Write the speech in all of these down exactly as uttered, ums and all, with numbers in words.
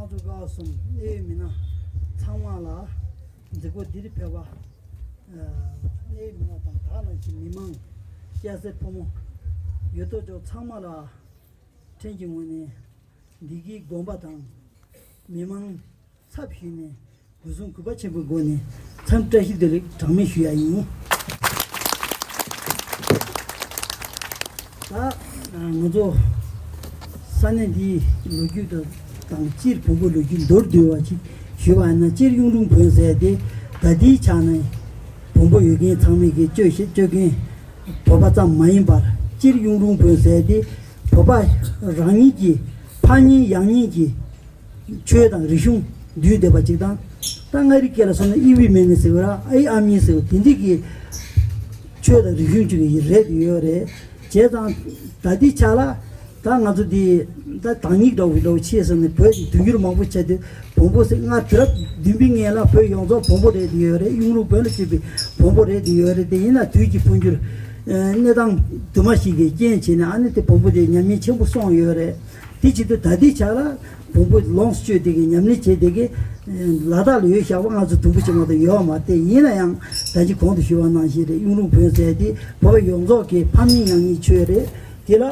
ཚོགས་གཙོ་ཀ་བ་གསུམ་གནད་ཡོད་མི་སྣ་ཚང་མ་ལ་མཛད་སྒོ་འདིར་ཕེབས་པ། ཨ། གནད་ཡོད་མི་སྣ་དང་ད་ག་ནང་བཞིན་མི་མང་སྐྱ་སེར་ཕོ་མོ་ཡོད་དོ་ཅོག་ཚང་མ་ལ་ཕྲན་གྱི་ངོས་ནས་འདི་གའི་དགོངས་པ་དང་མི་མང་ཚབ་ཞུས་ནས་གུས་གསུང་གུས་པ་ཆེན་པོའི་སྒོ་ནས་འཚམས་བཀྲ་ཤིས་བདེ་ལེགས་གྲངས་མེད་ཞུ་ཡ་ཡིན། ད་ང་ཚོ་ས་གནས་འདིའི་ལོ་རྒྱུས་དང་དང་སྤྱིར་བོན་པོའི་ལོ་རྒྱུས་མདོར་བསྡུས་པ་ཞིག་ཞུས་པ་ཡིན་ན། སྤྱིར་གཡུང་དྲུང་བོན་ཟེར་ཏེ་ད་ལྟའི་ཆ་ནས་བོན་པོ་ཡོད་མཁན་ཚང་མས་ཀྱི་སྤྱོད་བཞིན་སྤྱོད་མཁན་བོད་པ་ཙམ་མ་ཡིན་པར། སྤྱིར་གཡུང་དྲུང་བོན་ཟེར་ཏེ་བོད་པ་རང་ཉིད་ཀྱི་ཕ་གཉིས་ཡང་གཉིས་ཀྱི་ཆོས་དང་རིག་གཞུང་འདུས་བསྡད་པ་ཅིག་དང་། ད་མངའ་རིས་སྐད་ལ་སོང་ན་ཨི་བི་མེ་ནི་ཟེར་བ་ར་ཨའི་ཨ་མྱེས་ཟེར་བ་དེ་འདྲ་གི་ཆོས་དང་རིག་གཞུང་ཅིག་གི་རེད་ཡོད་རེད། བྱས་ཙང་ད་ལྟའི་ཆ་ལ་ད་ང་ཚོ་འདི་ད་དྭངས་སྙིགས་འདྲ་བོ་འདྲ་བོ་ཆེ་ཟེར་ནས་བོད་ཀྱི་དུས་འགྱུར་མང་པོ་བྱས་ཏེ་བོན་པོ་ཟེར། སྔ་དུས་རབས་བདུན་པའི་སྔན་ལ་བོད་ཡོངས་རྫོགས་བོན་པོ་རེད་ཡོད་རེད། གཡུང་དྲུང་བོན་ལ་བརྩིས་པའི་བོན་པོ་རེད་ཡོད་རེད། དེ་ཡིན་ན་དུས་ཀྱི་འཕོ་འགྱུར་གནས་སྟངས་དུ་མ་ཞིག་གི་རྐྱེན་བྱས་ནས་ཨ་ནི་དེ་བོན་པོ་དེ་ཉམས་ཉེས་ཆེན་པོ་སོང་ཡོད་རེད། དེ་བྱེད་དུས་ད་ལྟའི་ཆ་ལ་བོན་པོ་ལོངས་སྤྱོད་དེ་གི་ཉམས་ལེན་བྱེད་དེ་གི་ལ་དྭགས་ལ་ཡོད་ཞག་པ་ང་ཚོ་དུམ་བུ་ཅིག་མ་གཏོགས་ཡོད་མ་རེད། ཡིན་ན་ཡང་ད་ཅི་གོང་དུ་ཞུས་པ་ནང་བཞིན་རེད། གཡུང་དྲུང་བོན་ཟེར་དེ་བོད་པ་ཡོངས་རྫོགས་ཀྱི་ཕ་མིང་ཡང་གཉིས་ཆོས་རེད། དེ་ལ་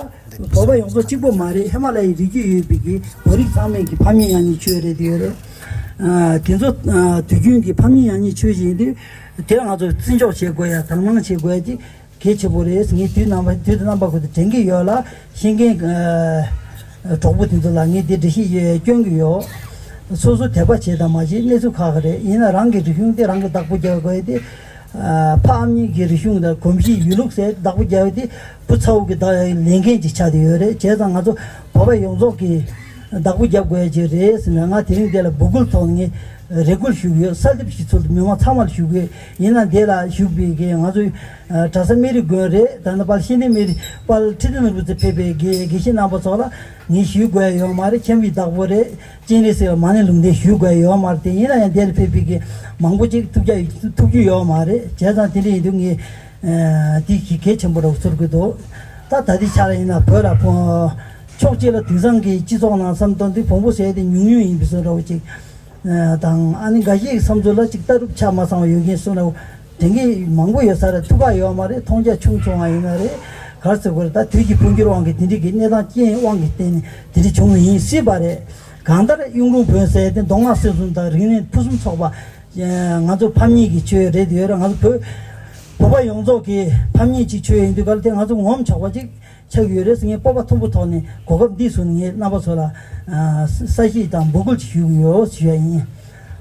བོད་པ་ཡོངས་རྫོགས་གཅིག་པོ་མ་རེད། ཧི་མ་ལ་ཡའི་རི་རྒྱུད་ཡོད་པའི་གི་བོད་རིགས་ཚང་མས་ཀྱི་ཕ་མིང་ཡང་གཉིས་ཆོས་རེད་དེ་ཡོད་རེད། ཨ། དེ་ཚོ་ཨ་དུས་རྒྱུན་གྱི་ཕ་མིང་ཡང་གཉིས་ཆོས་ཞིག་ཡིན་དུས་དེ་ལ་ང་ཚོ་བརྩི་འཇོག་བྱེད་དགོས་ཡ་དང་བླངས་བྱེད་དགོས་ཡ་དེ་གལ་ཆེན་པོ་རེད། ངས་དུས་རྣམ་པ་དུས་དང་རྣམ་པ་ཀུན་ཏུ་དྲན་གྱི་ཡོད་ལ། ཤེས་མཁན་ཨ་གྲོགས་པོ་དེ་ཚོ་ལ་ངས་དེ་འགྲེལ་བཤད་སྐྱོན་གྱི་ཡོད། སོ་སོ་དད་པ་བྱེད་དང་མ་བྱེད་གནས་ཚུལ་ཁག་གི་རེད། ཡིན་ན་རང་གི་རིག་གཞུང་དེ་རང་གི་བདག་པོ་རྒྱག་དགོས་ཡ་དེ། ཨ་ཕ་ཨ་མྱེས་ཀྱི་རིག་གཞུང་དང་གོམས་གཤིས་ཡུལ་ལུགས་ཟེར་བདག་པོ་རྒྱག་ཡ་དེ་བུ་ཚ་བོ་གི་བདག་ལས་འགན་ཅིག་ཆགས་བསྡད་ཡོད་རེད། བྱས་ཙང་ང་ཚོ་བོད་པ་ཡོངས་རྫོགས་ཀྱིས་བདག་པོ་རྒྱབ་དགོས་ཡ་ཅིག་རེད་ཟེར་ནས། ང་དེ་རིང་འདི་ལ་འབོད་སྐུལ་ཐོག་ངས་རེ་སྐུལ་ཞུ་གི་ཡོད། གསལ་འདེབས་ཞིག་ཚུལ་དུ་མི་མང་ཚང་མ་ལ་ཞུ་གི་ཡོད། ཡིན་ན་འདི་ལ་བཞུགས་པའི་གི་ང་ཚོའི་ཨ་གྲྭ་ས་སྨན་རི་དགོན་རེད། ད་ནི་དཔལ་ཤེས་ལྡན་སྨན་རི་དཔལ་ཁྲི་བདེ་ནོར་བུ་རྩེ་ཕེབས་པའི་དགེ་དགེ་བཤེས་རྣམ་པ་ཚོ་ལ་ངས་ཞུ་དགོས་ཡ་ཡོད་མ་རེད། མཁྱེན་པའི་བདག་པོ་རེད། སྤྱན་རས་གཟིགས་ལ་མ་ཎི་ལུང་བསྟན་ཞུ་དགོས་ཡ་ཡོད་མ་རེད། དེ་ཡིན་ན་ཡང་འདིར་ཕེབས་པའི་གི་མང་པོ་ཅིག་ཐུགས་རྒྱ་ཐུགས་རྒྱུས་ཡོད་མ་རེད། བྱས་ཙང་དེ་འདྲ་ཡིན་དུས་ངས་ཨ་དེ་གི་གལ་ཆེན་པོ་རེད་ཚོར་གི་འདུག་ད་ད་ལྟའི་ཆ་ལ་ཡིན་ན་བོད་ལ་ཕོ་ཕྱོགས་གཅིག་ལ་དེང་སང་གི་སྤྱི་ཚོགས་ནང་བསམ་བཏང་དུས་བོན་པོ་ཟེར་དེ་ཉུང་ཉུང་ཡིན་པའི་བཟོ་འདྲ་བོ་ཅིག་ཨ་དང་ཨ་ནི་འགའ་ཞིག་གི་བསམ་ཚུལ་ལ་ཅིག་ལྟ་གྲུབ་ཆ་མ་ཚང་བ་ཡོད་མཁན་སོང་ན་དྲན་གྱི་མང་པོ་ཡོད་ས་རེད། ཐུགས་ཁག་ཡོད་མ་རེད། མཐོང་རྒྱ་ཆུང་ཆུང་བ་ཡིན་ན་རེད། ག་རེ་ཟེར་དགོས་རེད། ད་དུས་ཀྱི་འཕོ་འགྱུར་དབང་གིས་དེ་འདྲ་གི་གནས་སྟངས་རྐྱེན་དབང་གིས་བརྟེན་ནས་དེ་འདྲ་བྱུང་བ་ཡིན་སྲིད་པ་རེད། གང་ལྟར་གཡུང་དྲུང་བོན་ཟེར་དེ་མདོ་སྔགས་སྲོལ་གསུམ་དང་རིག་གནས་ཕུན་སུམ་ཚོགས་པ། ང་ཚོ་ཕ་མེས་ཀྱི་ཆོས་རེད་ཡོད་རེད། ང་ཚོ་བོད་བོད་པ་ཡོངས་རྫོགས་ཀྱི་ཕ་མེས་ཀྱི་ཆོས་ཡིན་དུས་ག་ལ་དེ་ང་ཚོ་ངོམ་ཆོག་པ་ཅིག་ཆགས་ཡོད་རེད་ཟེར། ངས་སྤོབས་པ་མཐོན་པོ་ཐོག་ནས་གོ་སྐབས་འདི་བཟུང་ནས་ངས་རྣམ་པ་ཚོ་ལ་ཨ་གསལ་བཤད་དང་འབོད་སྐུལ་ཞུ་གི་ཡོད་ཞུ་ཡ་ཡིན།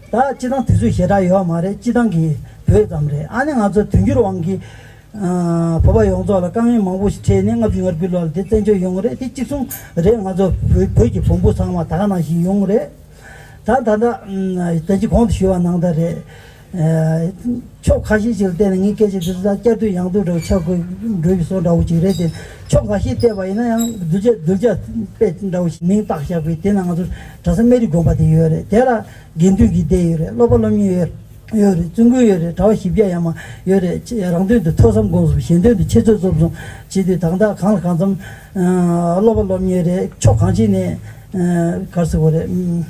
ད་སྤྱི་བཏང་དུས་ཚོད་ཞེ་དྲག་ཡོད་མ་རེད། སྤྱི་བཏང་གི་བོད་ཙམ་རེད། ཨ་ནི་ང་ཚོ་དུས་འགྱུར་དབང་གིས་ཨ་བོད་པ་ཡོངས་རྫོགས་ལ་དཀའ་ངལ་མང་པོ་ཞིག་འཕྲད་ནས་ལྔ་བཅུ་ང་དགུའི་ལོ་ལ་དེ་བཙན་བྱོལ་ཡོང་གི་རེད། དེ་གཅིག་མཚུངས་རེད། ང་ཚོ་བོད་བོད་ཀྱི་བོན་པོ་ཚང་མ་ད་ག་ནང་བཞིན་ཡོང་གི་རེད། ད་ད་ལྟ་ད་ཅི་གོང་དུ་ཞུས་པ་ནང་ལྟར་རེད། ཨ་ཕྱོགས་ཁ་ཤས་ཤིག་ལ་བལྟས་ན་ངའི་སྐད་ཆ་འདི་ཚོ་ད་བསྐྱར་ཟློས་ཡང་ཟློས་འདྲ་བོ་ཆགས་དགོས་འགྲོ་བའི་བཟོ་འདྲ་བོ་ཅིག་རེད་དེ། ཕྱོགས་ཁ་ཤས་བལྟས་པ་ཡིན་ན་ཡང་གདུལ་བྱ་གདུལ་བྱ་དཔེ་འདྲ་བོ་ཞིག་མིང་བཏགས་བཞག་པའི་དེ་ན་ང་ཚོ་གྲྭ་ས་སྨན་རི་དགོན་པ་དེ་ཡོད་རེད། དེ་ལ་དགེ་འདུན་གྱི་སྡེ་ཡོད་རེད། སློབ་པ་སློབ་གཉེར་ཡོད་ཡོད་རེད། བཙུན་དགོན་ཡོད་རེད། གྲྭ་པ་བཞི་བརྒྱ་ཡར་མར་ཡོད་རེད། རང་དོན་དུ་ཐོས་བསམ་སྒོམ་གསུམ། གཞན་དོན་དུ་འཆད་རྩོད་རྩོམ་གསུམ་བྱེད་དུས་ད་ལྟ་གང་ལ་གང་འཚམ་སློབ་པ་སློབ་གཉེར་རེད། ཕྱོགས་གང་ཅིའི་ནས་ག་རེ་ཟེར་དགོས་རེད།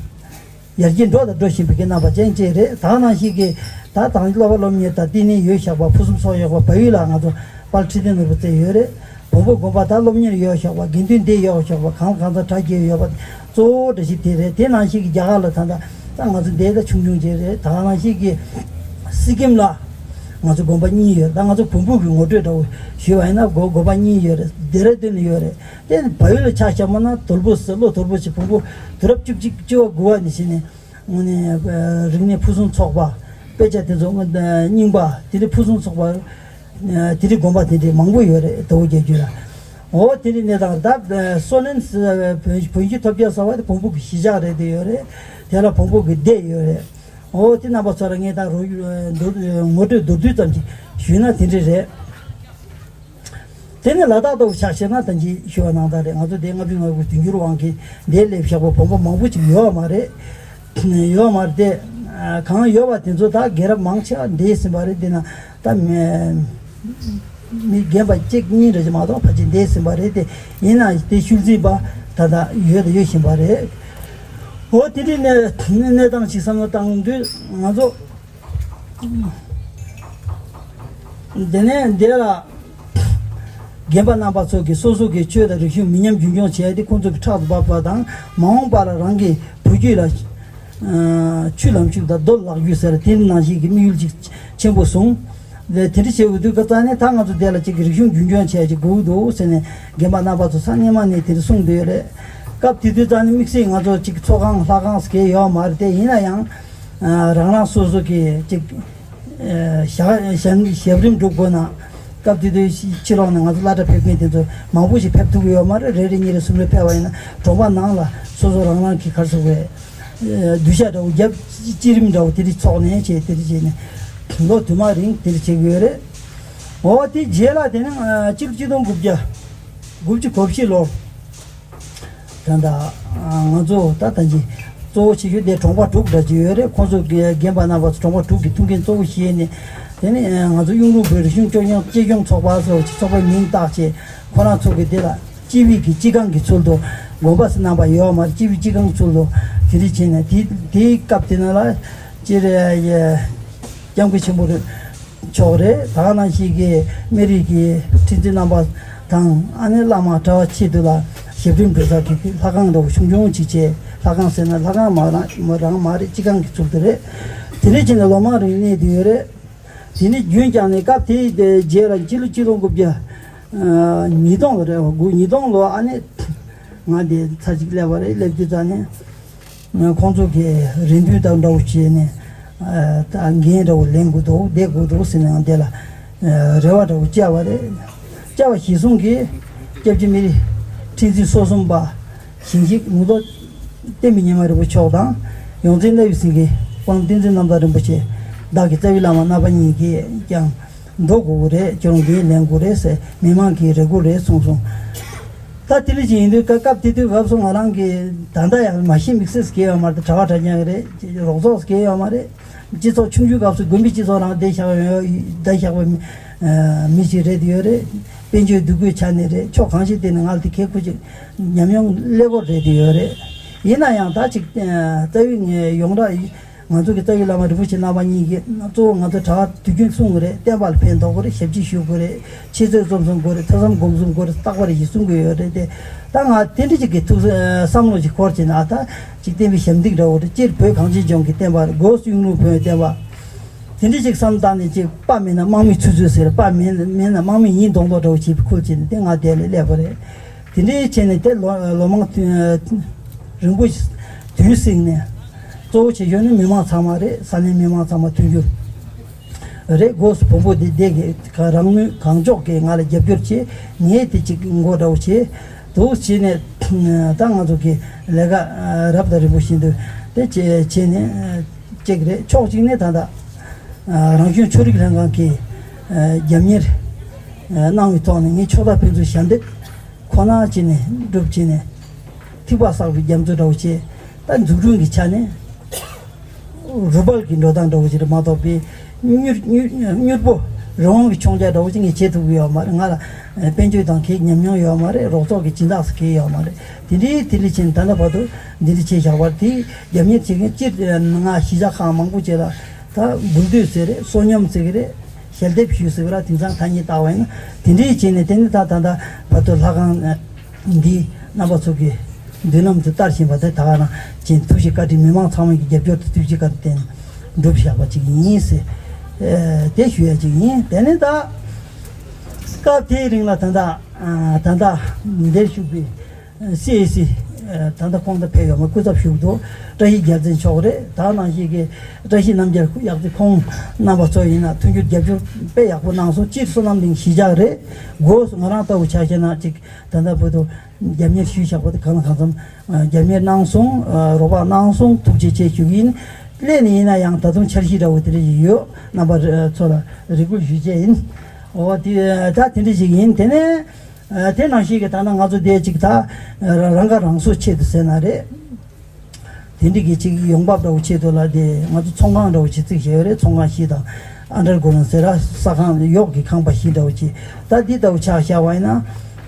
ཡར་རྒྱས་འགྲོ་དང་འགྲོ་བཞིན་པའི་གི་རྣམ་པ་ཅན་བཅས་རེད། ད་ནང་བཞིན་གྱི་ད་དང་སློབ་པ་སློབ་གཉེར་དང་བསྟི་གནས་ཡོད་བཞག་པ། ཕུན་སུམ་ཚོགས་ཡོད་པ། བལ་ཡུལ་ལ་ང་ཚོ་དཔལ་ཁྲི་བདེ་ནོར་བུ་རྩེ་ཡོད་རེད། བོན་པོ་དགོན་པ་ད་སློབ་གཉེར་ཡོད་བཞག་པ། དགེ་འདུན་སྡེ་ཡོད་བཞག་པ། གང་གང་ཚང་གྲ་རྒྱས་ཡོད་པ་གཙོ་བོ་འདྲ་ཞིག་དེ་རེད། དེ་ནང་བཞིན་གྱི་རྒྱ་གར་ལ་ད་ལྟ་ད་ང་ཚོ་འདས་ད་ཆུང་ཆུང་ཅིག་རེད། ད་ནང་བཞིན་གྱི་སི་ཀིམ་ལ་ང་ཚོ་དགོན་པ་གཉིས་ཡོད། ད་ང་ཚོ་བོན་པོ་གི་ངོ་སྤྲོད་འདྲ་བོ་ཞུས་པ་ཡིན་ན་དགོན་དགོན་པ་གཉིས་ཡོད་རེད། ལྡེ་ར་ལྡུན་ལ་ཡོད་རེད། དེ་ནི་བལ་ཡུལ་ལ་ཆ་བཞག་པ་ན་དོལ་པོ་ཟེར། ལྷོ་དོལ་པོ་ཟེར། བོན་པོ་དུས་རབས་བཅུ་གཅིག་བཅུ་པ་དགུ་པ་ནས་བྱས་ནས་དངོས་གནས་རིག་གནས་ཕུན་སུམ་ཚོགས་པ། དཔེ་ཆ་དེ་ཚོ་རྙིང་པ་དེ་འདྲའི་ཕུན་སུམ་ཚོགས་པ། དེ་འདྲའི་དགོན་པ་དེ་འདྲའི་མང་པོ་ཡོད་རེད། དོལ་པོ་རྒྱལ་རྒྱུད་ལ། འོ་དེ་འདྲའི་གནས་སྟངས་ད་སོ་ནན་བོན་བོན་གཞིས་ཐོབ་རྒྱལ་ཟེར་བ་དེ་བོན་པོ་གི་གཞིས་ཆགས་རེད་དེ་ཡོད་རེད། དེ་ལ་བོན་པོ་གི་སྡེ་ཡོད་རེད། འོ་དེ་རྣམ་པ་ཚོ་ལ་ངས་ད་རོ་མདོར་ངོ་སྤྲོད་མདོར་བསྡུས་ཙམ་ཞིག་ཞུས་ན་དེ་འདྲ་རེད། དེ་ནི་ལ་དྭགས་ལྟ་བུ་ཆ་བཞག་ན་ད་ཅི་ཞུ་བ་ནང་ལྟར་རེད། ང་ཚོ་དེ་ལྔ་བཅུ་ང་དགུ་དུས་འགྱུར་དབང་གིས་འདིར་སླེབས་བཞག་པ་བོན་པོ་མང་པོ་ཅིག་ཡོད་མ་རེད། ཡོད་མ་རེད་དེ། གང་ཡོད་པ་དེ་ཚོ་ད་རྒན་རབས་མང་ཆེ་བ་འདས་ཟིན་པ་རེད། དེ་ན་ད་མི་མི་རྒན་པ་གཅིག་གཉིས་འདྲ་ཅིག་མ་གཏོགས་ཕལ་ཆེར་འདས་ཟིན་པ་རེད་དེ། ཡིན་ན་དེ་ཤུལ་འཛིན་པ་ད་ལྟ་ཡོད་དང་ཡོད་བཞིན་པ་རེད། འོ་དེ་འདྲའི་གནས་གནས་སྟངས་ཤིག་བསམ་བློ་བཏང་དུས་ང་ཚོ། དེ་ནས་འདི་ལ་རྒན་པ་རྣམ་པ་ཚོ་གིས་སོ་སོ་གི་ཆོས་དང་རིག་གཞུང་མི་ཉམས་རྒྱུན་འཁྱོངས་བྱས་ཏེ་ཁོང་ཚོ་གི་ཕྲག་ཏུ་བབས་པ་དང་མ་འོངས་པ་ལ་རང་གི་བུ་རྒྱུད་ལ་ཆུ་ལམ་ཞུགས་དང་རྡོ་ལག་རྒྱུ་ཟེར་དེ་ནང་བཞིན་གྱི་དམིགས་ཡུལ་ཅིག་ཆེན་པོ་བཟུང་། དེ་དེ་འདྲ་བྱེད་དགོས་དུས་སྐབས་རྩ་ནས་ད་ང་ཚོ་དེ་ལ་ཅིག་རིག་གཞུང་རྒྱུན་འཁྱོངས་བྱས་ཅིག་དགོས་འདུག་ཟེར་ནས་རྒན་པ་རྣམ་པ་ཚོ་ས་སྔོན་མ་ནས་དེ་འདྲ་གསུངས་བསྡད་ཡོད་རེད། སྐབས་དེ་དུས་རྩ་ནས་དམིགས་བསལ་ང་ཚོ་ཅིག་ཚོགས་ཁང་ལྷ་ཁང་ཟེར་གྱི་ཡོད་མ་རེད་དེ་ཡིན་ན་ཡང་། རང་རང་སོ་སོ་གི་ཅིག་ཞག་ཞག་ཞབས་རིམ་སྒྲུབ་དགོས་ན། སྐབས་དེ་དུས་ཕྱི་ལོགས་ནས་ང་ཚོ་སློབ་གྲྭ་ཕེབས་མཁན་དེ་ཚོ་མང་པོ་ཞིག་ཕེབས་ཐུབ་ཀྱི་ཡོད་མ་རེད། རེ་རེ་གཉིས་རེ་གསུམ་རེ་ཕེབས་པ་ཡིན་ན་གྲོང་པ་ནང་ལ་སོ་སོ་རང་རང་གི་ག་རེ་ཟེར་དགོས་རེད། གདུལ་བྱ་འདྲ་བོ་རྒྱབ་བསྐྱེད་རིམ་འདྲ་བོ་དེ་རིགས་ཚོགས་ནས་བྱས་དེ་རིགས་བྱས་ནས་ལོ་དུ་མ་རིང་དེ་རིགས་བྱེད་ཀྱི་ཡོད་རེད། འོ་དེ་རྗེས་ལ་དེ་ནས་སྤྱི་ལོ་ཆིག་སྟོང་དགུ་བརྒྱ་དགུ་བཅུ་གོ་བཞི་ལོར། ད་ལྟ་ང་ཚོ་ད་ལྟ་གི་གཙོ་བོ་བྱེད་རྒྱུ་དེ་གྲོང་པ་དྲུག་འདྲ་ཅིག་ཡོད་རེད། ཁོང་ཚོ་རྒན་པ་རྣམ་པ་ཚོ་གྲོང་པ་དྲུག་གི་ཐུགས་འགན་གཙོ་བོ་བཞེས་ནས་དེ་ནས་ང་ཚོ་གཡུང་དྲུང་བོན་རིག་གཞུང་སྐྱོང་སྐྱོང་གཅེས་སྐྱོང་ཚོགས་པ་སོགས་ཀྱི་ཚོགས་པའི་མིང་བཏགས་བྱས་ཁོ་རང་ཚོ་གི་དེ་ལ་སྤྱི་བོད་ཀྱི་སྤྱི་ཁང་གི་ཚུལ་དུ་དགོན་པ་ཟེར་རྣམ་པ་ཡོད་མ་རེད། སྤྱི་བོད་སྤྱི་ཁང་ཚུལ་དུ་དེ་འདྲ་བྱས་ནས་དེ་དེའི་སྐབས་དེ་ནང་ལ་སྤྱིར་སྐྱབས་མགོན་ཆེན་པོ་རེད། ཆོག་རེད། ད་ག་ནང་བཞིན་གྱི་སྨན་རིའི་གི་ཁྲི་འཛིན་རྣམ་པ་དང་ཨ་ནེ་བླ་མ་གྲྭ་བ་ཆེད་དུ་ལ་ཞབས་རིམ་སྒྲུབ་ས་གི་ལྷ་ཁང་འདྲ་བོ་ཆུང་ཆུང་ཅིག་བྱས། ལྷ་ཁང་ཟེར་ན་ལྷ་ཁང་མ་རང་མ་རང་མ་རེད། སྤྱི་ཁང་གི་ཚུལ་དུ་རེད། དེ་འདྲ་བྱས་ནས་ལོ་མང་རིང་གནས་བསྡད་ཡོད་རེད། དེ་ནས་རྒྱུན་བསྐྱངས་ནས་སྐབས་དེའི་རྗེས་ལ་སྤྱི་ལོ་ཆིག་སྟོང་དགུ་བརྒྱ་ཉིས་སྟོང་ལོ་རེད་བ། དགུ་ཉིས་སྟོང་ལོ་ཨ་ནེ་ང་དེ་ཚར་གཅིག་སླེབས་པ་རེད། སླེབས་དུས་ཙ་ནས། ཁོང་ཚོ་གིས་རེ་འདུན་དང་འདྲ་བོ་བྱས་ནས་ད་འགན་འདྲ་བོ་ལེན་དགོས་འདུག་བསྡད་དགོས་འདུག་ཟེར་ནས་ང་འདི་ལ་རེ་བ་འདྲ་བོ་བཅར་བ་རེད། བཅར་བ་གཞིར་བཟུང་གིས་སྐྱབས་རྗེ་སྨན་རི་ཁྲི་འཛིན་སོ་གསུམ་པ་ཞིང་གཤེགས་ལུང་རྟོགས་བསྟན་པའི་ཉི་མ་རིན་པོ་ཆེ་མཆོག་དང་ཡོངས་འཛིན་གནས་ཡུལ་ཟིན་གྱི་དཔལ་བསྟན་འཛིན་རྣམ་དག་རིན་པོ་ཆེ་བདག་གི་རྩ་བའི་བླ་མ་རྣམ་པ་གཉིས་ཀྱིས་ཀྱང་། འགྲོ་དགོས་ཀྱི་རེད། ཁྱོད་རང་འགན་ལེན་དགོས་རེད་ཟེར་མི་མང་གིས་རེ་སྐུལ་རེད་གསུངས་སོང་། ད་དེ་ལས་ཅི་ཡིན་དུས་སྐབས་དེ་དུས་སྐབས་སུ་ང་རང་གིས་ད་ལྟ་ཡང་མ་ཤེས་དམིགས་བསལ་གྱི་ཡོད་མ་རེད། གྲྭ་པ་གྲྭ་རྐྱང་གི་རེད། རོགས་ཚོགས་ཀྱི་ཡོད་མ་རེད། སྤྱི་ཚོགས་ཆུང་ཆུང་སྐབས་སུ་དགོན་པའི་སྤྱི་ཚོགས་ནང་བསྡད་བཞག་ཡོད་བསྡད་བཞག་པའི་མི་ཞིག་རེད་ཡོད་རེད། དཔལ་འབྱོར་འདུ་འགོད་ཆ་ནས་རེད། ཕྱོགས་གང་ཞིག་དེ་ནས་ང་ལ་དེ་གལ་ཁུར་ཅིག་ཉམས་མྱོང་ཀླད་ཀོར་རེད་ཡོད་རེད། ཡིན་ན་ཡང་ད་ཅིག་རྩ་བའི་ངས་ཡོངས་གྲགས། ང་ཚོ་གི་རྩ་བའི་བླ་མ་རིན་པོ་ཆེ་རྣམ་པ་གཉིས་ཀྱིས་གཙོ་བོ་ང་ཚོ་གྲྭ་པ་དུས་རྒྱུན་གསུང་གི་རེད། བསྟན་པ་ལ་ཕན་ཐོགས་དགོས་རེད། ཞབས་ཕྱི་ཞུ་དགོས་རེད། ཆོས་རྩེ་རྩོམ་གསུམ་དགོས་རེད། ཐོས་བསམ་སྒོམ་གསུམ་དགོས་རེད། རྟག་པར་ཞིག་གསུང་གི་ཡོད་རེད་དེ། ད་ང་དེ་འདྲ་ཅིག་གི་ཐུགས་བསམ་བློ་ཞིག་འཁོར་བྱས་ན་ད་ཅིག་བསྟན་པའི་ཞབས་འདེགས་འདྲ་བོ་རེད། སྤྱིར་བོད་གངས་ཅན་ལྗོངས་ཀྱི་བསྟན་པ་རེད། སྒོས་སུ་གཡུང་དྲུང་བོན་བསྟན་པ་དེ་འདྲ་ཅིག་བསམ་བཏང་ནས་ཅིག་དཔའ་མེད་ན་དམག་མི་ཚུད་ཚུད་ཟེར། དཔའ་མེད་མེད་ན་དམག་མི་ཡིན་མདོག་མདོག་འདྲ་བོ་ཞིག་ཁུལ་བྱས་ནས་དེ་ང་དེ་ལ་སླེབས་པ་རེད། དེ་འདྲའི་བྱས་ནས་དེ་ལོ་ལོ་མང་རིང་པོ་དུས་བསྲིངས་ནས། གཙོ་བོ་བྱེད་ཤོག་ནི་མི་མང་ཚང་མ་རེད། ས་གནས་མི་མང་ཚང་མ་མཐུན་འགྱུར་རེད། སྒོས་སུ་བོན་པོ་འདི་སྡེ་དགེ་ག་རང་ནུས་གང་ལྕོགས་ཀྱིས་ང་ལ་རྒྱབ་སྐྱོར་བྱས། ངས་དེ་གཅིག་མགོ་འདྲ་བོ་བྱས། འདུག་བྱས་ནས་ད་ང་ཚོ་གི་ལས་ཀ་རབ་དང་རིམ་པ་བཞིན་དུ་དེ་བྱས་བྱས་ནས་གཅིག་རེད། ཕྱོགས་གཅིག་ནས་ད་ལྟ་རང་གཞུང་ཆོས་རིག་ལྷན་ཁང་གིས་རྒྱབ་གཉེར་གནང་བའི་ཐོག་ནས་ངས་ཕྱོགས་མཐའ་ཕན་ཚུན་ཞལ་འདེབས། ཁོ་ན་བྱས་ནས་སྒྲུབ་བྱས་ནས་ཐིགས་པ་བསགས་པའི་རྒྱ་མཚོ་འདྲ་བོ་བྱས། ད་འཛུགས་སྐྲུན་གྱི་ཆ་ནས་རུ་སྦལ་གྱི་འགྲོ་སྟངས་འདྲ་བོ་ཞིག་རེད་མ་གཏོགས་པའི་མྱུར་མྱུར་མྱུར་པོ་རི་བོང་གི་མཆོང་རྒྱག་འདྲ་བོ་ཞིག་ངས་བྱེད་ཐུབ་ཀྱི་ཡོད་མ་རེད། ང་ལ་དཔལ་འབྱོར་དང་གའི་ཉམས་མྱོང་ཡོད་མ་རེད། རོགས་ཚོགས་ཀྱི་སྦྱིན་བདག་སུ་གའི་ཡོད་མ་རེད། དེ་འདྲའི་དེ་འདྲ་བྱས་ནས་ད་ལྟ་བར་དུ་འདི་འདྲ་བྱས་བཞག་པ་རེད། དེ་རྒྱབ་གཉེར་བྱེད་མཁན་སྤྱིར་ང་གཞིས་ཆགས་ཁག་མང་པོ་བྱས་ལ་ད་འབུལ་སྡུད་ཟེར་རེད། བསོད་སྙོམས་ཟེར་གི་རེད། ཞལ་འདེབས་ཞུས་ཟེར་བ་ལ་དེང་སང་ཐ་སྙད་བཏགས་པ་ཡིན་ན་དེ་འདྲའི་བྱས་ནས་དེ་ནི་ད་ད་ལྟ་བར་དུ་ལྷ་ཁང་འདི་རྣམ་པ་ཚོ་གི་མདུན་ལམ་དུ་བསྟར་བཞིན་པ་དེ་ད་ག་རང་བྱས་ཐུགས་རྗེ་བཀའ་དྲིན་མི་མང་ཚང་མ་གི་རྒྱབ་སྐྱོར་དང་ཐུགས་རྗེ་བཀའ་དྲིན་བསྟན་འགྲུབ་བཞག་པ་ཅིག་ཡིན་ཟེར་དེ་ཞུ་ཡ་ཅིག་ཡིན། དེ་ནི་ད་སྐབས་དེའི་རིང་ལ་ད་ལྟ་ད་ལྟ་འདིར་བཞུགས་པའི། སི་ཨེ་སི། ད་ལྟ་ཁོང་ད་ཕེབས་ཡོད་མ་སྐུ་ཚབ་ཞུགས་འདུག་བཀྲ་ཤིས་རྒྱལ་མཚན་མཆོག་རེད། ད་ནང་བཞིན་གྱི་བཀྲ་ཤིས་རྣམ་རྒྱལ་ཡག་རྩེ་ཁོང་རྣམ་པ་ཚོ་ཡིན་ན་མཐུན་འགྱུར་རྒྱབ་སྐྱོར་དཔེ་ཡག་པོ་གནང་སོང་། སྤྱིར་བསོད་ནམས་གླིང་གཞིས་ཆགས་རེད། སྒོས་སུ་ང་རང་ལྟ་བུ་ཆ་བཞག་ན་ཅིག་ད་ལྟ་བར་དུ་རྒྱབ་གཉེར་ཞུས་བཞག་པ་དེ་གང་ལ་གང་འཚམ་རྒྱབ་གཉེར་གནང་སོང་། རོགས་པ་གནང་སོང་། ཐུགས་རྗེ་ཆེ་ཞུ་གི་ཡིན། སླད་ནས་ཡིན་ན་ཡང་ད་དུང་འཆར་གཞི་འདྲ་བོ་དེ་འདྲ་ཞིག་ཡོད། རྣམ་པ་ཚོ་ལ་རེ་སྐུལ་ཞུ་བྱས་ཡིན། འོ་དེ་ད་དེ་འདྲ་ཞིག་ཡིན། དེ་ནས། དེ་ནང་བཞིན་གྱི་ད་ལྟ་ང་ཚོ་དེ་ཅིག་ད་རང་ཁ་རང་གསོ་ཆེད་དུ་ཟེར་ན་རེད། དེ་འདྲ་གི་ཅིག་ཡོང་འབབ་འདྲ་བོ་ཆེད་དུ་ལ་དེ་ང་ཚོ་ཚོང་ཁང་འདྲ་བོ་ཅིག་བརྩིགས་བཞག་ཡོད་རེད། ཚོང་ཁང་བཞི་དང་ཨ་འདྲར་དགོས་ན་ཟེར་ར་ས་ཁང་གཡོག་གི་ཁང་པ་བཞི་འདྲ་བོ་ཅིག་ད་འདི་ལྟ་བུ་ཆ་བཞག་པ་ཡིན་ན།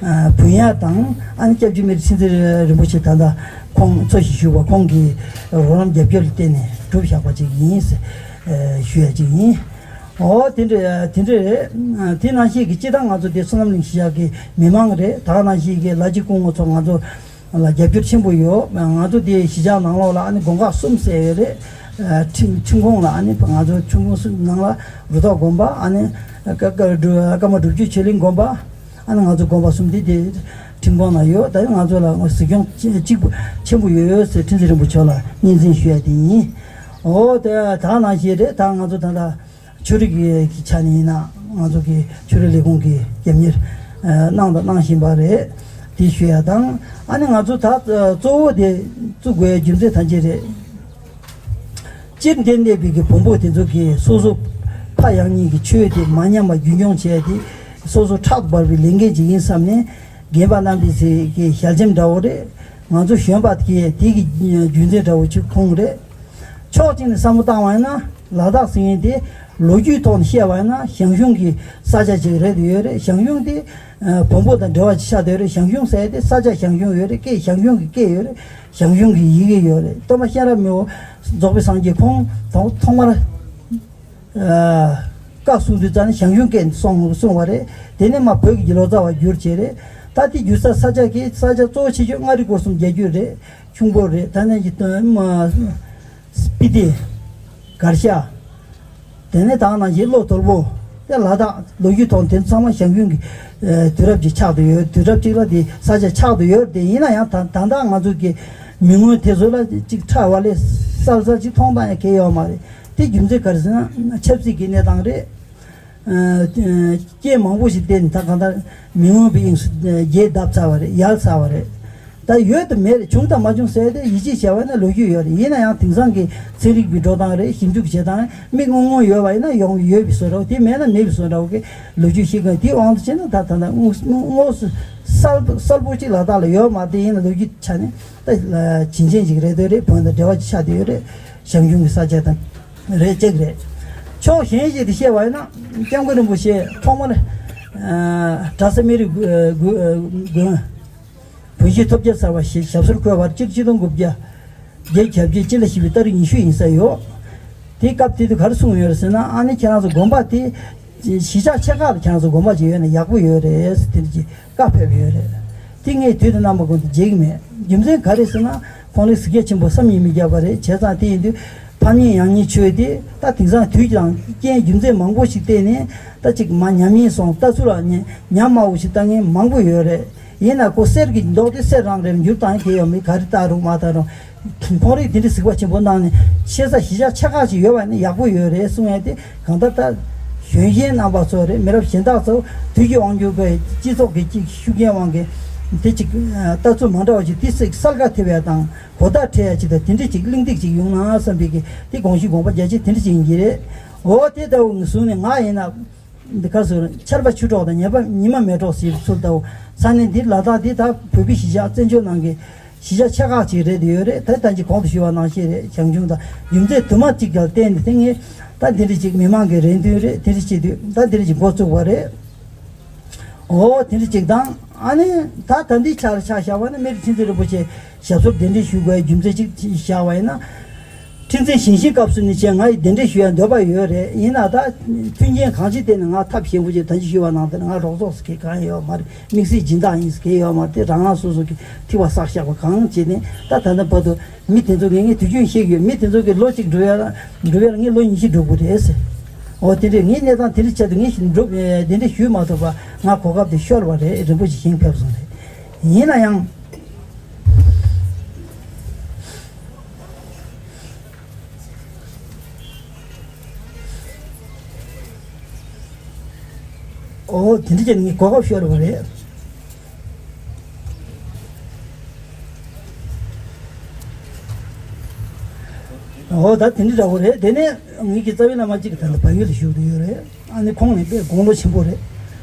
ཨ་འབུལ་ཡག་དང་། ཨ་ནི་སྐྱབས་རྗེ་སྨན་རི་ཁྲི་འཛིན་རིན་པོ་ཆེ་ད་ལྟ་ཁོང་འཚོ་ཞིང་བཞུགས་པ་ཁོང་གི་རོགས་རམ་རྒྱབ་སྐྱོར་ལ་བརྟེན་ནས་གྲུབ་བཞག་པ་ཅིག་ཡིན་ཟེར་ཞུ་ཡ་ཅིག་ཡིན། འོ་དེ་འདྲ་དེ་འདྲ་རེད། དེ་ནང་བཞིན་གྱི་སྤྱིར་བཏང་ང་ཚོ་དེ་བསོད་ནམས་གླིང་གཞིས་ཆགས་ཀྱི་མི་མང་རེད། ད་ག་ནང་བཞིན་གྱི་ལ་གཅིག་སྐུ་ངོ་ཚོ་ང་ཚོ་ལ་རྒྱབ་སྐྱོར་ཆེན་པོ་ཡོད། ང་ཚོ་དེ་གཞིས་ཆགས་ནང་ལོགས་ལ་ཨ་ནི་དགོན་ཁག་གསུམ་ཟེར་ཡོད་རེད། ཨ་ཁྲིམས་ཁྲིམས་ཁང་ལ་ཨ་ནི་ང་ཚོ་ཁྲིམས་ཁང་གསུམ་ནང་ལ་རུ་ཐོག་དགོན་པ། ཨ་ནི་ཀ་ཀ་ཀརྨ་སྒྲུབ་བརྒྱུད་ཆོས་གླིང་དགོན་པ། ཨ་ནི་ང་ཚོ་དགོན་པ་གསུམ་དེ་དེ་ཁྲིམས་ཁང་ནང་ཡོད། ད་ང་ཚོ་ལ་གཟིགས་སྐྱོང་གཅིག་པུ་ཆེན་པོ་ཡོད་ཟེར་ཁྲི་འཛིན་རིན་པོ་ཆེ་ལ་སྙན་སེང་ཞུ་ཡ་དེ་ཡིན། འོ་དེ་ད་ནང་བཞིན་རེད། ད་ང་ཚོ་ད་ལྟ་ཆོས་རིག་གི་ཆ་ནས་ཡིན་ན་ང་ཚོ་གི་ཆོས་རིག་ལས་ཁུངས་ཀྱི་རྒྱབ་གཉེར་གནང་དང་གནང་བཞིན་པ་རེད། དེ་ཞུ་ཡ་དང་། ཨ་ནི་ང་ཚོ་ད་གཙོ་བོ་དེ་བཙུགས་དགོས་རྒྱུ་མཚན་ཐམས་ཅད་རེད། སྤྱིར་འདིར་གནས་པའི་གི་བོན་པོ་དེ་ཚོ་གིས་སོ་སོ་ཕ་ཡང་གཉིས་ཀྱི་ཆོས་དེ་མ་ཉམས་པ་རྒྱུན་སྐྱོང་བྱས་ཏེ། སོ་སོ་ཕྲག་ཏུ་བབས་པའི་ལས་འགན་ཅིག་ཡིན་བསམ་ནས། རྒན་པ་རྣམ་པའི་ཚེ་གི་ཞལ་ཆེམས་འདྲ་བོ་རེད། ང་ཚོ་གཞོན་པ་དེ་གི་དེ་གི་རྒྱུ་མཚན་འདྲ་བོ་ཅིག་ཁོང་རེད། ཕྱོགས་གཅིག་ནས་བསམ་བློ་བཏང་བ་ཡིན་ན། ལ་དྭགས་ཟེར་མཁན་དེ་ལོ་རྒྱུས་ཐོག་ནས་བཤད་པ་ཡིན་ན་ཞང་ཞུང་གི་ས་ཆ་ཅིག་རེད་ཡོད་རེད། ཞང་ཞུང་དེ་བོན་པོ་དང་འབྲེལ་བ་ཅིག་ཆགས་བསྡད་ཡོད་རེད། ཞང་ཞུང་ཟེར་ཡ་དེ་ས་ཆ་ཞང་ཞུང་ཡོད་རེད། སྐད་ཞང་ཞུང་གི་སྐད་ཡོད་རེད། ཞང་ཞུང་གི་ཡི་གེ་ཡོད་རེད། སྟོན་པ་གཤེན་རབ་མི་བོ་རྫོགས་པའི་སངས་རྒྱས་ཁོང་ཐོག་ཐོག་མར་ཨ་བཀའ་གསུང་དུས་ཙམ་ནས་ཞང་ཞུང་སྐད་གསུང་གསུང་བ་རེད། དེ་ནས་མར་བོད་ཀྱི་ལོ་ཙཱ་བ་བསྒྱུར་བྱས་རེད། ད་དེ་བསྒྱུར་ས་ས་ཆ་གི་ས་ཆ་གཙོ་བོ་ཆེ་ཤོས་མངའ་རིས་སྐོར་གསུམ་རྒྱ་བསྒྱུར་རེད། ཁྱུང་པོ་རེད། ད་ནས་ཀྱི་སྟོན་མ་སྤི་ཏི། གར་ཤ། དེ་ནས་ད་ནང་བཞིན་ལྷོ་དོལ་པོ། དེ་ལ་དྭགས། ལོ་རྒྱུས་ཐོག་དེ་ཚང་མ་ཞང་ཞུང་གི་ཨ་དུས་རབས་ཅིག་ཆགས་བསྡད་ཡོད། དུས་རབས་ཅིག་ལ་དེ་ས་ཆ་ཆགས་བསྡད་ཡོད། དེ་ཡིན་ན་ཡང་ད་ད་ལྟ་ང་ཚོ་གི་མི་མངོན་དེ་ཚོ་ལ་ཅིག་ཁྲ་བ་ལེ་གསལ་གསལ་ཅིག་མཐོང་སྟངས་ཡང་གང་ཡོད་མ་རེད། དེ་རྒྱུ་མཚན་ག་རེ་ཟེར་ན་ཆབ་སྲིད་ཀྱི་གནས་སྟངས་རེད། ཨ་རྐྱེན་མང་པོ་ཞིག་བརྟེན་ད་གང་ལྟར་མི་མངོན་པའི་དབྱིངས་སུ་རྒྱས་བཏབ་ཚར་བ་རེད། ཡལ་ཚར་བ་རེད། ད་ཡོད་དང་མེད་རེད། བྱུང་དང་མ་བྱུང་ཟེར་ཏེ་ཡིད་ཆེས་བྱས་པ་ན་ལོ་རྒྱུས་ཡོད་རེད། ཡིན་ན་ཡང་དེང་སང་གི་ཚན་རིག་པའི་འགྲོ་སྟངས་རེད། ཞིབ་འཇུག་བྱེད་སྟངས་མིག་རྔུང་རྔུང་ཡོད་པ་ཡིན་ན་ཡོང་ཡོད་པའི་བཟོ་འདྲ་བོ། དེ་མེད་ན་མེད་པའི་བཟོ་འདྲ་བོ་གི་ལོ་རྒྱུས་ཤིག་གི་དེའི་དབང་དུ་བྱས་ན་ད་ད་ལྟ་དངོས་དངོས་སུ་གསལ་གསལ་པོ་ཅིག་ལ་དྭགས་ལ་ཡོད་མ་རེད། ཡིན་ན་ལོ་རྒྱུས་ཆ་ནས་ད་བྱིན་ཅན་ཅིག་རེད་འདོད་རེད། བོན་དང་འབྲེལ་བ་ཅིག་ཆགས་བསྡད་ཡོད་རེད། ཞང་ཞུང་གི་ས་ཆ་དང་རེད་ཅིག་རེད། ཕྱོགས་གཞན་ཞིག་ཏུ་བཤད་པ་ཡིན་ན་སྐྱབས་མགོན་རིན་པོ་ཆེ་ཐོག་མར་ཨ་གྲྭ་ས་སྨན་རི་དགོན། བོན་གཞིས་ཐོབ་རྒྱལ་ཚར་བ་ཞེས་ཞབས་སོར་འཁོད་པར་སྤྱིར་ཆིག་སྟོང་དགུ་བརྒྱ་བརྒྱད་ཅུ་གྱ་བརྒྱད་སྤྱི་ཟླ་བཞི་པའི་ཏ་རིག་ཉི་ཤུ་ཡིན་ས་ཡོད། དེའི་སྐབས་དེ་དུས་ག་རེ་གསུངས་ཡོད་རེད་ཟེར་ན། ཨ་ནི་ཁྱེད་རང་ཚོ་དགོན་པ་དེ་གཞིས་ཆགས་ཆེ་ཁག་ལ་ཁྱེད་རང་ཚོ་དགོན་པ་ཅིག་ཡོད་ན་ཡག་པོ་ཡོད་རེད་ཟེར་དེ་འདྲ་ཅིག་བཀའ་ཕེབས་ཡོད་རེད། དེ་ངས་དུས་དང་རྣམ་པ་ཀུན་ཏུ་བརྗེད་ཀྱི་མེད། རྒྱུ་མཚན་ག་རེ་ཟེར་ན། ཁོང་རང་གཟིགས་རྒྱ་ཆེན་པོ་བསམ་གྱིས་མི་ཁྱབ་པ་རེད། བྱས་ཙང་དེ་ཡིན་དུས་ཕ་མྱེས་ཡང་མྱེས་ཆོས་དེ་ད་དེང་སང་དུས་ཀྱི་རྐྱེན་རྒྱུ་མཚན་མང་པོ་ཞིག་བརྟེན་ནས་ད་ཅིག་མ་ཉམས་ཉེས་སོང་། ལྟ་ཚུལ་ལ་ཉམས་དམའ་བོ་ཞིག་ལྟ་མཁན་མང་པོ་ཡོད་རེད། ཡིན་ན་ཁོ་གསེར་གྱི་མདོག་དེ་གསེར་རང་རེད། འགྱུར་བཏང་ཡ་གང་ཡོད་མེད། ག་རེ་བཏགས་རུང་མ་བཏགས་རུང་། ཁོང་རང་དེ་འདྲའི་གཟིགས་པ་ཆེན་པོ་གནང་ནས་ཆེ་ས་གཞིས་ཆགས་ཆེ་ཁག་ཅིག་ཡོད་པ་ནི་ཡག་པོ་ཡོད་རེད་གསུང་ཡ་དེ་གང་ལྟར་ད་གཞོན་གཞོན་རྣམ་པ་ཚོ་རེད། མི་རབས་གཞན་དག་ཚོ་དུས་ཀྱི་དབང་སྒྱུར་གྱི་སྤྱི་ཚོགས་ཀྱི་ཅིག་ཤུགས་རྐྱེན་དབང་གིས་དེ་ཅིག་ལྟ་ཚུལ་མ་འདྲ་བ་ཅིག་དེ་སྲིད་གསལ་ཁ་ཐེབས་ཡ་དང་གོ་བརྡ་འཕྲད་ཡ་ཅིག་དང་དེ་འདྲ་ཅིག་གླེང་སྟེགས་ཅིག་ཡོང་ན་བསམ་པའི་གི་དེ་དགོངས་ཞུ་དགོངས་པ་རྒྱ་ཆེ་དེ་འདྲ་ཅིག་ཡིན་གྱི་རེད། འོ་དེ་ལྟ་བུ་ངས་བཟུང་ནས་ང་ཡིན་ན། འདི་ག་ཟེར། ཆར་པ་ཆུ་གྲོགས་དང་ཉི་མ་ཉི་མ་མེ་གྲོགས་ཟེར་བའི་ཚུལ་ལྟ་བུ་ས་གནས་འདིར་ལ་དྭགས་འདི་ད་བོད་པའི་གཞིས་ཆགས་བཙན་བྱོལ་ནང་གི་གཞིས་ཆགས་ཆེ་ཁག་ཅིག་རེད་ཡོད་རེད། ད་ད་ཅི་གོང་དུ་ཞུས་པ་ནང་བཞིན་རེད། ཞང་ཞུང་དང་རྒྱུ་མཚན་དུ་མ་གཅིག་ཀྱང་བརྟེན་ནས་དེ་ངས་ད་འདི་འདྲ་ཅིག་མི་མང་གི་རེ་འདུན་རེད། དེ་འདྲ་བྱེད་དུས་ད་འདི་འདྲ་ཅིག་འགོ་བཙུགས་པ་རེད། འོ་དེ་འདྲ་ཅིག་དང་། ཨ་ནི་ད་ད་འདི་ཆ་ལ་ཆ་བཞག་པ་ན་སྨན་རི་ཁྲི་འཛིན་རིན་པོ་ཆེ་ཞབས་སོར་གདན་འདྲེན་ཞུ་དགོས་རྒྱུ་མཚན་ཅིག་བཞག་པ་ཡིན་ན། ཁྲི་འཛིན་ཞིང་གཤེགས་སྐབས་སུ་ནི་ཆེད་ང་ཡི་གདན་འདྲེན་ཞུ་ཡ་འདོད་པ་ཡོད་རེད། ཡིན་ན་ད་མཐུན་རྐྱེན་གང་ཅིའི་ཐད་ནས་ང་ཐབས་ཞན་པོ་ཅིག་ད་ཅི་ཞུས་པ་ནང་ལྟར་ང་རོགས་ཚོགས་སུ་གང་ཡང་ཡོད་མ་རེད། དམིགས་བསལ་སྦྱིན་བདག་ཡིན་ཟེར་གང་ཡོད་མ་རེད། དེ་རང་རང་སོ་སོ་གི་ཐིགས་པ་བསགས་བཞག་པ་གང་བྱས་ནས་ད་ད་ལྟ་བར་དུ་མི་དེ་ཚོ་གི་ངས་དུས་རྒྱུན་བཤད་ཀྱི་ཡོད། མི་དེ་ཚོ་གི་ལོ་གཅིག་འགྲོ་ཡ་ལ་འགྲོ་བའི་ལ་ངས་ལོ་ཉི་ཤུ་འགྲོ་དགོས་རེད་ཟེར། འོ་དེ་འདྲས་ངའི་གནས་སྟངས་དེ་འདྲ་ཆེད་དུ་ངས་འགྲོ་གདན་འདྲེན་ཞུས་མ་ཐུབ་པ་ང་གོ་སྐབས་དེ་ཤོར་བ་རེད། རིན་པོ་ཆེ་ཞིང་ཕེབས་སོང་རེད། ཡིན་ན་ཡང་། ཨོ་དེ་འདྲ་བྱས་ནས་ངས་གོ་སྐབས་ཤོར་བ་རེད། ཨོ་ད་དེ་འདྲ་འདྲ་བོ་རེད། དེ་ནས་ངེད་ཀྱི་རྩ་བའི་བླ་མ་གཅིག་གི་ད་ལྟ་བལ་ཡུལ་དུ་བཞུགས་བསྡད་ཡོད་རེད། ཨ་ནི་ཁོང་ནི་དཔེ་དགུང་ལོ་ཆེན་པོ་རེད།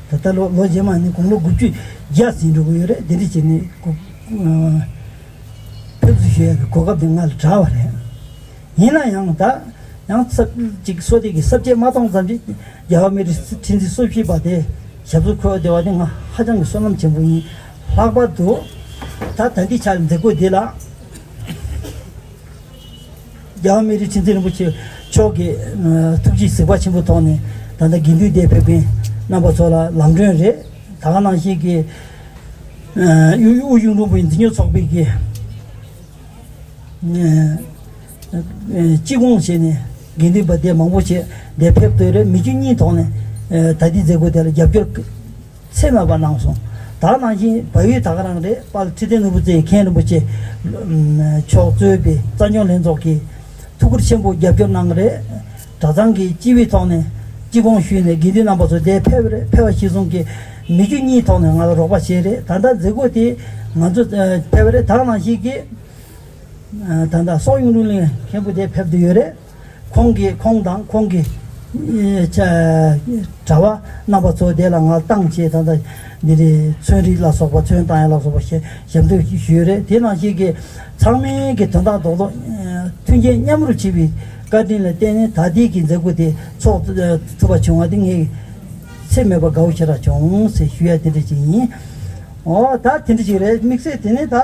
ད་ལྟ་ལོ་ལོ་རྗེས་མ་ནི་དགུང་ལོ་དགུ་བཅུ་བརྒྱ་ཟིན་འགྲོ་གི་ཡོད་རེད། དེ་འདྲ་བྱས་ནས་ཕེབས་བསུ་ཞུ་ཡག་གི་གོ་སྐབས་དེ་ང་ལ་བྲལ་བ་རེད། ཡིན་ན་ཡང་ད་ཡང་ཚབ་ཅིག་བསོད་བདེ་གི་ས་བཅད་མ་གཏོང་ཙམ་གྱིས་རྒྱལ་བ་སྨན་རི་ཁྲི་འཛིན་སོ་བཞི་པ་དེ་ ཞབས་སོར་འཁོད་བསྡད་པ་དེ་ང་ཧ་ཅང་གི་བསོད་ནམས་ཆེན་པོ་ཡིན། ལྷག་པར་དུ་ད་ད་ལྟའི་ཆར་མཛད་སྒོ་འདི་ལ་རྒྱལ་བ་སྨན་རིའི་ཁྲི་འཛིན་རིན་པོ་ཆེ་མཆོག་གི་ཐུགས་རྗེ་གཟིགས་པ་ཆེན་པོའི་ཐོག་ནས་ད་ལྟ་དགེ་འདུན་སྡེ་ཕེབས་མཁན་རྣམ་པ་ཚོ་ལ་ལམ་གྲོན་རེད། ད་ག་ནང་བཞིན་གྱི་དབུས་གཡུང་དྲུང་བོན་འཛིན་སྐྱོང་ཚོགས་པའི་གི་སྤྱི་ཁོངས་བྱས་ནས་དགེ་འདུན་པ་དེ་མང་པོ་བྱས་དེ་ཕེབས་ཐུབ་རེད། མི་རྒྱུ་གཉིས་ཐོག་ནས་ད་ལྟའི་མཛད་སྒོ་དེ་ལ་རྒྱབ་སྐྱོར་ཚད་མེད་པ་གནང་སོང་། ད་ནང་བཞིན་བལ་ཡུལ་ད་ག་རང་རེད། དཔལ་ཁྲི་བཙན་ནོར་བུ་རྩེའི་མཁན་རིན་པོ་ཆེ་མཆོག་གཙོས་པའི་རྩ་འཛིན་ལྷན་ཚོགས་ཀྱིས་ཐུགས་ཁུར་ཆེན་པོ་རྒྱབ་སྐྱོར་གནང་རེད། གྲྭ་ཚང་གི་སྤྱི་པའི་ཐོག་ནས་སྤྱི་ཁོངས་ཞུས་ནས་དགེ་འདུན་རྣམ་པ་ཚོ་དེ་ཕེབས་རེད། ཕེབས་པ་གཞིར་བཟུང་གིས་མི་རྒྱུ་གཉིས་ཐོག་ནས་ང་ལ་རོགས་པ་བྱས་རེད། ད་ལྟ་མཛད་སྒོ་དེ་ང་ཚོ་ཕེབས་རེད། ད་ནང་བཞིན་གྱི་ད་ལྟ་སོག་གཡུང་དྲུང་གླིང་མཁན་པོ་དེ་ཕེབས་བསྡད་ཡོད་རེད། ཁོང་གིས་ཁོང་དང་ཁོང་གི་གྲྭ་པ་རྣམ་པ་ཚོ་དེ་ལ་ང་བཏང་བྱས་ད་ལྟ་འདི་རེད། ཚོན་རིས་ལ་སོགས་པ་ཚོན་བཏང་ཡ་ལ་སོགས་པ་ཞབས་འདེགས་ཞུས་ཡོད་རེད། དེ་ནང་བཞིན་གྱི་ཚང་མས་ཀྱི་དོན་དག་རྡོག་རྡོག་མཐུན་རྐྱེན་མཉམ་རུབ་བྱེད་པའི་བཀའ་དྲིན་ལ་བརྟེན་ནས་ད་ལྟའི་གི་མཛད་སྒོ་དེ་ཚོགས་ཐུབ་པ་བྱུང་བ་དེ་ངས་ཚད་མེད་པ་དགའ་བོ་ཞེ་དྲག་བྱུང་ཟེར་ཞུ་ཡ་དེ་འདྲ་ཅིག་ཡིན། འོ་ད་དེ་འདྲ་ཅིག་རེད། དམིགས་བསལ་དེ་ནས་ད།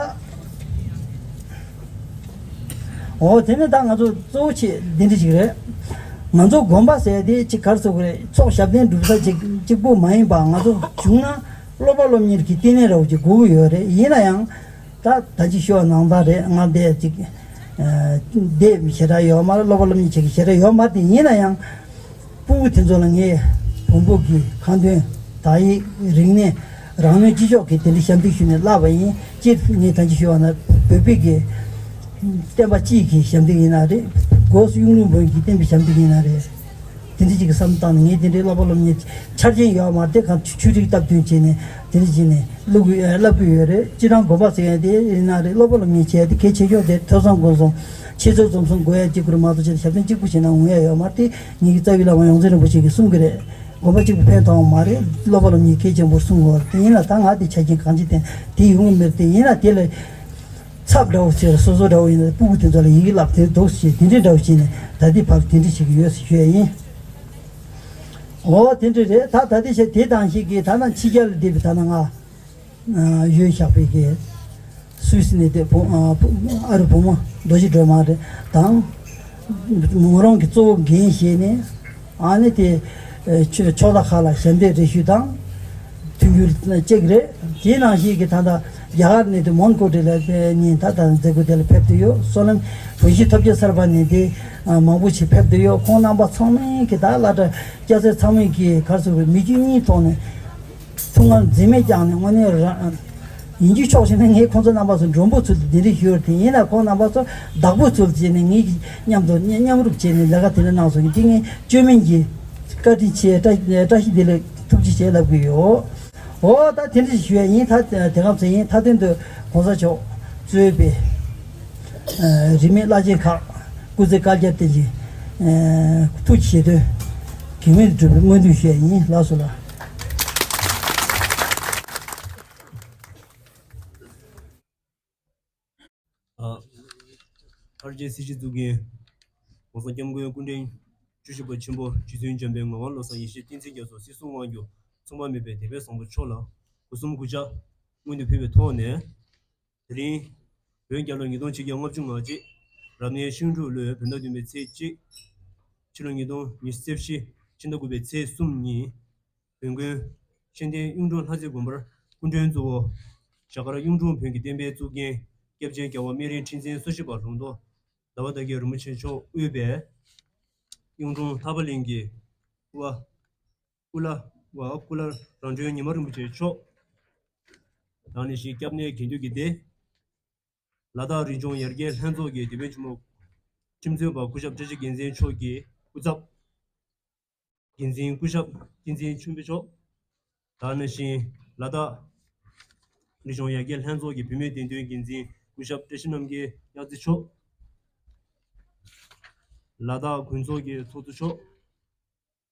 འོ་དེ་ནས་ད་ང་ཚོ་གཙོ་བོ་ཆེ་འདི་འདྲ་ཅིག་རེད། ང་ཚོ་དགོན་པ་ཟེར་དེ་ཅིག་ག་རེ་ཟེར་དགོས་རེད། ཚོགས་ཞབས་བརྟན་སྒྲུབ་ས་ཅིག་གཅིག་པུ་མ་ཡིན་པ་ང་ཚོ་བྱུང་ན་སློབ་པ་སློབ་གཉེར་གྱི་བསྟི་གནས་འདྲ་བོ་ཅིག་དགོས་ཀྱི་ཡོད་རེད། ཡིན་ན་ཡང་ད་ད་ཅི་ཞུ་བ་ནང་ལྟར་རེད། ང་འདས་ཅིག་འདས་ཞེ་དྲག་ཡོད་མ་རེད། སློབ་པ་སློབ་གཉེར་བྱེད་ཀྱི་ཞེ་དྲག་ཡོད་མ་རེད། དེ་ཡིན་ན་ཡང་སྤུ་གུ་དེ་ཚོ་ལ་ངས་བོན་པོ་གི་ཁ་འདོན་དག་ཡིག་རིག་གནས་རང་ནུས་ཅི་ལྕོགས་ཀྱིས་དེ་འདྲའི་ཞབས་འདེགས་ཞུས་ནས་བསླབས་པ་ཡིན། སྤྱིར་ངས་ད་ཅི་ཞུ་བ་ན་བོད་པའི་གི་བསྟན་པ་སྤྱི་གི་ཞབས་འདེགས་ཡིན་ན་རེད། སྒོས་སུ་གཡུང་དྲུང་བོན་གྱི་བསྟན་པའི་ཞབས་འདེགས་ཡིན་ན་རེད། དེ་འདྲ་ཅིག་གི་བསམ་བཏང་ནས་ངས་དེ་འདྲའི་སློབ་པ་སློབ་གཉེར་ཆ་རྐྱེན་ཡོད་མ་རེད། དེ་གང་ཆུ་ཆུ་རིགས་སྟབས་བསྟུན་བྱས་ནས་དེ་འདྲ་བྱས་ནས་བསླབ་དགོས་བསླབ་དགོས་ཡོད་རེད། སྤྱིར་བཏང་དགོན་པ་ཟེར་ཡ་དེ་ཡིན་ན་རེད། སློབ་པ་སློབ་གཉེར་བྱས་ཏེ་གལ་ཆེ་ཤོས་དེ་ཐོས་བསམ་སྒོམ་གསུམ་འཆད་རྩོད་རྩོམ་གསུམ་དགོས་ཡ་གཅིག་པུ་རེད་མ་གཏོགས་ཅིག་ཞབས་བརྟན་གཅིག་པུ་བྱས་ན་འོང་ཡ་ཡོད་མ་རེད། དེ་ངེད་ཀྱི་རྩ་བའི་བླ་མ་ཡོངས་འཛིན་རིན་པོ་ཆེ་གིས་གསུང་གི་རེད། དགོན་པ་གཅིག་པུ་ཕན་ཐོགས་མ་རེད། སློབ་པ་སློབ་གཉེར་གལ་ཆེན་པོར་གསུང་དགོས་རེད། དེ་ཡིན་ན་ད་ང་དེ་ཆ་རྐྱེན་གང་ཅི་བསྟན་དེ་ཡོང་གི་མེད་རེད། དེ་ཡིན་ན་དེ་ལ་ཚབ་འདྲ་བོ་བྱས་སོ་སོ་འདྲ་བོ་ཡིན་ན་སྤུ་གུ་དེ་ཚོ་ལ་ཡི་གེ་བསླབ་དེ་འདུག་ཞེས་དེ་འདྲའི་འདྲ་བོ་བྱས་ནས་ད་ལྟའི་བར་དེ་འདྲ་བྱེད་ཀྱི་ཡོད་ཟེར་ཞུ་ཡ་ཡིན། འོ་དེ་འདྲ་རེད། ད་ད་ལྟའི་ཆ་དེ་དང་ཞིག་གིས་ད་ནང་ཕྱི་རྒྱལ་ལ་བསྡད་པའི་ད་ནང་ང་ཡོད་བཞག་པའི་གི་སུད་སི་ནས་བསྡད་བུ་ཨ་བུ་ཨ་རུ་བུ་མོ་རྡོ་རྗེ་སྒྲོལ་མ་རེད་དང་། མོ་རང་གི་གཙོ་བོ་འགན་བཞེས་ནས་ཨ་ནི་དེ་ཆོ་ཕྱོགས་མཐའ་ཁག་ལ་ཞབས་འདེགས་རེ་ཞུ་དང་མཐུན་འགྱུར་གཅིག་རེད། དེ་ནང་བཞིན་གྱི་ད་ལྟ་རྒྱ་གར་ནས་དེ་མོན་གྷོ་ཊི་ལ་ནས་ད་ལྟ་མཛད་སྒོ་དེ་ལ་ཕེབས་བསྡད་ཡོད། བསོད་ནམས་བོན་གཞིས་ཐོབ་རྒྱལ་གསར་པ་ནས་དེ་མང་པོ་ཞིག་ཕེབས་བསྡད་ཡོད། ཁོང་རྣམ་པ་ཚང་མས་ཀྱི་ད་བླ་གྲྭ་སྐྱ་སེར་ཚང་མས་ཀྱི་ག་རེ་ཟེར་དགོས་རེད། མི་རྒྱུ་གཉིས་ཐོག་ནས། ཐུགས་ངར་འཛིན་མེད་བསྐྱངས་ནས་དངོས་གནས་རང་ཡིན་རྒྱུ་ཕྱོགས་ཞིག་ནས་ངས་ཁོང་ཚོ་རྣམ་པ་ཚོ་མགྲོན་པོ་ཚུལ་དུ་གདན་འདྲེན་ཞུས་ཏེ་ཡིན་ན་ཁོང་རྣམ་པ་ཚོ་བདག་པོ་ཚུལ་བྱས་ནས་ངས་མཉམ་དུ་མཉམ་རུབ་བྱས་ནས་ལས་ཀ་དེ་འདྲ་གནང་སོང་གི་འདི་ངས་བཅོས་མིན་གྱི་བཀའ་དྲིན་ཆེ། བཀྲ་བཀྲ་ཤིས་བདེ་ལེགས་ཐུགས་རྗེ་ཆེ་ལབ་གི་ཡོད། འོ་ད་དེ་འདྲ་ཞིག་ཞུ་ཡ་ཡིན། ད་དེ་སྐབས་སུ་ཡིན། མཐའ་དོན་དུ་གོང་ས་མཆོག་གཙོས་པའི་རིས་མེད་བླ་ཆེན་ཁག་སྐུ་ཚེ་བསྐལ་བརྒྱར་བརྟན་ཅིང་ཐུགས་ཀྱི་བཞེད་དོན་གེགས་མེད་དུ་འགྲུབ་པའི་སྨོན་འདུན་ཞུ་ཡ་ཡིན། ལགས་སོ་ལགས། ཨ། ཨར་ཇེ་སྲིད་སྤྱི་གཙུག་གི་༸གོང་ས་༸སྐྱབས་མགོན་སྐུ་ཕྲེང་བཅུ་བཞི་པ་ཆེན་པོ་རྗེ་བཙུན་འཇམ་དཔལ་ངག་དབང་བློ་བཟང་ཡེ་ཤེས་བསྟན་འཛིན་རྒྱ་མཚོ་སྲིད་གསུམ་དབང་སྒྱུར་མཚུངས་པ་མེད་པའི་དད་པའི་བཟང་པོ་མཆོག་ལ་སྒོ་གསུམ་གུས་ཕྱག་སྔོན་དུ་ཕུལ་བའི་ཐོག་ནས། དེ་རིང་། བོད་རྒྱལ་ལོ་ཉིས་སྟོང་ཆིག་བརྒྱ་ལྔ་བཅུ་ང་གཅིག་རབ་གནས་ཤིང་འབྲུག་ལོའི་བོད་ཟླ་བདུན་པའི་ཚེས་གཅིག་ཕྱི་ལོ་ཉིས་སྟོང་ཉི་ཤུ་རྩ་བཞི་ཕྱི་ཟླ་དགུ་པའི་ཚེས་གསུམ་ཉིན། བོན་དགོན་ཤེས་ལྡན་གཡུང་དྲུང་ལྷ་རྩེ་དགོན་པར་སྐུ་མགྲོན་གཙོ་བོ། རྒྱ་གར་གཡུང་དྲུང་བོན་གྱི་བསྟན་པའི་གཙུག་རྒྱན་སྐྱབས་རྗེ་རྒྱལ་བ་སྨན་རིའི་ཁྲི་འཛིན་སོ་བཞི་པ་ལུང་རྟོགས་ཟླ་བ་དར་རྒྱས་རིན་པོ་ཆེ་མཆོག་དབུས་པའི་གཡུང་དྲུང་ཐར་པ་གླིང་གི་སྐུ་པ། ཀུ་ལ་བ་ཀུ་ལ་རང་བྱོན་ཉི་མ་རིན་པོ་ཆེ་མཆོག་དང་ནི་ཞིང་སྐྱབས་གནས་དགེ་འདུན་གྱི་སྡེ། ལ་དྭགས་རི་ལྗོངས་ཡར་རྒྱས་ལྷན་ཚོགས་ཀྱི་སྡེ་དཔོན་ཆེན་མོ། ཁྲིམས་རྩོད་པ་སྐུ་ཞབས་བཀྲ་ཤིས་རྒྱལ་མཚན་མཆོག་གི་སྐུ་ཚབ། འགན་འཛིན་སྐུ་ཞབས་བསྟན་འཛིན་ཆོས་འཕེལ་མཆོག་དང་ནི་ཞིང་ལ་དྭགས་རི་ལྗོངས་ཡར་རྒྱས་ལྷན་ཚོགས་ཀྱི་བུད་མེད་བདེན་དོན་འགན་འཛིན་སྐུ་ཞབས་བཀྲ་ཤིས་རྣམ་རྒྱལ་གཡག་རྩེ་མཆོག་ལ་དྭགས་དགོན་ཚོགས་ཀྱི་ཚོགས་གཙོ་མཆོག་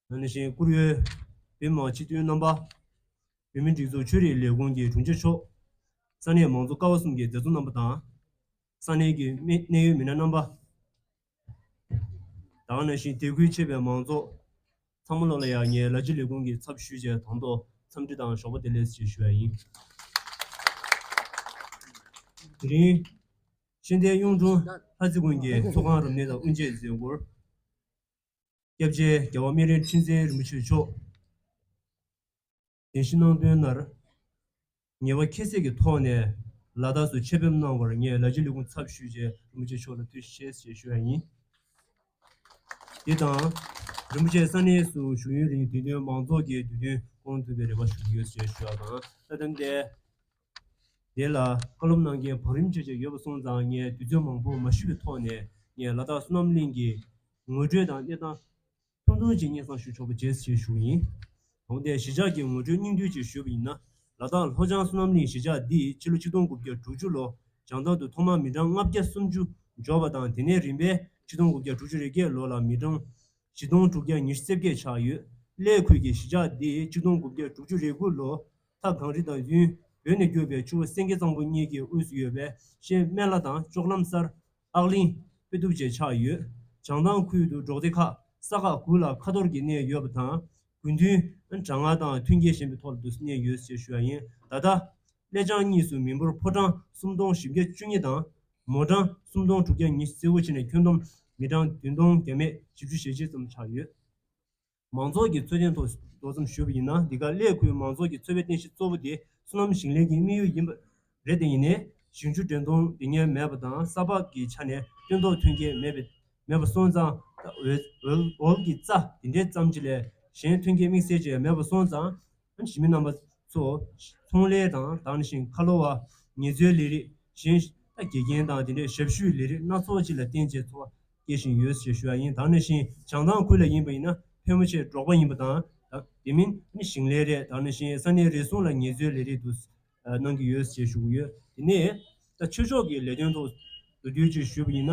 ནང་བཞིན་བཀུར་འོས་བོད་མི་མང་སྤྱི་འཐུས་རྣམ་པ། བོད་མིའི་སྒྲིག་འཛུགས་ཆོས་རིག་ལས་ཁུངས་ཀྱི་དྲུང་ཆེ་མཆོག་ས་གནས་མང་གཙོ་ཀ་བ་གསུམ་གྱི་མཛད་གཙོ་རྣམ་པ་དང་། ས་གནས་ཀྱི་མི་གནད་ཡོད་མི་སྣ་རྣམ་པ། དང་ནང་བཞིན་དེ་ཁུལ་ཆེད་པའི་མང་ཚོགས་ཚང་མ་ལོ་ལ་ཡང་ངས་ལ་སྤྱི་ལས་ཁུངས་ཀྱི་ཚབ་ཞུས་བྱས་དང་ཐོག་ འཚམས་འདྲི་དང་ཞོགས་པ་བདེ་ལེགས་ཞེས་ཞུ་བ་ཡིན། དེ་རིང་ཤེས་ལྡན་གཡུང་དྲུང་ལྷ་རྩེ་དགོན་གྱི་ཚོགས་ཁང་རབ་གནས་དང་དབུ་འབྱེད་མཛད་སྒོར། སྐྱབས་རྗེ་རྒྱལ་བ་སྨན་རི་ཁྲི་འཛིན་རིན་པོ་ཆེ་མཆོག་གདན་ཞུ་གནང་དོན་ནར། ངེས་པ་ཁྱད་བསད་ཀྱི་ཐོག་ནས་ལ་དྭགས་སུ་ཆེད་ཕེབས་གནང་བར་ངས་ལ་ཕྱི་ལས་ཁུངས་ཚབ་ཞུས་རྗེས་རིན་པོ་ཆེ་མཆོག་ལ་ཐུགས་རྗེ་ཆེ་ཞེས་ཞུ་བ་ཡིན། དེ་དང་། རིན་པོ་ཆེ་ས་གནས་སུ་བཞུགས་ཡུན་རིང་དུས་མཐུན་མང་ཚོགས་ཀྱི་དུས་སྟོན་སྐོང་ཐུབ་པའི་རེ་བ་ཞུ་རྒྱུ་ཡོད་ཞེས་ཞུ་བ་དང་། ད་ལྟ་འདི། དེ་ལ་བཀའ་སློབ་གནང་མཁན་བང་རིམ་ཆེ་ཆེ་ཡོད་པ་སོང་ཙང་ངས་དུས་ཚོད་མང་པོ་མ་ཞུས་པའི་ཐོག་ནས་ངས་ལ་དྭགས་བསོད་ནམས་གླིང་གི་ངོ་སྤྲོད་དང་གནས་སྟངས་ཐུང་ཐུང་ཅིག་སྙན་སེང་ཞུ་ཆོག་པ་བྱེད་ཞེས་ཞུ་ཡིན། འོན་ཏེ་གཞིས་ཆགས་ཀྱི་ངོ་སྤྲོད་སྙིང་བསྡུས་ཅིག་ཞུས་པ་ཡིན་ན། ལ་དྭགས་ལྷོ་བྱང་བསོད་ནམས་གླིང་གཞིས་ཆགས་འདི་ཕྱི་ལོ་ཆིག་སྟོང་དགུ་བརྒྱ་དྲུག་ཅུ་ལོ་བྱང་ཐང་དུ་ཐོག་མར་མི་གྲངས་ལྔ་བརྒྱ་སུམ་ཅུ་འབྱོར་བ་དང་། དེ་ནས་རིམ་པས་ཆིག་སྟོང་དགུ་བརྒྱ་དྲུག་ཅུ་རེ་བརྒྱད་ལོ་ལ་མི་གྲངས་བཞི་སྟོང་དྲུག་བརྒྱ་ཉི་ཤུ་རྩ་བརྒྱད་ཆགས་ཡོད། གླེ་ཁུལ་གྱི་གཞིས་ཆགས་འདི་ཆིག་སྟོང་དགུ་བརྒྱ་དྲུག་ཅུ་རེ་དགུ་ལོ་མཐའ་གངས་རི་དང་བདུན་བོད་ནས་བསྐྱོད་པའི་ཆུ་བོ་སེང་གེ་གཙང་པོ་གཉིས་ཀྱི་དབུས་སུ་ཡོད་པའི་ཤན་སྨན་བླ་དང་ལྕོག་ལམ་སར་ཨག་གླིང་དཔེ་གཏུབ་བཅས་ཆགས་ཡོད། བྱང་ཐང་ཁུལ་དུ་འབྲོག་སྡེ་ཁག་ས་ཁག་དགུ་ལ་ཁ་ཐོར་གྱིས་གནས་ཡོད་པ་དང་། དགུན་དུས་གྲང་ངར་དང་མཐུན་རྐྱེན་ཞན་པའི་ཐོག་ཏུ་གནས་ཡོད་ཅེས་ཞུ་བ་ཡིན། ད་ལྟ་གླེ་བྱང་གཉིས་སུ་མི་འབོར་ཕོ་བྲང་སུམ་སྟོང་བཞི་བརྒྱ་བཅུ་གཉིས་དང་། མོ་བྲང་སུམ་སྟོང་དྲུག་བརྒྱ་ཉི་ཤུ་རྩ་དགུ་བྱས་ནས་ཁྱོན་བསྡོམས་མི་གྲངས་བདུན་སྟོང་བརྒྱ་མེད་བཞི་བཅུ་ཞེ་གཅིག་ཙམ་ཆགས་ཡོད། མང་ཚོགས་ཀྱི་འཚོ་རྟེན་ཐོག་མདོ་ཙམ་ཞུས་པ་ཡིན་ན། འདི་ག་གླེ་ཁུལ་མང་ཚོགས་ཀྱི་འཚོ་བའི་རྟེན་གཞི་གཙོ་བོ་དེ་བསོད་ནམས་ཞིང་ལས་ཀྱི་དམིགས་ཡུལ་ཡིན་པ་རེད། དེ་ཡིན་ནའི་ཞིང་ཆུ་འདྲེན་གཏོང་དེ་སྔོན་མེད་པ་དང་། ས་བབ་ཀྱི་ཆ་ནས་སྟོན་ཐོག་ཐོན་སྐྱེད་མེད་པ་མེད་པ་སོང་ཙང་། འོལ་འོལ་གྱི་རྩྭ་དེ་འདྲའི་ཙམ་ཅིག་ལས་གཞན་ཐོན་སྐྱེད་དམིགས་བསལ་ཅིག་མེད་པ་སོང་ཙང་། གཞིས་མི་རྣམ་པ་ཚོ་ཚོང་ལས་དང་། དེ་ནང་བཞིན་ཁ་ལོ་བ། ངལ་རྩོལ་ལས་རིགས། གཞན་དགེ་རྒན་དང་དེ་འདྲའི་ཞབས་ཞུའི་ལས་རིགས་སྣ་ཚོགས་ཅིག་ལ་བརྟེན་བྱས་འཚོ་བ་སྐྱེལ་བཞིན་ཡོད་ཅེས་ཞུ་བ་ཡིན། དེ་ནང་བཞིན་བྱང་ཐང་ཁུལ་ལ་ཡིན་པ་ཡིན་ན་ཕལ་མོ་ཆེ་འབྲོག་པ་ཡིན་པ་དང་། དེ་མིན་ཞིང་ལས་རེད། དེ་ནང་བཞིན་ས་གནས་རེ་ཟུང་ལ་ངལ་རྩོལ་ལས་རིགས་འདུག་གནང་གི་ཡོད་ཅེས་ཞུ་གི་ཡོད། དེ་ནས་ད་ཆོས་ཕྱོགས་ཀྱི་ལས་དོན་ཐོག་མདོར་བསྡུས་ཅིག་ཞུས་པ་ཡིན་ན།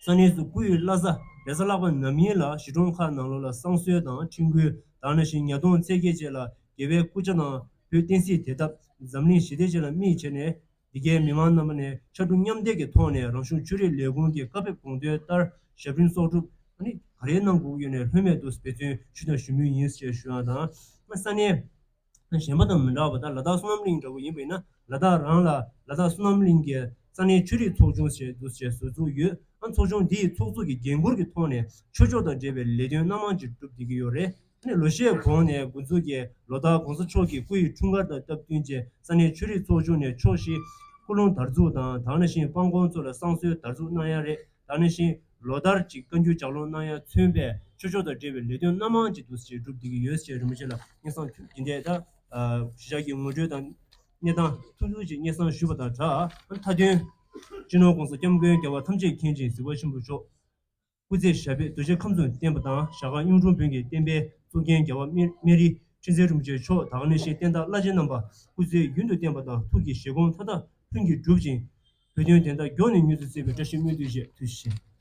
ས་གནས་སུ་སྐུའི་བླ་གཟའ་རེས་གཟའ་ལྷག་པ་ནམ་ཡིན་ལ་གཞིས་གྲོང་ཁག་ནང་ལོགས་ལ་བསང་གསོལ་དང་ཁྲི་འགུལ། དེ་ནང་བཞིན་ཉ་སྟོན་ཚེས་བརྒྱད་བཅས་ལ་རྒྱལ་བའི་སྐུ་ཕྱྭ་དང་བོད་བསྟན་སྲིད་བདེ་ཐབས་འཛམ་གླིང་ཞི་བདེ་བཅས་ལ་དམིགས་བྱས་ནས། འདི་གའི་མི་མང་རྣམ་པ་ནས་ཕྱར་གྲུ་མཉམ་འདེགས་ཀྱི་ཐོག་ནས་རང་གཞུང་ཆོས་རིག་ལས་ཁུངས་ཀྱི་བཀའ་ཕེབས་དགོངས་དོན་ལྟར་ཞབས་དྲུང་ཚོགས་སྒྲུབ་ཨ་ནི་ག་རེ་གནང་དགོས་ཀྱི་ཡོད་ནས་ལྷོད་མེད་དུ་འབད་བརྩོན་ཞུས་དང་ཞུ་མུས་ཡིན་ཞེས་ཞུ་ཡ་དང་། ས་གནས་གཞན་པ་དང་མི་འདྲ་བ། ད་ལ་དྭགས་བསོད་ནམས་གླིང་འདྲ་བོ་ཡིན་པ་ཡིན་ན། ལ་དྭགས་རང་ལ་ལ་དྭགས་བསོད་ནམས་གླིང་གི་ས་གནས་ཆོས་རིག་ཚོགས་ཆུང་ཞེས་འདུག་ཅེས་ཟུར་འཛུགས་ཡོད། ཨ་ཚོགས་ཆུང་འདིའི་ཚོགས་གཙོ་གི་འགན་འཁུར་གྱི་ཐོག་ནས་ཆོས་ཕྱོགས་དང་འབྲེལ་བའི་ལས་དོན་སྣ་མང་ཅིག་སྒྲུབ་བསྡད་ཀྱི་ཡོད་རེད། ཨ་ནི་ལོ་ཤས་གོང་ནས་འགོ་འཛུགས་ཀྱིས་ལོ་ལྟར་གོང་ས་མཆོག་གི་སྐུ་ཡི་འཁྲུངས་སྐར་དང་སྟབས་བསྟུན་བྱས། ས་གནས་ཆོས་རིག་ཚོགས་ཆུང་ནས་ཕྱོགས་བཞིའི་སྐུ་རླུང་དར་འཛུགས་དང་། དེ་ནང་བཞིན་སྤང་གོང་ཚོ་ལ་བསང་གསོལ་དར་འཛུགས་གནང་ཡ་རེད། དེ་ནང་བཞིན་ལོ་ལྟར་གྱི་བཀའ་འགྱུར་ལྗགས་ཀློག་གནང་ཡ་མཚོན་པའི་ཆོས་ཕྱོགས་དང་འབྲེལ་བའི་ལས་དོན་སྣ་མང་ཅིག་འདུག་ཅེས་སྒྲུབ་བསྡད་ཀྱི་ཡོད་ཅེས་རིན་པོ་ཆེ་ལ་སྙན་སེང་ཞུ། འདི་འདྲའི་ད་གཞིས་ཆགས་ཀྱི་ངོ་སྤྲོད་དང་གནས་སྟངས་ཐུང་ཐུང་ཅིག་སྙན་སེང་ཞུས་པ་དང་སྦྲགས། མཐའ་དོན་སྤྱི་ནོར་༸གོང་ས་༸སྐྱབས་མགོན་རྒྱལ་བ་ཐམས་ཅད་མཁྱེན་ཅིང་གཟིགས་པ་ཆེན་པོ་མཆོག་སྐུ་ཚེ་ཞབས་པད་རྡོ་རྗེ་ཁམས་གསུམ་བརྟན་པ་དང་། ཞྭ་སྒང་གཡུང་དྲུང་བོན་གྱི་བསྟན་པའི་གཙུག་རྒྱན་རྒྱལ་བ་སྨན་རི་ཁྲི་འཛིན་རིན་པོ་ཆེ་མཆོག་དང་། དེ་ནང་བཞིན་བསྟན་བདག་བླ་ཆེན་རྣམ་པ་སྐུ་ཚེ་ཡུན་དུ་བརྟན་པ་དང་། ཐུགས་ཀྱི་བཞེད་དགོངས་མཐའ་དག་ལྷུན་གྱིས་གྲུབ་ཅིང་། བོད་དོན་བདེན་མཐའ་མགྱོགས་ནས་མྱུར་དུ་གསལ་བའི་བཀྲ་ཤིས་སྨོན་འདུན་བཅས། ཐུགས་རྗེ་ཆེ།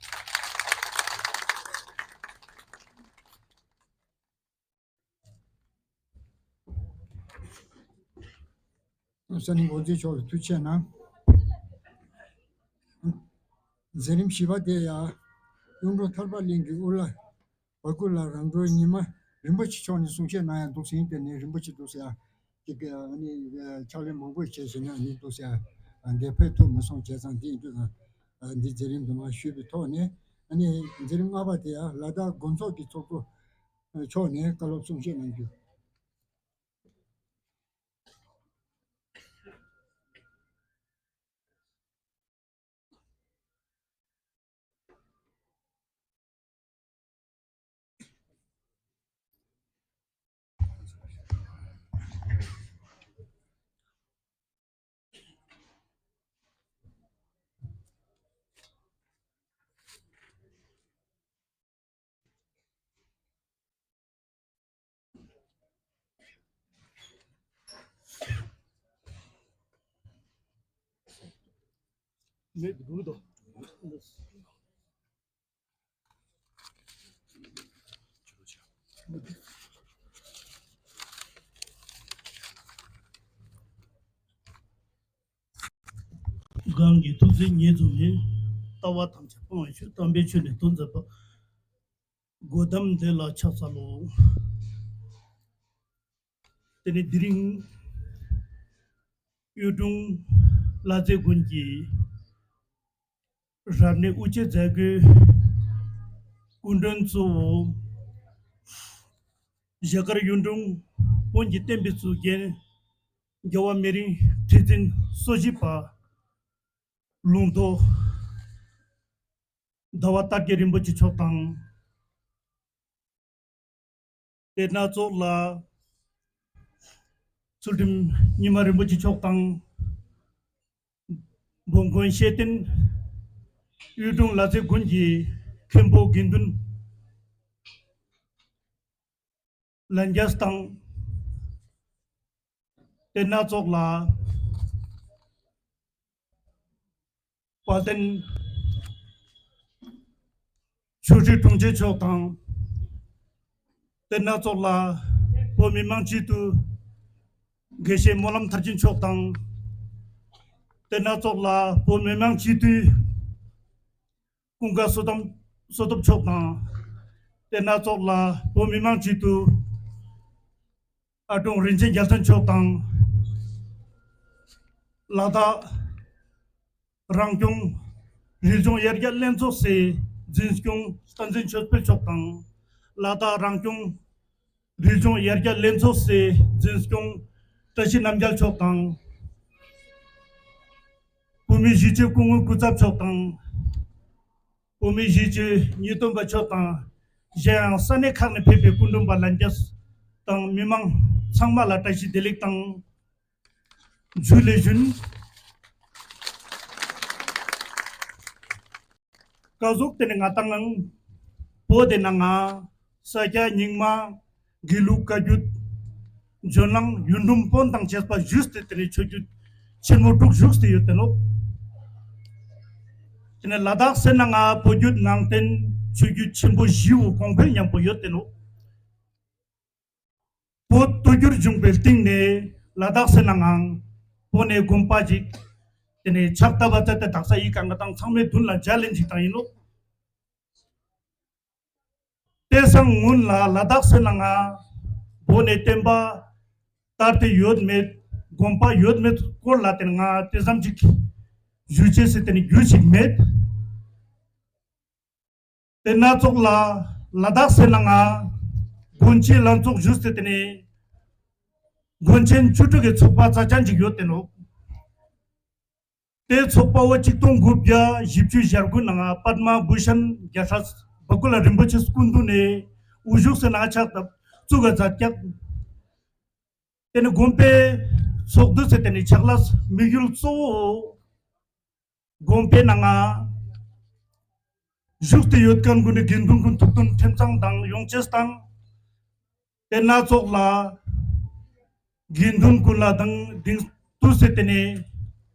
ས་གནས་འགོ་འཛིན་མཆོག་ལ་ཐུགས་རྗེ་གནང་། མཛད་རིམ་བཞི་པ་དེ་ཡང་གཡུང་དྲུང་ཐར་པ་གླིང་གི་དབུ་བླ་བ་སྐུ་ལ་རང་གྲོལ་ཉི་མ་རིན་པོ་ཆེ་མཆོག་ནས་གསུང་བཤད་གནང་ཡ་འདུག་ཟིན། དེ་ནས་རིན་པོ་ཆེ་འདུག་ཟེར་ཡ་ཅིག་ཨ་ནི་ཕྱག་ལས་མང་པོ་བྱས་ཟིན་ན་ཨ་ནི་འདུག་ཟེར་ཡ་འདི་ཕེབས་ཐུབ་མ་སོང་བྱས་ཙང་། འདི་ཡིན་དུས་ཙང་འདི་མཛད་རིམ་དུ་མ་ཞུས་པའི་ཐོག་ནས། ཨ་ནི་མཛད་རིམ་ལྔ་པ་དེ་ཡང་ལ་དྭགས་དགོན་ཚོགས་ཀྱི་ཚོགས་གཙོ་མཆོག་ནས་བཀའ་སློབ་གསུང་བཤད་གནང་རྒྱུ། གང་གིས་ཐུགས་བརྩེ་ཉེར་བཟུང་ནས། ལྟ་བ་ཐམས་ཅད་སྤང་བའི་ཕྱིར། དམ་པའི་ཆོས་ནི་སྟོན་མཛད་པ། གོ་ཏམ་དེ་ལ་ཕྱག་འཚལ་ལོ། དེ་ནས་དེ་རིང་གཡུང་དྲུང་ལྷ་རྩེ་དགོན་གྱི་རབ་གནས་དབུ་འབྱེད་མཛད་སྒོའི་སྐུ་མགྲོན་གཙོ་བོ་བཞད་དཀར་གཡུང་དྲུང་བོན་གྱི་བསྟན་པའི་གཙུག་རྒྱན་རྒྱལ་བ་མེ་རི་ཁྲི་འཛིན་སོ་བཞི་པ་ལུང་རྟོགས་ཟླ་བ་དར་རྒྱས་རིན་པོ་ཆེ་མཆོག་དང་། དེ་སྣ་ཚོགས་ལ་ཚུལ་ཁྲིམས་ཉི་མ་རིན་པོ་ཆེ་མཆོག་དང་། འབུམ་དགོན་ཤེས་ལྡན་གཡུང་དྲུང་ལྷ་རྩེ་དགོན་གྱི་མཁན་པོ་དགེ་འདུན་ལྷ་རྒྱས་དང་། དེ་སྣ་ཚོགས་ལ་དཔལ་ལྡན་ཆོས་སྲིད་དྲུང་ཆེ་མཆོག་དང་། དེ་སྣ་ཚོགས་ལ་བོད་མི་མང་སྤྱི་འཐུས་དགེ་བཤེས་སྨོན་ལམ་མཐར་ཕྱིན་མཆོག་དང་། དེ་སྣ་ཚོགས་ལ་བོད་མི་མང་སྤྱི་འཐུས་ཀུན་དགའ་བསོད་ནམས་བསོད་སྟོབས་མཆོག་དང་། དེ་སྣ་ཚོགས་ལ་བོད་མི་མང་སྤྱི་འཐུས་ཨ་དྲུང་རིན་ཆེན་རྒྱལ་མཚན་མཆོག་དང་། ལ་དྭགས་རང་སྐྱོང་རི་ལྗོངས་ཡར་རྒྱས་ལྷན་ཚོགས་སི་འཛིན་སྐྱོང་བསྟན་འཛིན་ཆོས་འཕེལ་མཆོག་དང་། ལ་དྭགས་རང་སྐྱོང་རི་ལྗོངས་ཡར་རྒྱས་ལྷན་ཚོགས་སི་འཛིན་སྐྱོང་བཀྲ་ཤིས་རྣམ་རྒྱལ་མཆོག་དང་། བོད་མི་གཞིས་བྱེས་སྐུ་ངོ་སྐུ་ཚབ་མཆོག་དང་། བོད་མི་གཞིས་བྱེས་ཉེས་རྡུང་པ་མཆོག་དང་། གཞན་ཡང་ས་གནས་ཁག་ནས་ཕེབས་པའི་སྐུ་མགྲོན་པ་ལྷན་རྒྱས་དང་མི་མང་ཚང་མ་ལ་བཀྲ་ཤིས་བདེ་ལེགས་དང་། ཇུ་ལེ་ཞུན། ཀ་ཟུག་དེ་ནི་ང་དང་ངང་བོད་དེ་ན་ང་ས་སྐྱ་རྙིང་མ་དགེ་ལུགས་བཀའ་བརྒྱུད་ཇོ་ནང་ཡུལ་འབྲུམ་དཔོན་དང་བཅས་པ་བཞུགས་ཏེ་དེ་ནི་ཆོས་བརྒྱུད་ཆེན་མོ་དྲུག་བཞུགས་ཏེ་ཡོད་དེ་ནོ། དེ་ནི་ལ་དྭགས་ཟེར་ན་ང་བོད་བརྒྱུད་ནང་བསྟན་ཆོས་བརྒྱུད་ཆེན་པོ་བཞིའོ་གོང་འཕེལ་མཉམ་པོ་ཡོད་དེ་ནོ། བོད་དུ་བསྒྱུར་བྱུང་བའི་སྟེང་ནས་ལ་དྭགས་ཟེར་ན་ངང་བོད་ནས་དགོན་པ་ཅིག་དེ་ནས་ཕྱག་བཏབ་པ་བཙལ་ཏེ་དག་ས་ཡི་གང་ག་དང་ཚང་མའི་མདུན་ལ་མཇལ་ལེན་ཅིག་དང་ཡིན་ནོ། དེ་སང་སྔོན་ལ་ལ་དྭགས་ཟེར་ན་ང་བོད་ནས་བསྟན་པ་དར་ཏེ་ཡོད་མེད་དགོན་པ་ཡོད་མེད་སྐོར་ལ་དེ་ནས་ང་དེ་ཙམ་ཅིག་ཞུ་ཅེས་ཟེར་དེ་ནས་རྒྱུ་ཞིག་མེད། དེ་སྣ་ཚོགས་ལ་ལ་དྭགས་ཟེར་ན་ང་དགོན་ཆེན་ལྷན་ཚོགས་ཞུས་ཏེ་དེ་ནས་དགོན་ཆེན་བཅུ་དྲུག་གི་ཚོགས་པ་རྩ་ཆེན་ཅིག་ཡོད་དེ་ནོ། དེ་ཚོགས་པ་བོ་གཅིག་སྟོང་དགུ་བརྒྱ་བཞི་བཅུ་ཞེ་དགུ་ནང་པདྨ་བྷུ་ཤན་རྒྱལ་སྲས་བ་ཀུ་ལ་རིན་པོ་ཆེ་སྐུ་མདུན་ནས་དབུ་བཞུགས་ཟེར་ན་ཕྱག་བཏབ་བཙུགས་པ་མཛད་ཀྱག། དེ་ནས་དགོན་པའི་ཚོགས་འདུ་ཟེར་དེ་ནས་ཕྱག་ལས་དམིགས་ཡུལ་གཙོ་བོ་དགོན་པའི་ནང་ང་བཞུགས་ཏེ་ཡོད་མཁན་ཀུན་ནི་དགེ་འདུན་ཀུན་ཐུགས་མཐུན་ཁྲིམས་གཙང་དང་ཡོང་ཅེས་དང་། དེ་སྣ་ཚོགས་ལ་དགེ་འདུན་ཀུན་ལ་དང་དིང་དུ་ཟེར་དེ་ནས་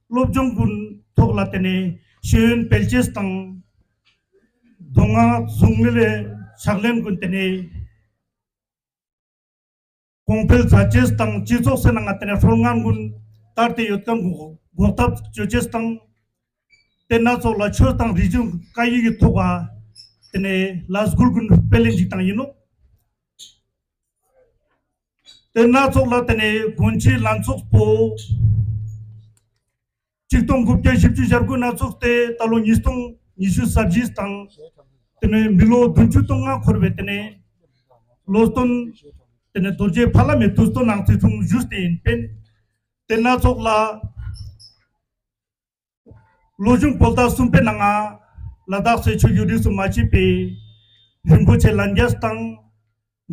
སློབ་སྦྱོང་ཀུན་ཐོག་ལ་དེ་ནས་ཤེས་ཡོན་སྤེལ་ཅེས་དང་། མདོ་སྔགས་གཟུངས་སྔགས་ལས་ཕྱག་ལེན་ཀུན་དེ་ནས་གོང་འཕེལ་མཛད་ཅེས་དང་སྤྱི་ཚོགས་ཟེར་ན་ང་དེ་ནས་སྲོལ་ངན་ཀུན་དར་ཏེ་ཡོད་མཁན་འགོག་ཐབས་བཅོ་ཅེས་དང་། དེ་སྣ་ཚོགས་ལ་ཆོས་དང་རིག་གཞུང་སྐད་ཡིག་གི་ཐོག་ལ་དེ་ནས་ལས་འགུལ་ཀུན་སྤེལ་ལེན་ཅིག་དང་ཡིན་ནོ། དེ་སྣ་ཚོགས་ལ་དེ་ནས་དགོན་ཆེན་ལྷན་ཚོགས་པོ་གཅིག་སྟོང་དགུ་བརྒྱ་བཞི་བཅུ་ཞེ་དགུ་ནང་ཚུགས་ཏེ་ད་ལོ་ཉིས་སྟོང་ཉི་ཤུ་རྩ་བཞི་དང་དེ་ནས་མི་ལོ་བདུན་ཅུ་དོན་ལྔ་འཁོར་བའི་དེ་ནས་ལོ་སྟོན་དེ་ནས་རྡོ་རྗེ་ཕ་ལ་མའི་དུས་སྟོན་ནང་ཚེས་ཐུང་ཞུས་ཏེ་ཡིན་པས། དེ་སྣ་ཚོགས་ལ་ལོ་གཞུང་བོད་ཟླ་གསུམ་པའི་ནང་ལ་དྭགས་སའི་ཆོས་བརྒྱུད་རིས་སུ་མ་ཆད་པའི་རིན་པོ་ཆེ་ལྷན་རྒྱས་དང་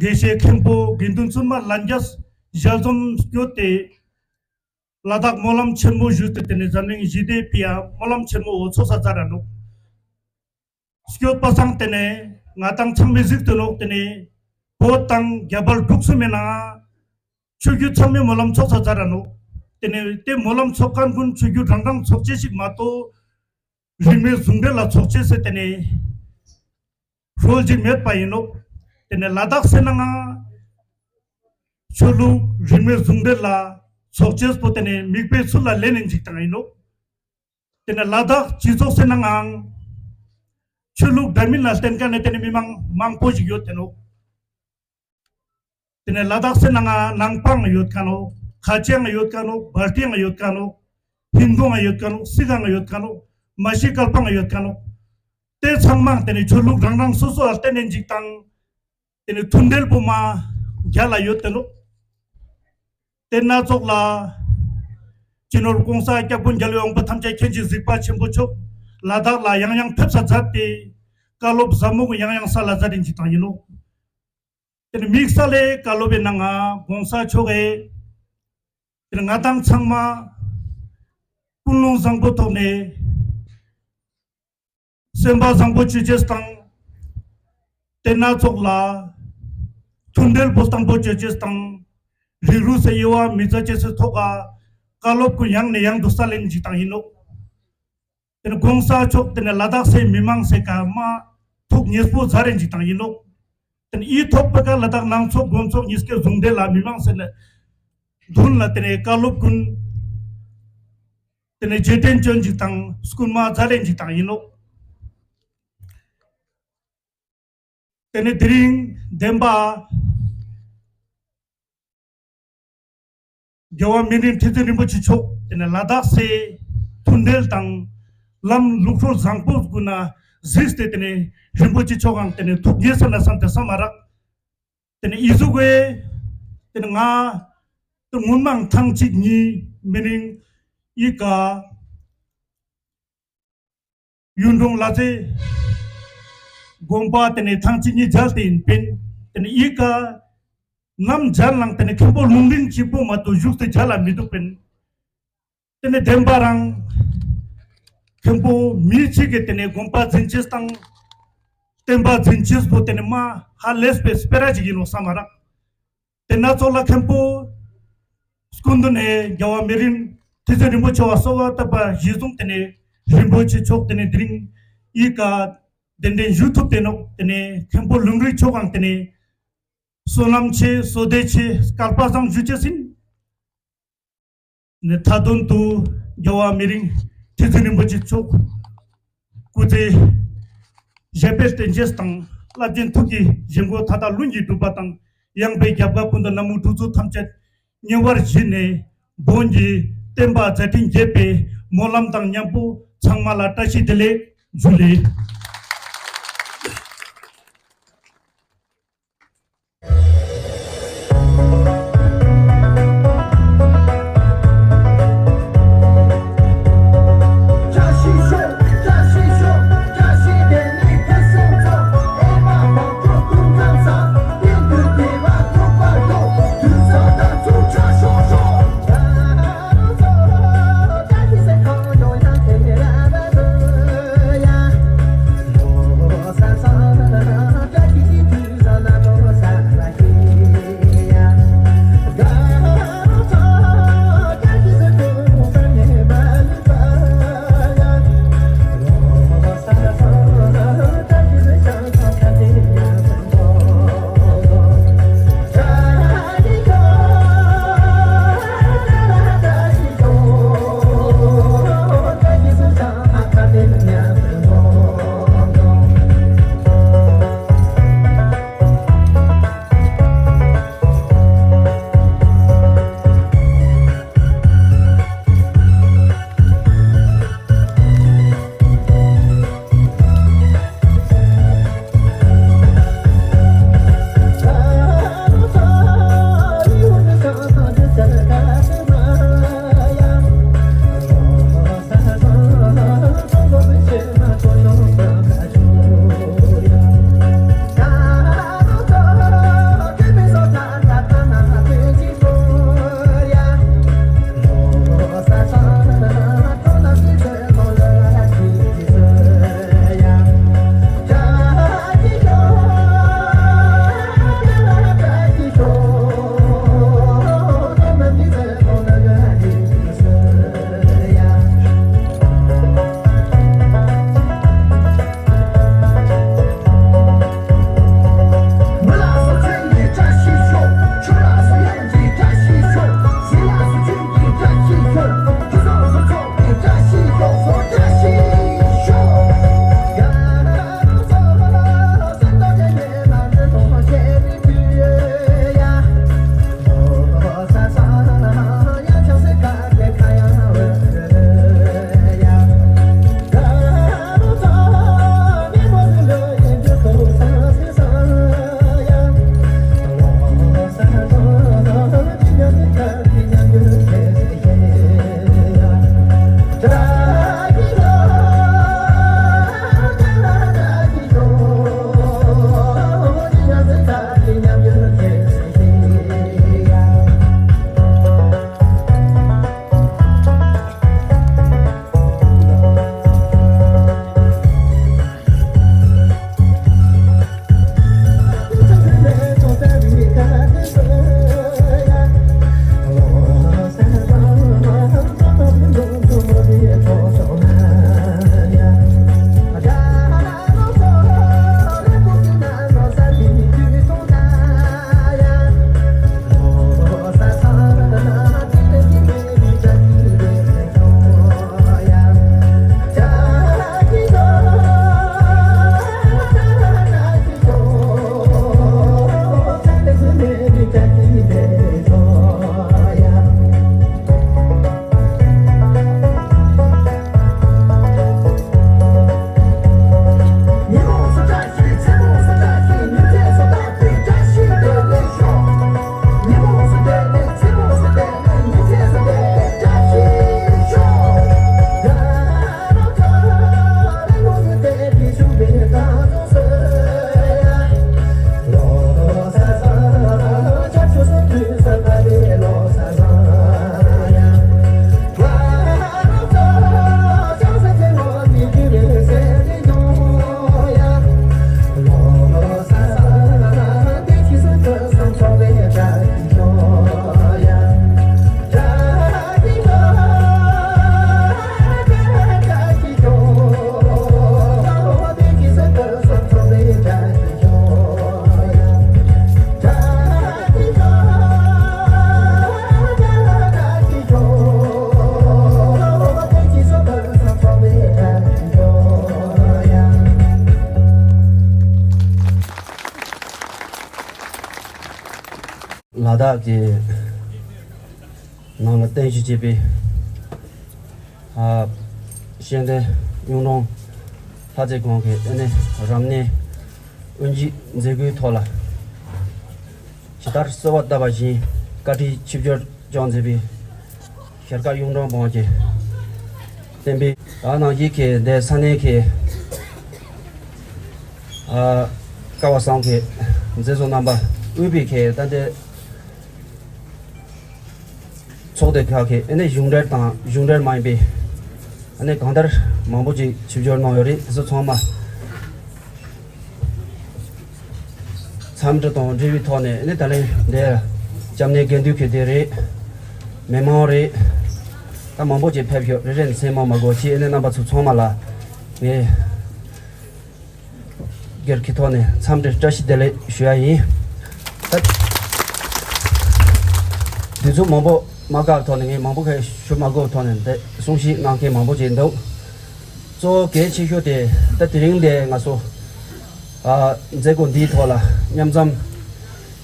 དགེ་བཤེས་མཁན་པོ་དགེ་འདུན་སྲུང་མ་ལྷན་རྒྱས་ཞལ་འཛོམས་སྐྱོད་དེ། ལ་དྭགས་སྨོན་ལམ་ཆེན་མོ་ཞུས་ཏེ་དེ་ནས་འཛམ་གླིང་ཞི་བདེའི་ཕིའ་སྨོན་ལམ་ཆེན་མོ་འོ་ཚོགས་ས་ཛ་ར་འདུག་སྐྱོད་པ་སང་དེ་ནས་ང་དང་ཚང་མས་གཟིགས་ཏེ་ནོག་དེ་ནས་བོད་དང་རྒྱ་བལ་འབྲུག་གསུམ་མའི་ནང་ཆོས་བརྒྱུད་ཚང་མའི་སྨོན་ལམ་ཚོགས་ས་ཛ་ར་ནོག་དེ་ནས་དེ་སྨོན་ལམ་ཚོགས་མཁན་ཀུན་ཆོས་བརྒྱུད་རང་རང་ཚོགས་ཆེན་ཞིག་མ་གཏོགས་རིས་མེད་ཟུང་འབྲེལ་ལ་ཚོགས་ཆེན་ཟེར་དེ་ནས་སྲོལ་ཅིག་མེད་པ་ཡིན་ནོག་དེ་ནས་ལ་དྭགས་ཟེར་ན་ང་ཆོས་ལུགས་རིས་མེད་ཟུང་འབྲེལ་ལ་ཚོགས་ཆེན་པོ་དེ་ནས་མིག་དཔེ་ཚུལ་ལ་ལེན་ནས་འཇིག་དང་ཡིན་ནོག་དེ་ནས་ལ་དྭགས་སྤྱི་ཚོགས་ཟེར་ན་ངའང་ཆོས་ལུགས་འདྲ་མིན་ལ་བརྟེན་མཁན་ནི་དེ་ནས་མི་མང་མང་པོ་ཞིག་ཡོད་དེ་ནོག་དེ་ནས་ལ་དྭགས་སི་ནང་ང་ནང་པའང་ཡོད་མཁན་ནོ། ཁ་ཆེའང་ཡོད་མཁན་ནོ། བལ་ཏིའང་ཡོད་མཁན་ནོ། ཧིན་དུའང་ཡོད་མཁན་ནོ། སི་ཁའང་ཡོད་མཁན་ནོ། མ་ཤི་ཀལ་པའང་ཡོད་མཁན་ནོ། དེ་ཚང་མ་དེ་ནས་ཆོས་ལུགས་རང་རང་སོ་སོ་ལ་བརྟེན་ནས་འཇིག་དང་། དེ་ནས་མཐུན་འབྲེལ་པོ་མ་རྒྱ་ལ་ཡོད་དེ་ནོ། དེ་སྣ་ཚོགས་ལ་སྤྱི་ནོར་༸གོང་ས་༸སྐྱབས་མགོན་རྒྱལ་བའི་དབང་པོ་ཐམས་ཅད་མཁྱེན་ཅིང་གཟིགས་པ་ཆེན་པོ་མཆོག་ལ་དྭགས་ལ་ཡང་ཡང་ཕེབས་ས་མཛད་དེ། བཀའ་སློབ་ཟབ་མོ་གི་ཡང་ཡང་ས་ལ་མཛད་དེ་འཇིག་དང་ཡིན་ནོ། དེ་ནས་དམིགས་བསལ་ལས་བཀའ་སློབ་པའི་ནང་ང་༸གོང་ས་མཆོག་གིས་དེ་ནས་ང་དང་ཚང་མ་ཀུན་སློང་བཟང་པོ་ཐོག་ནས་སེམས་པ་བཟང་པོ་བཅོས་ཅེས་དང་། དེ་སྣ་ཚོགས་ལ་མཐུན་འབྲེལ་པོ་བཟང་པོ་བཅོས་ཅེས་དང་། རིགས་རུས་སུ་དབྱེ་བ་མི་བྱ་ཅེས་སུ་ཐོག་ག་བཀའ་སློབ་ཀུན་ཡང་ནས་ཡང་དུ་ས་ལེན་འཇིག་དང་ཡིན་ནོ། དེ་ནས་༸གོང་ས་མཆོག་དེ་ནས་ལ་དྭགས་སའི་མི་མང་སའི་ཀ་མ་ཐུགས་མཉེས་པོ་མཛད་རེ་འཇིག་དང་ཡིན་ནོ། དེ་ནས་ཨི་ཐོག་པ་ཀ་ལ་དྭགས་ནང་ཚོགས་དགོན་ཚོགས་གཉིས་ཀའི་ཟུང་འབྲེལ་ལ་མི་མང་སའི་ནས་མདུན་ལ་དེ་ནས་བཀའ་སློབ་ཀུན་དེ་ནས་རྗེས་དྲན་བཅོ་འཇིག་དང་སྐུལ་མ་མཛད་རེ་འཇིག་དང་ཡིན་ནོ། དེ་ནས་དེ་རིང་བདེན་པ། རྒྱལ་བ་མི་རིང་ཁྲི་བཙུན་རིན་པོ་ཆེ་མཆོག་དེ་ནས་ལ་དྭགས་སའི་མཐུན་འབྲེལ་དང་ལམ་ལུགས་སྲོལ་བཟང་པོ་ཀུན་ན་གཟིགས་ཏེ་དེ་ནས་རིན་པོ་ཆེ་མཆོག་གང་དེ་ནས་ཐུགས་དགྱེས་ས་ན་བསམ་དེ་བསམ་མ་རག་དེ་ནས་ཨི་ཟུག་གི་དེ་ནས་ང་དེ་སྔོན་མ་ཐེངས་གཅིག་གཉིས་མི་རིང་ཨི་ཀ་གཡུང་དྲུང་ལ་རྩེ་དགོན་པ་དེ་ནས་ཐེངས་གཅིག་གཉིས་མཇལ་ཏེ་ཡིན་པིན། དེ་ནས་ཨི་ཀ་ནམ་མཇལ་ནང་དེ་ནས་མཁན་པོ་ལུང་རིང་གཅིག་པོ་མ་གཏོགས་བཞུགས་ཏེ་མཇལ་ལ་མི་འདུག་པིན། དེ་ནས་བདེན་པ་རང་མཁན་པོ་མི་གཅིག་གིས་དེ་ནས་དགོན་པ་འཛིན་ཅེས་དང་བསྟན་པ་འཛིན་ཅེས་པོ་དེ་ནས་མ་ཧ་ལས་པའི་སྤེ་ར་ཅིག་ཡིན་ནོ་བསམ་མ་རག་དེ་སྣ་ཚོགས་ལ་མཁན་པོ་སྐུ་མདུན་ནས་རྒྱལ་བ་མི་རིང་ཁྲི་བཙུན་རིན་པོ་ཆེ་བ་གསོལ་བ་བཏབ་པ་གཞི་བཟུང་དེ་ནས་རིན་པོ་ཆེ་མཆོག་དེ་ནས་དེ་རིང་ཨི་ཀ་གདན་འདྲེན་ཞུ་ཐུབ་དེ་ནོག་དེ་ནས་མཁན་པོ་ལུང་རིང་མཆོག་གང་དེ་ནས་བསོད་ནམས་ཆེ་བསོད་བདེ་ཆེ་སྐལ་པ་བཟང་ཞུ་ཅེས་ཡིན། ནས་མཐའ་དོན་དུ་རྒྱལ་བ་མི་རིང་ཁྲི་བཙུན་རིན་པོ་ཆེ་མཆོག་སྐུ་ཚེ་ཞབས་པད་བརྟན་ཅེས་དང་བླ་ཆེན་ཐུགས་ཀྱི་བཞེད་དགོངས་མཐའ་དག་ལྷུན་གྱིས་གྲུབ་པ་དང་ཡངས་པའི་རྒྱབ་ཁ་ཀུན་ཏུ་ན་མོ་གྲུ་ཚོགས་ཐམས་ཅད་ཉེ་བར་བཞི་ནས་བོན་གྱི་བསྟན་པ་མཛད་འཕྲིན་རྒྱས་པའི་སྨོན་ལམ་དང་མཉམ་པོ་ཚང་མ་ལ་བཀྲ་ཤིས་བདེ་ལེགས་ཇུ་ལེ། ལ་དྭགས་ཀྱི་ནང་ལ་རྟེན་གཞི་བྱས་པའི་ཨ་ཤེས་ལྡན་གཡུང་དྲུང་ལྷ་རྩེ་དགོན་གྱི་ཨ་ནི་རབ་གནས་དབུ་འབྱེད་མཛད་སྒོའི་ཐོག་ལ་ཇི་ལྟར་གསོལ་བ་བཏབ་པ་བཞིན་བཀའ་དྲིན་ཆིབས་བསྒྱུར་སྐྱོང་མཛད་པའི་ཤར་ཁ་གཡུང་དྲུང་བོན་གྱི་བསྟན་པའི་ད་ནང་བཞིན་གྱི་འདི་ས་གནས་ཀྱི་ཨ་ཀ་བ་སངས་ཀྱི་མཛད་གཙོ་རྣམ་པ་དབུས་པའི་གི་ད་འདི་ཚོགས་སྡེ་ཁག་གི་ཨ་ནི་གཞུང་འབྲེལ་དང་གཞུང་འབྲེལ་མ་ཡིན་པའི་ཨ་ནི་གང་ལྟར་མང་པོ་ཅིག་ཆིབས་བསྒྱུར་གནང་ཡོད་རེད། དེ་ཚོ་ཚང་མ་འཚམས་འདྲི་དང་འབྲེལ་བའི་ཐོག་ནས་ཨ་ནི་ད་ལན་འདིར་སྐྱབས་གནས་དགེ་འདུན་གྱི་སྡེ་རེད། མི་མང་རེད། ད་མང་པོ་ཅིག་ཕེབས་ཤོག་རེ་རེ་ནས་མཚན་མ་མ་དགོས་ཅིག་ཨ་ནི་རྣམ་པ་ཚོ་ཚང་མ་ལ་ངས་སྒེར་གྱི་ཐོག་ནས་འཚམས་འདྲི་བཀྲ་ཤིས་བདེ་ལེགས་ཞུ་ཡ་ཡིན། ད་དུས་ཚོད་མང་པོ་མ་བཀག་ཐོག་ནས་ངས་མང་པོ་གས་ཞུ་མ་དགོས་ཐོག་ནས་འདི་གསུང་བཤད་གནང་མཁན་མང་པོ་ཅིག་འདུག་གཙོ་བོ་གལ་ཆེ་ཤོས་དེ་ད་དེ་རིང་འདི་ང་ཚོ་ཨ་མཛད་སྒོ་འདིའི་ཐོག་ལ་མཉམ་འཛོམས་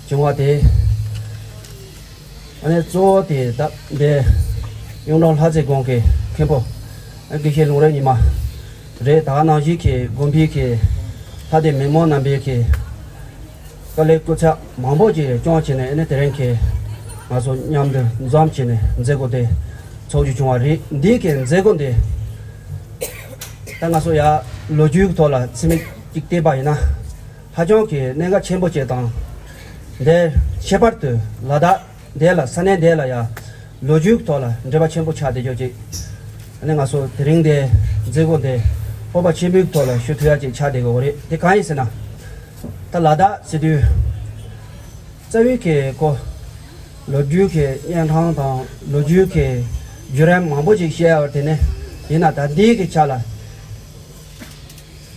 བྱུང་བ་དེ། ཨ་ནི་གཙོ་བོ་དེ་ད་འདི་གཡུང་དྲུང་ལྷ་རྩེ་དགོན་གྱི་མཁན་པོ་ཨ་དགེ་བཤེས་ལུང་རིགས་ཉི་མ་རེད། ད་ནང་བཞིན་གྱི་དགོན་པའི་གི་ལྷ་སྡེ་མི་མང་རྣམ་པའི་གི་དཀའ་ལས་སྐུ་ཚབ་མང་པོ་ཅིག་སྐྱོང་བྱས་ནས་ཨ་ནི་དེ་རིང་གི་ང་ཚོ་མཉམ་དུ་འཛོམས་བྱས་ནས་མཛད་སྒོ་དེ་ཚོགས་རྒྱུ་བྱུང་བ་རེད། འདི་གི་མཛད་སྒོ་འདི་ད་ང་ཚོ་ཡ་ལོ་རྒྱུས་ཀྱི་ཐོག་ལ་ཚིག་མིག་ཅིག་བལྟས་པ་ཡིན་ན་ཧ་ཅང་གི་གནད་འགག་ཆེན་པོ་ཅིག་དང་། འདིར་ཁྱད་པར་དུ་ལ་དྭགས་འདི་ལ་ས་གནས་འདི་ལ་ཡ་ལོ་རྒྱུས་ཀྱི་ཐོག་ལ་འབྲེལ་བ་ཆེན་པོ་ཆགས་བསྡད་ཡོད་ཅིག་ཨ་ནི་ང་ཚོ་དེ་རིང་འདི་མཛད་སྒོ་འདི་སྤོབས་པ་ཆེན་པོའི་ཐོག་ལ་ཞུ་ཐུབ་ཡ་ཅིག་ཆགས་བསྡད་ཀྱི་ཡོད་རེད། དེ་གང་ཡིན་ཟེར་ན། ད་ལ་དྭགས་ཟེར་དུས་རྩ་བའི་གི་ཁོ་ལོ་རྒྱུས་ཀྱི་གཉན་འཕྲང་དང་ལོ་རྒྱུས་ཀྱི་བརྒྱུད་རིམ་མང་པོ་ཅིག་བཤད་ཡ་བར་དེ་ནས་ཡིན་ན་ད་འདི་གི་ཆ་ལ་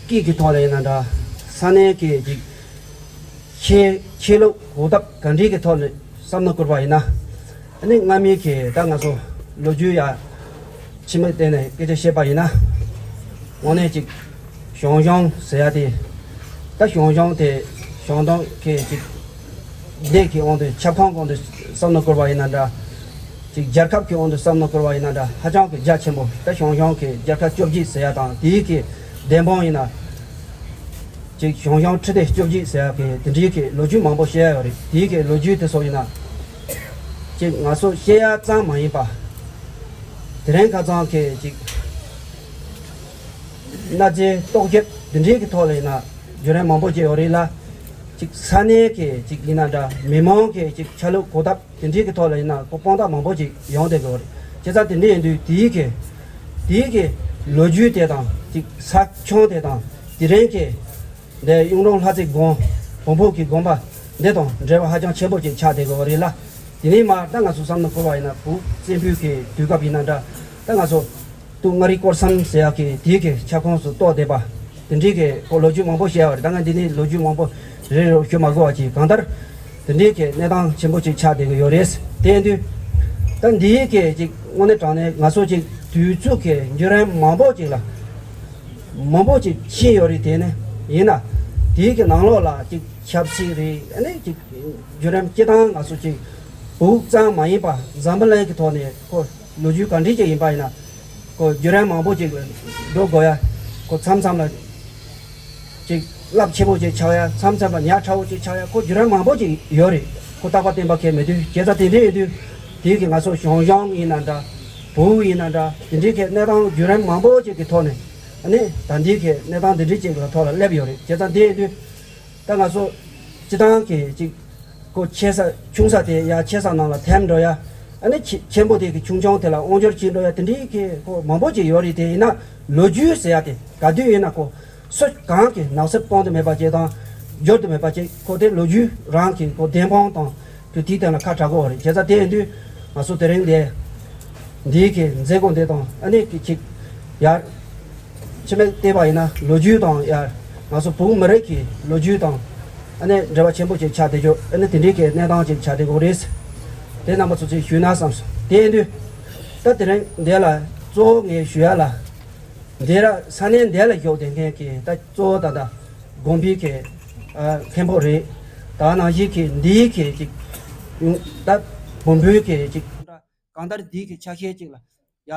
སྐད་ཀྱི་ཐོག་ལ་ཡིན་ན་འདྲ་ས་གནས་ཀྱི་ཅིག་ཆོས་ཆོས་ལུགས་གོ་སྟབས་ག་འདྲའི་གི་ཐོག་ནས་བསམ་བློ་བསྐོར་བ་ཡིན་ན། ཨ་ནི་སྔ་མའི་གི་ད་ང་ཚོ་ལོ་རྒྱུས་ཡ་ཕྱི་མིག་བལྟས་ནས་སྐད་ཆ་བཤད་པ་ཡིན་ན། དངོས་གནས་ཅིག་ཞང་ཞུང་ཟེར་ཡ་དེ། ད་ཞང་ཞུང་དེ་ཞང་ཞུང་གི་ཅིག་སྡེ་གི་དབང་དུ་ཁྱབ་ཁོངས་དབང་དུ་བསམ་བློ་བསྐོར་བ་ཡིན་ན་འདྲ། ཅིག་རྒྱལ་ཁབ་ཀྱི་དབང་དུ་བསམ་བློ་བསྐོར་བ་ཡིན་ན་འདྲ་ཧ་ཅང་གི་རྒྱ་ཆེན་པོ། ད་ཞང་ཞུང་གི་རྒྱལ་ཁབ་བཅོ་བརྒྱད་ཟེར་ཡ་དང་དེའི་གི་བདེན་དཔང་ཡིན་ན། ཅིག་ཞང་ཞུང་ཁྲི་སྡེ་བཅོ་བརྒྱད་ཟེར་ཡ་གི་དེ་འདྲའི་གི་ལོ་རྒྱུས་མང་པོ་བཤད་ཡ་ཡོད་རེད། དེའི་གི་ལོ་རྒྱུས་དེ་ཚོ་ཡིན་ན། ཅིག་ང་ཚོ་བཤད་ཡ་ཙམ་མ་ཡིན་པ། དེ་རིང་ཁ་སང་གི་ཅིག་གནའ་རྫས་རྟོག་ཞིབ་དེ་འདྲའི་གི་ཐོག་ལ་ཡིན་ན་བརྒྱུད་རིམ་མང་པོ་ཅིག་ཡོད་རེད་ལ། ཅིག་ས་གནས་ཀྱི་ཅིག་ཡིན་ན་འདྲ་མི་མང་གི་ཅིག་ཆ་ལུགས་གོ་སྟབས་དེ་འདྲའི་གི་ཐོག་ལ་ཡིན་ན་ཁོ་དཔང་རྟགས་མང་པོ་ཅིག་ཡོང་བསྡད་ཀྱི་ཡོད་རེད། བྱས་ཙང་དེ་འདྲ་ཡིན་དུས་དེའི་གི་དེའི་གི་ལོ་རྒྱུས་དེ་དང་ཅིག་ས་ཁྱོན་དེ་དང་དེ་རིང་གི་འདི་གཡུང་དྲུང་ལྷ་རྩེ་དགོན་བོན་པོ་གི་དགོན་པ་འདི་དང་འབྲེལ་བ་ཧ་ཅང་ཆེན་པོ་ཅིག་ཆགས་བསྡད་ཀྱི་ཡོད་རེད་ལ། དེ་ནས་མར་ད་ང་ཚོ་བསམ་བློ་འཁོར་བ་ཡིན་ན་བོད་བཙན་པོའི་གི་དུས་སྐབས་ཡིན་ན་འདྲ། ད་ང་ཚོ་སྟོད་མངའ་རིས་སྐོར་གསུམ་ཟེར་ཡག་གི་དེའི་གི་ཁྱབ་ཁོངས་སུ་གཏོགས་བསྡད་པ། དེ་འདྲའི་གི་ཁོ་ལོ་རྒྱུས་མང་པོ་བཤད་ཡག་རེད། ད་ང་འདི་ནས་ལོ་རྒྱུས་མང་པོ་རེ་རེ་ཞུ་མ་དགོས་པ་ཅིག་གང་ལྟར་དེ་འདྲའི་གི་གནས་སྟངས་ཆེན་པོ་ཅིག་ཆགས་བསྡད་ཀྱི་ཡོད་རེད། དེ་ཡིན་དུས་ད་འདིའི་གི་ཅིག་དངོས་གནས་དྲང་གནས་ང་ཚོ་ཅིག་དུས་ཚོད་ཀྱི་བརྒྱུད་རིམ་མང་པོ་ཅིག་ལ་མང་པོ་ཅིག་ཕྱིན་ཡོད་རེད། དེ་ནས་ཡིན་ན་དེའི་གི་ནང་ལོགས་ལ་ཅིག་ཆབ་སྲིད་རེད། ཨ་ནི་ཅིག་བརྒྱུད་རིམ་སྤྱི་བཏང་ང་ཚོ་ཅིག་བོད་ཙམ་མ་ཡིན་པ་འཛམ་བུ་གླིང་གི་ཐོག་ནས་ཁོ་ལོ་རྒྱུས་ག་འདྲ་ཅིག་ཡིན་པ་ཡིན་ན་ཁོ་བརྒྱུད་རིམ་མང་པོ་ཅིག་འགྲོ་དགོས་ཡ། ཁོ་མཚམས་མཚམས་ལ་ཅིག་རླབས་ཆེན་པོ་ཅིག་ཆགས་ཡ། མཚམས་མཚམས་ལ་ཉག་ཕྲ་བོ་ཅིག་ཆགས་ཡ། ཁོ་བརྒྱུད་རིམ་མང་པོ་ཅིག་ཡོད་རེད། ཁོ་རྟག་པར་བརྟན་པ་གང་ཡང་མེད་དུས། བྱས་ཙང་དེ་འདྲ་ཡིན་དུས་དེའི་གི་ང་ཚོ་ཞང་ཞུང་ཡིན་ན་འདྲ། བོད་ཡིན་ན་འདྲ། དེ་འདྲའི་གི་གནས་སྟངས་བརྒྱུད་རིམ་མང་པོ་ཅིག་གི་ཐོག་ནས་ཨ་ནི་ད་འདིའི་གི་གནས་སྟངས་འདི་འདྲའི་ཅིག་ལ་ཐོག་ལ་སླེབས་ཡོད་རེད། བྱས་ཙང་དེ་ཡིན་དུས་ད་ང་ཚོ་སྤྱི་བཏང་གི་ཅིག་ཁོ་ཆེ་ས་ཆུང་ས་དེ་ཡར་ཆེ་ས་ནང་ལ་ཐིམ་འགྲོ་ཡ། ཨ་ནི་ཆེ་ཆེན་པོ་དེ་གི་ཆུང་ཆུང་དེ་ལ་དབང་སྒྱུར་བྱེད་འགྲོ་ཡ། དེ་འདྲའི་གི་ཁོ་མང་པོ་ཅིག་ཡོད་རེད། དེ་ཡིན་ན་ལོ་རྒྱུས་ཟེར་ཡ་དེ་ག་དུས་ཡིན་ན་ཁོ་སུ་གང་གི་ནག་སེར་སྤང་དུ་མེད་པ་ཅིག་དང་སྦྱོར་དུ་མེད་པ་ཅིག་ཁོ་དེ་ལོ་རྒྱུས་རང་གི་ཁོ་བདེན་དཔང་དང་དུ་དེའི་སྟེང་ལ་ཁ་གྲག་གི་ཡོད་རེད། བྱས་ཙང་དེ་ཡིན་དུས་ང་ཚོ་དེ་རིང་འདི་འདིའི་གི་མཛད་སྒོ་འདི་དང་ཨ་ནི་གི་ཅིག་ཡར་ཕྱི་མིག་བལྟས་པ་ཡིན་ན་ལོ་རྒྱུས་དང་ཡར་ང་ཚོ་བོད་མི་རིགས་ཀྱི་ལོ་རྒྱུས་དང་ཨ་ནི་འབྲེལ་བ་ཆེན་པོ་ཅིག་ཆགས་བསྡད་རྒྱུ། ཨ་ནི་དེ་འདྲའི་གི་གནས་སྟངས་ཅིག་ཆགས་བསྡད་ཀྱི་ཡོད་རེད། དེ་རྣམ་པ་ཚོ་ཚོས་ཞུས་ན་བསམས་སོང་། དེ་ཡིན་དུས་ད་དེ་རིང་འདི་ལ་གཙོ་བོ་ངས་ཞུ་ཡ་ལ། འདི་ར་ས་གནས་འདི་ལ་བཞུགས་བསྡད་མཁན་གྱི་ད་གཙོ་བོ་ད་ལྟ་དགོན་པའི་གི་ཨ་མཁན་པོ་རེད། ད་ནང་བཞིན་གྱི་འདིའི་གི་ཅིག་ ད་བོན་པོའི་གི་ཅིག་གང་ལྟར་འདི་གི་ཆ་ཤས་ཅིག་ལ་ཡ་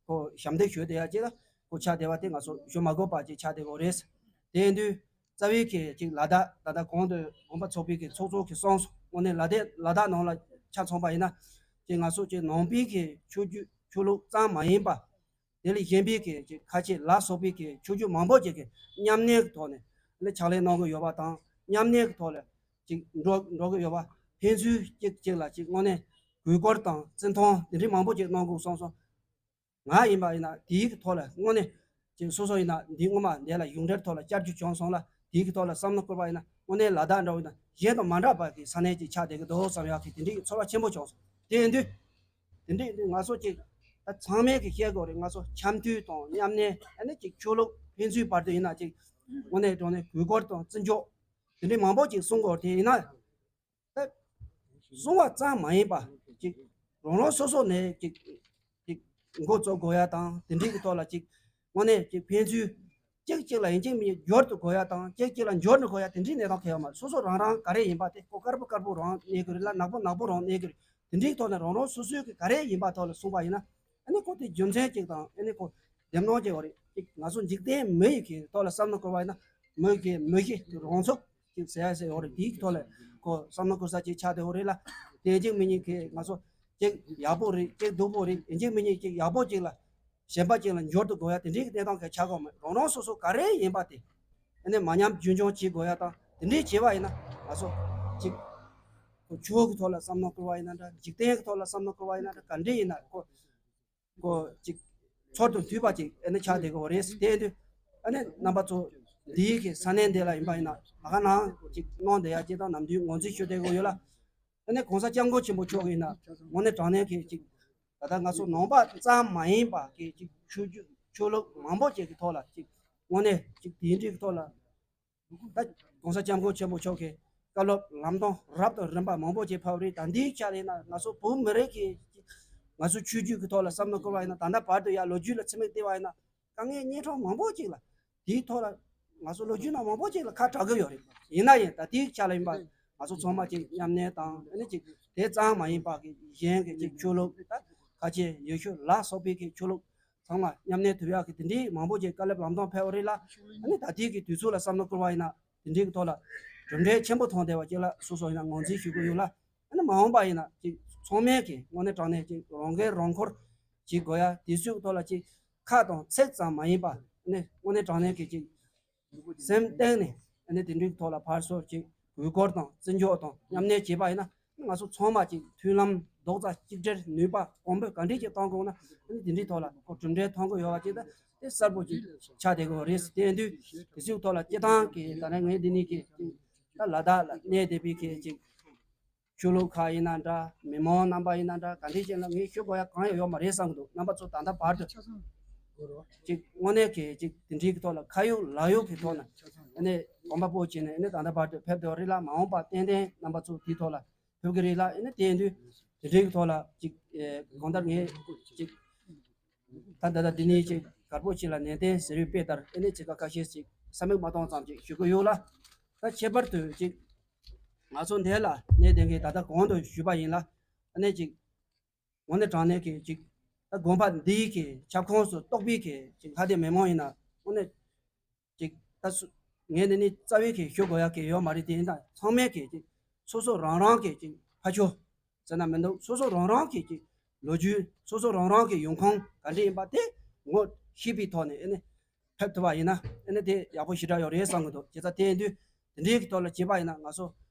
ཁོ་ཞབས་འདེགས་ཞུ་བསྡད་ཡ་ཅིག་ལ་ཁོ་ཆགས་བསྡད་པ་དེ་ང་ཚོ་ཞུ་མ་དགོས་པ་ཅིག་ཆགས་བསྡད་ཡོད་རེད། དེ་ཡིན་དུས་རྩ་བའི་གི་ཅིག་ལ་དྭགས་ད་ལྟ་གོང་དུ་དགོན་པ་ཚོགས་པའི་གི་ཚོགས་གཙོ་གིས་གསུངས་སོང་། དངོས་གནས་ལ་དྭགས་ལ་དྭགས་ནང་ལ་ཆ་མཚོན་པ་ཡིན་ན་ཅིག་ང་ཚོ་ཅིག་ནང་པའི་གི་ཆོས་བརྒྱུད་ཆོས་ལུགས་ཙམ་མ་ཡིན་པ། དེ་ལས་གཞན་པའི་གི་ཅིག་ཁ་ཆེ་ལ་སོགས་པའི་གི་ཆོས་བརྒྱུད་མང་པོ་ཅིག་གི་མཉམ་གནས་ཀྱི་ཐོག་ནས་ལས་ཕྱག་ལས་གནང་གི་ཡོད་པ་དང་མཉམ་གནས་ཀྱི་ཐོག་ལ་ཅིག་འགྲོ་འགྲོ་གི་ཡོད་པ་ཕན་ཚུན་གཅིག་གཅིག་ལ་ཅིག་དངོས་གནས་གུས་བཀུར་དང་བརྩི་མཐོང་དེ་འདྲའི་མང་པོ་ཅིག་གནང་དགོས་གསུངས་སོང་། ང་ཡིན་པ་ཡིན་ན་དེའི་གི་ཐོག་ལ་དངོས་གནས་ཅིག་སོ་སོ་ཡིན་ན་འདི་སྔོན་མ་འདི་ལ་ཡོངས་འབྲེལ་ཐོག་ལ་བསྐྱར་ཞུ་བྱུང་སོང་ལ་དེའི་གི་ཐོག་ལ་བསམ་བློ་བསྐོར་བ་ཡིན་ན་དངོས་གནས་ལ་དྭགས་འདྲ་བོ་ཡིན་ན་གཞན་དང་མ་འདྲ་བ་གི་ས་གནས་ཅིག་ཆགས་བསྡད་ཀྱི་འདུག་བསམ་ཡག་གི་དེ་འདྲའི་ཚོར་བ་ཆེན་པོ་བྱུང་སོང་། དེ་ཡིན་དུས། དེ་འདྲའི་ང་ཚོ་གཅིག་ད་ཚང་མས་ཀྱི་བཤད་དགོས་རེད། ང་ཚོ་འཆམ་མཐུན་དང་མཉམ་གནས་ཨ་ནི་གཅིག་ཆོས་ལུགས་ཕན་ཚུན་བར་དུ་ཡིན་ན་གཅིག་དངོས་གནས་དྲང་གནས་གུས་བཀུར་དང་བརྩི་འཇོག་དེ་འདྲའི་མང་པོ་གཅིག་གསུང་དགོས་རེད། དེ་ཡིན་ན་ད་གསུང་བ་ཙམ་མ་ཡིན་པ་གཅིག་རང་རང་སོ་སོ་ནས་གཅིག་གཅིག་འགོ་བཙུགས་དགོས་ཡ་དང་དེ་འདྲའི་གི་ཐོག་ལ་གཅིག་དངོས་གནས་གཅིག་ཕན་ཚུན་གཅིག་གཅིག་ལ་ཡིན་གཅིག་མིན་གཅིག་འབྱོར་དུ་དགོས་ཡ་དང་གཅིག་གཅིག་ལ་འབྱོར་དུ་དགོས་ཡ་དེ་འདྲའི་གནས་སྟངས་གང་ཡང་མ་རེད། སོ་སོ་རང་རང་ག་རེ་ཡིན་པ་དེ་ཁོ་དཀར་པོ་དཀར་པོ་རང་གནས་ཀྱི་རེད་ལ་ནག་པོ་ནག་པོ་རང་གནས་ཀྱི་རེད། དེ་འདྲའི་ཐོག་ནས་རང་རང་སོ་སོའི་གི་ག་རེ་ཡིན་པ་ཐོག་ལ་གསུངས་པ་ཡིན་ན་ཨ་ནི་ཁོ་དེ་རྒྱུ་མཚན་གཅིག་དང་ཨ་ནི་ཁོ་བདེན་དཔང་གཅིག་ཡོད་རེད། གཅིག་ང་ཚོ་འཇིག་རྟེན་མི་ཡི་གི་ཐོག་ལ་བསམ་བློ་བསྐོར་བ་ཡིན་ན་མི་གི་མི་གཤིས་དེ་རང་ཚུགས་གཅིག་ཟེར་ཡ་ཟེར་ཡོད་རེད། དེའི་ཐོག་ལ་ཁོ་བསམ་བློ་བསྐོར་ས་གཅིག་ཆགས་བསྡད་ཡོད་རེད་ལ་དེ་གཅིག་མིན་གཉིས་གི་ང་ཚོ་གཅིག་ཡག་པོ་རེད། གཅིག་སྡུག་པོ་རེད། ཡིན་གཅིག་མིན་གཉིས་གཅིག་ཡག་པོ་གཅིག་ལ་གཞན་པ་གཅིག་ལ་འབྱོར་དུ་དགོས་ཡ་དེ་འདྲའི་གི་གནས་སྟངས་ག་ཆགས་གོ་མེད། རང་རང་སོ་སོ་ག་རེ་ཡིན་པ་དེ་ཨ་ནི་མ་ཉམས་རྒྱུན་འཁྱོངས་བྱེད་དགོས་ཡ་དང་དེ་འདྲའི་བྱེད་པ་ཡིན་ན་ང་ཚོ་གཅིག་ཁོ་ཆོས་ཀྱི་ཐོག་ལ་བསམ་བློ་བསྐོར་བ་ཡིན་ན་འདྲ། འཇིག་རྟེན་གྱི་ཐོག་ལ་བསམ་བློ་བསྐོར་བ་ཡིན་ན་འདྲ། ག་འདྲ་ཡིན་ན་ཁོ་ཁོ་གཅིག་ཚོར་དུ་འདུས་པ་གཅིག་ཨ་ནི་ཆགས་བསྡད་ཀྱི་ཡོད་རེད། དེ་དུས་ཨ་ནི་རྣམ་པ་ཚོ་འདིའི་གི་ས་གནས་འདི་ལ་ཡིན་པ་ཡིན་ན་ལ་ཁ་ནང་གཅིག་གནང་བསྡད་ཡ་གཅིག་དང་ནམ་རྒྱུན་ངོས་འཛིན་ཞུ་བསྡད་ཀྱི་ཡོད་ལ། ཨ་ནི་གོང་ས་སྐྱབས་མགོན་ཆེན་པོ་མཆོག་གིས་ན་དངོས་གནས་དྲང་གནས་ཀྱི་ཅིག་ད་ལྟ་ང་ཚོ་ནང་པ་ཙམ་མ་ཡིན་པ་གི་ཅིག་ཆོས་བརྒྱུད་ཆོས་ལུགས་མང་པོ་ཅིག་གི་ཐོག་ལ་ཅིག་དངོས་གནས་ཅིག་དེའི་འདྲའི་གི་ཐོག་ལ་ད་གོང་ས་སྐྱབས་མགོན་ཆེན་པོ་མཆོག་གིས་བཀའ་སློབ་ལམ་སྟོན་རབ་དང་རིམ་པ་མང་པོ་ཅིག་ཕེབས་རེད། ད་འདིའི་ཆ་ལ་ཡིན་ན་ང་ཚོ་བོད་མི་རིགས་ཀྱི་ང་ཚོ་ཆོས་བརྒྱུད་ཀྱི་ཐོག་ལ་བསམ་བློ་བསྐོར་བ་ཡིན་ན་ད་ལྟ་བར་དུ་ཡ་ལོ་རྒྱུས་ལ་ཚད་མེད་བལྟས་པ་ཡིན་ན། དཀའ་ངལ་སྙན་གྲགས་མང་པོ་ཅིག་ལ་དེའི་ཐོག་ལ་ང་ཚོ་ལོ་རྒྱུས་ནང་མང་པོ་ཅིག་ལ་ཁ་གྲག་གི་ཡོད་རེད། ཡིན་ན་ཡང་ད་ལྟའི་ཆ་ལ་ཡིན་པ་ང་ཚོ་ཚང་མ་ཅིག་མཉམ་གནས་དང་ཨ་ནི་ཅིག་དེ་ཙམ་མ་ཡིན་པ་གི་གཞན་གྱི་ཅིག་ཆོས་ལུགས་ད་ཁ་ཆེ་ཡེ་ཤུ་ལ་སོགས་པའི་གི་ཆོས་ལུགས་ཚང་མ་མཉམ་གནས་ཐུབ་ཡག་གི་དེ་འདྲའི་མང་པོ་ཅིག་བཀའ་སློབ་ལམ་སྟོན་ཕེབས་པ་རེད་ལ། ཨ་ནི་ད་ལྟའི་གི་དུས་ཚོད་ལ་བསམ་བློ་བསྐོར་བ་ཡིན་ན་དེ་འདྲའི་གི་ཐོག་ལ་གྲུབ་འབྲས་ཆེན་པོ་ཐོན་བསྡད་པ་ཅིག་ལ་སོ་སོ་ཡིན་ན་ངོས་འཛིན་ཞུ་གི་ཡོད་ལ། ཨ་ནི་མ་འོངས་པ་ཡིན་ན་ཅིག་ཚང་མས་གི་དངོས་གནས་དྲང་གནས་ཅིག་རང་འགན་རང་འཁུར་བྱེད་དགོས་ཡ་དེ་ཚོའི་ཐོག་ལ་ཅིག་ཁ་དང་ཚིག་ཙམ་མ་ཡིན་པ་ནི་དངོས་གནས་དྲང་གནས་ཀྱི་ཅིག་སེམས་གཏིང་ནས་ནི་དེ་འདྲའི་ཐོག་ལ་ཕར་ཚུར་ཅིག་གུས་བཀུར་དང་བརྩི་འཇོག་དང་མཉམ་གནས་བྱེད་པ་ཡིན་ན་ང་ཚོ་ཚང་མ་ཅིག་མཐུན་ལམ་རྡོག་རྩ་གཅིག་སྒྲིལ་ནུས་པ་གོང་འཕེལ་ག་འདྲས་ཅིག་གཏོང་དགོས་ན་ནི་དེ་འདྲའི་ཐོག་ལ་ཁོ་གྲུབ་འབྲས་ཐོན་གི་ཡོད་པ་ཅིག་ད་དེ་གསལ་པོ་ཅིག་ཆགས་བསྡད་དགོས་རེད། དེ་ཡིན་དུས་དེ་ཚོའི་ཐོག་ལ་སྤྱི་བཏང་གི་ད་ནས་ངས་འདི་ནས་ཀྱི་ཅིག་ད་ལ་དྭགས་ལ་གནས་བསྡད་པའི་གི་ཅིག་ཆོས་ལུགས་ཁག་ཡིན་ན་འདྲ། མི་མང་རྣམ་པ་ཡིན་ན་འདྲ། ག་འདྲས་ཅིག་ལ་ངས་ཞུ་དགོས་ཡ་གང་ཡང་ཡོད་མ་རེད་བསམ་གི་འདུག་རྣམ་པ་ཚོ་ད་ལྟ་བར་དུ་ཅིག་དངོས་གནས་ཀྱི་ཅིག་དེ་འདྲའི་གི་ཐོག་ལ་ཁ་ཡོད་ལག་ཡོད་ཀྱི་ཐོག་ནས་ཨ་ནི་གོམ་པ་སྤོ་བྱས་ནས་ཨ་ནི་ད་ལྟ་བར་དུ་ཕེབས་བསྡད་རེད་ལ། མ་འོངས་པ་ཏན་ཏན་རྣམ་པ་ཚོ་དེའི་ཐོག་ལ་ཕེབས་ཀྱི་རེད་ལ། ཨ་ནི་དེ་ཡིན་དུས་དེ་འདྲའི་གི་ཐོག་ལ་ཅིག་གང་ལྟར་ངས་ཅིག་ད་ལྟ་ད་འདི་ནས་ཅིག་གར་པོ་ཆེ་ལ་ནན་ཏན་ཟེར་བའི་དཔེ་ལྟར་ཨ་ནི་ཅིག་ཁ་ཤས་ཅིག་ས་མིག་མ་གཏོང་ཙམ་ཅིག་ཞུ་གི་ཡོད་ལ། ད་ཁྱད་པར་དུ་ཅིག་ང་ཚོ་འདི་ལ་གནས་བསྡད་མཁན་ད་ལྟ་གོང་དུ་ཞུས་པ་ཡིན་ལ། ཨ་ནི་ཅིག་དངོས་གནས་དྲང་གནས་ཀྱི་ཅིག་ད་དགོན་པ་འདིའི་གི་ཁྱབ་ཁོངས་སུ་གཏོགས་པའི་གི་ཅིག་ལྷ་སྡེ་མི་མང་ཡིན་ན་དངོས་གནས་ཅིག་ད་སུ་ངས་འདི་ནི་རྩ་བའི་གི་ཞུ་དགོས་ཡ་གི་ཡོད་མ་རེད། དེ་ཡིན་ད་ཚང་མས་གི་ཅིག་སོ་སོ་རང་རང་གི་ཅིག་ཕ་ཆོས་ཟེར་ན་མི་འདུག་སོ་སོ་རང་རང་གི་ཅིག་ལོ་རྒྱུས་སོ་སོ་རང་རང་གི་ཡོང་ཁུངས་ག་འདྲ་ཡིན་པ་དེ་ངོ་ཤེས་པའི་ཐོག་ནས་ཨ་ནི་ཕེབས་ཐུབ་པ་ཡིན་ན་ཨ་ནི་དེ་ཡག་པོ་ཞེ་དྲག་ཡོད་རེད་བསམ་གི་འདུག་བྱས་ཙང་དེ་ཡིན་དུས་དེ་འདྲའི་གི་ཐོག་ལ་བྱས་པ་ཡིན་ན་ང་ཚོ་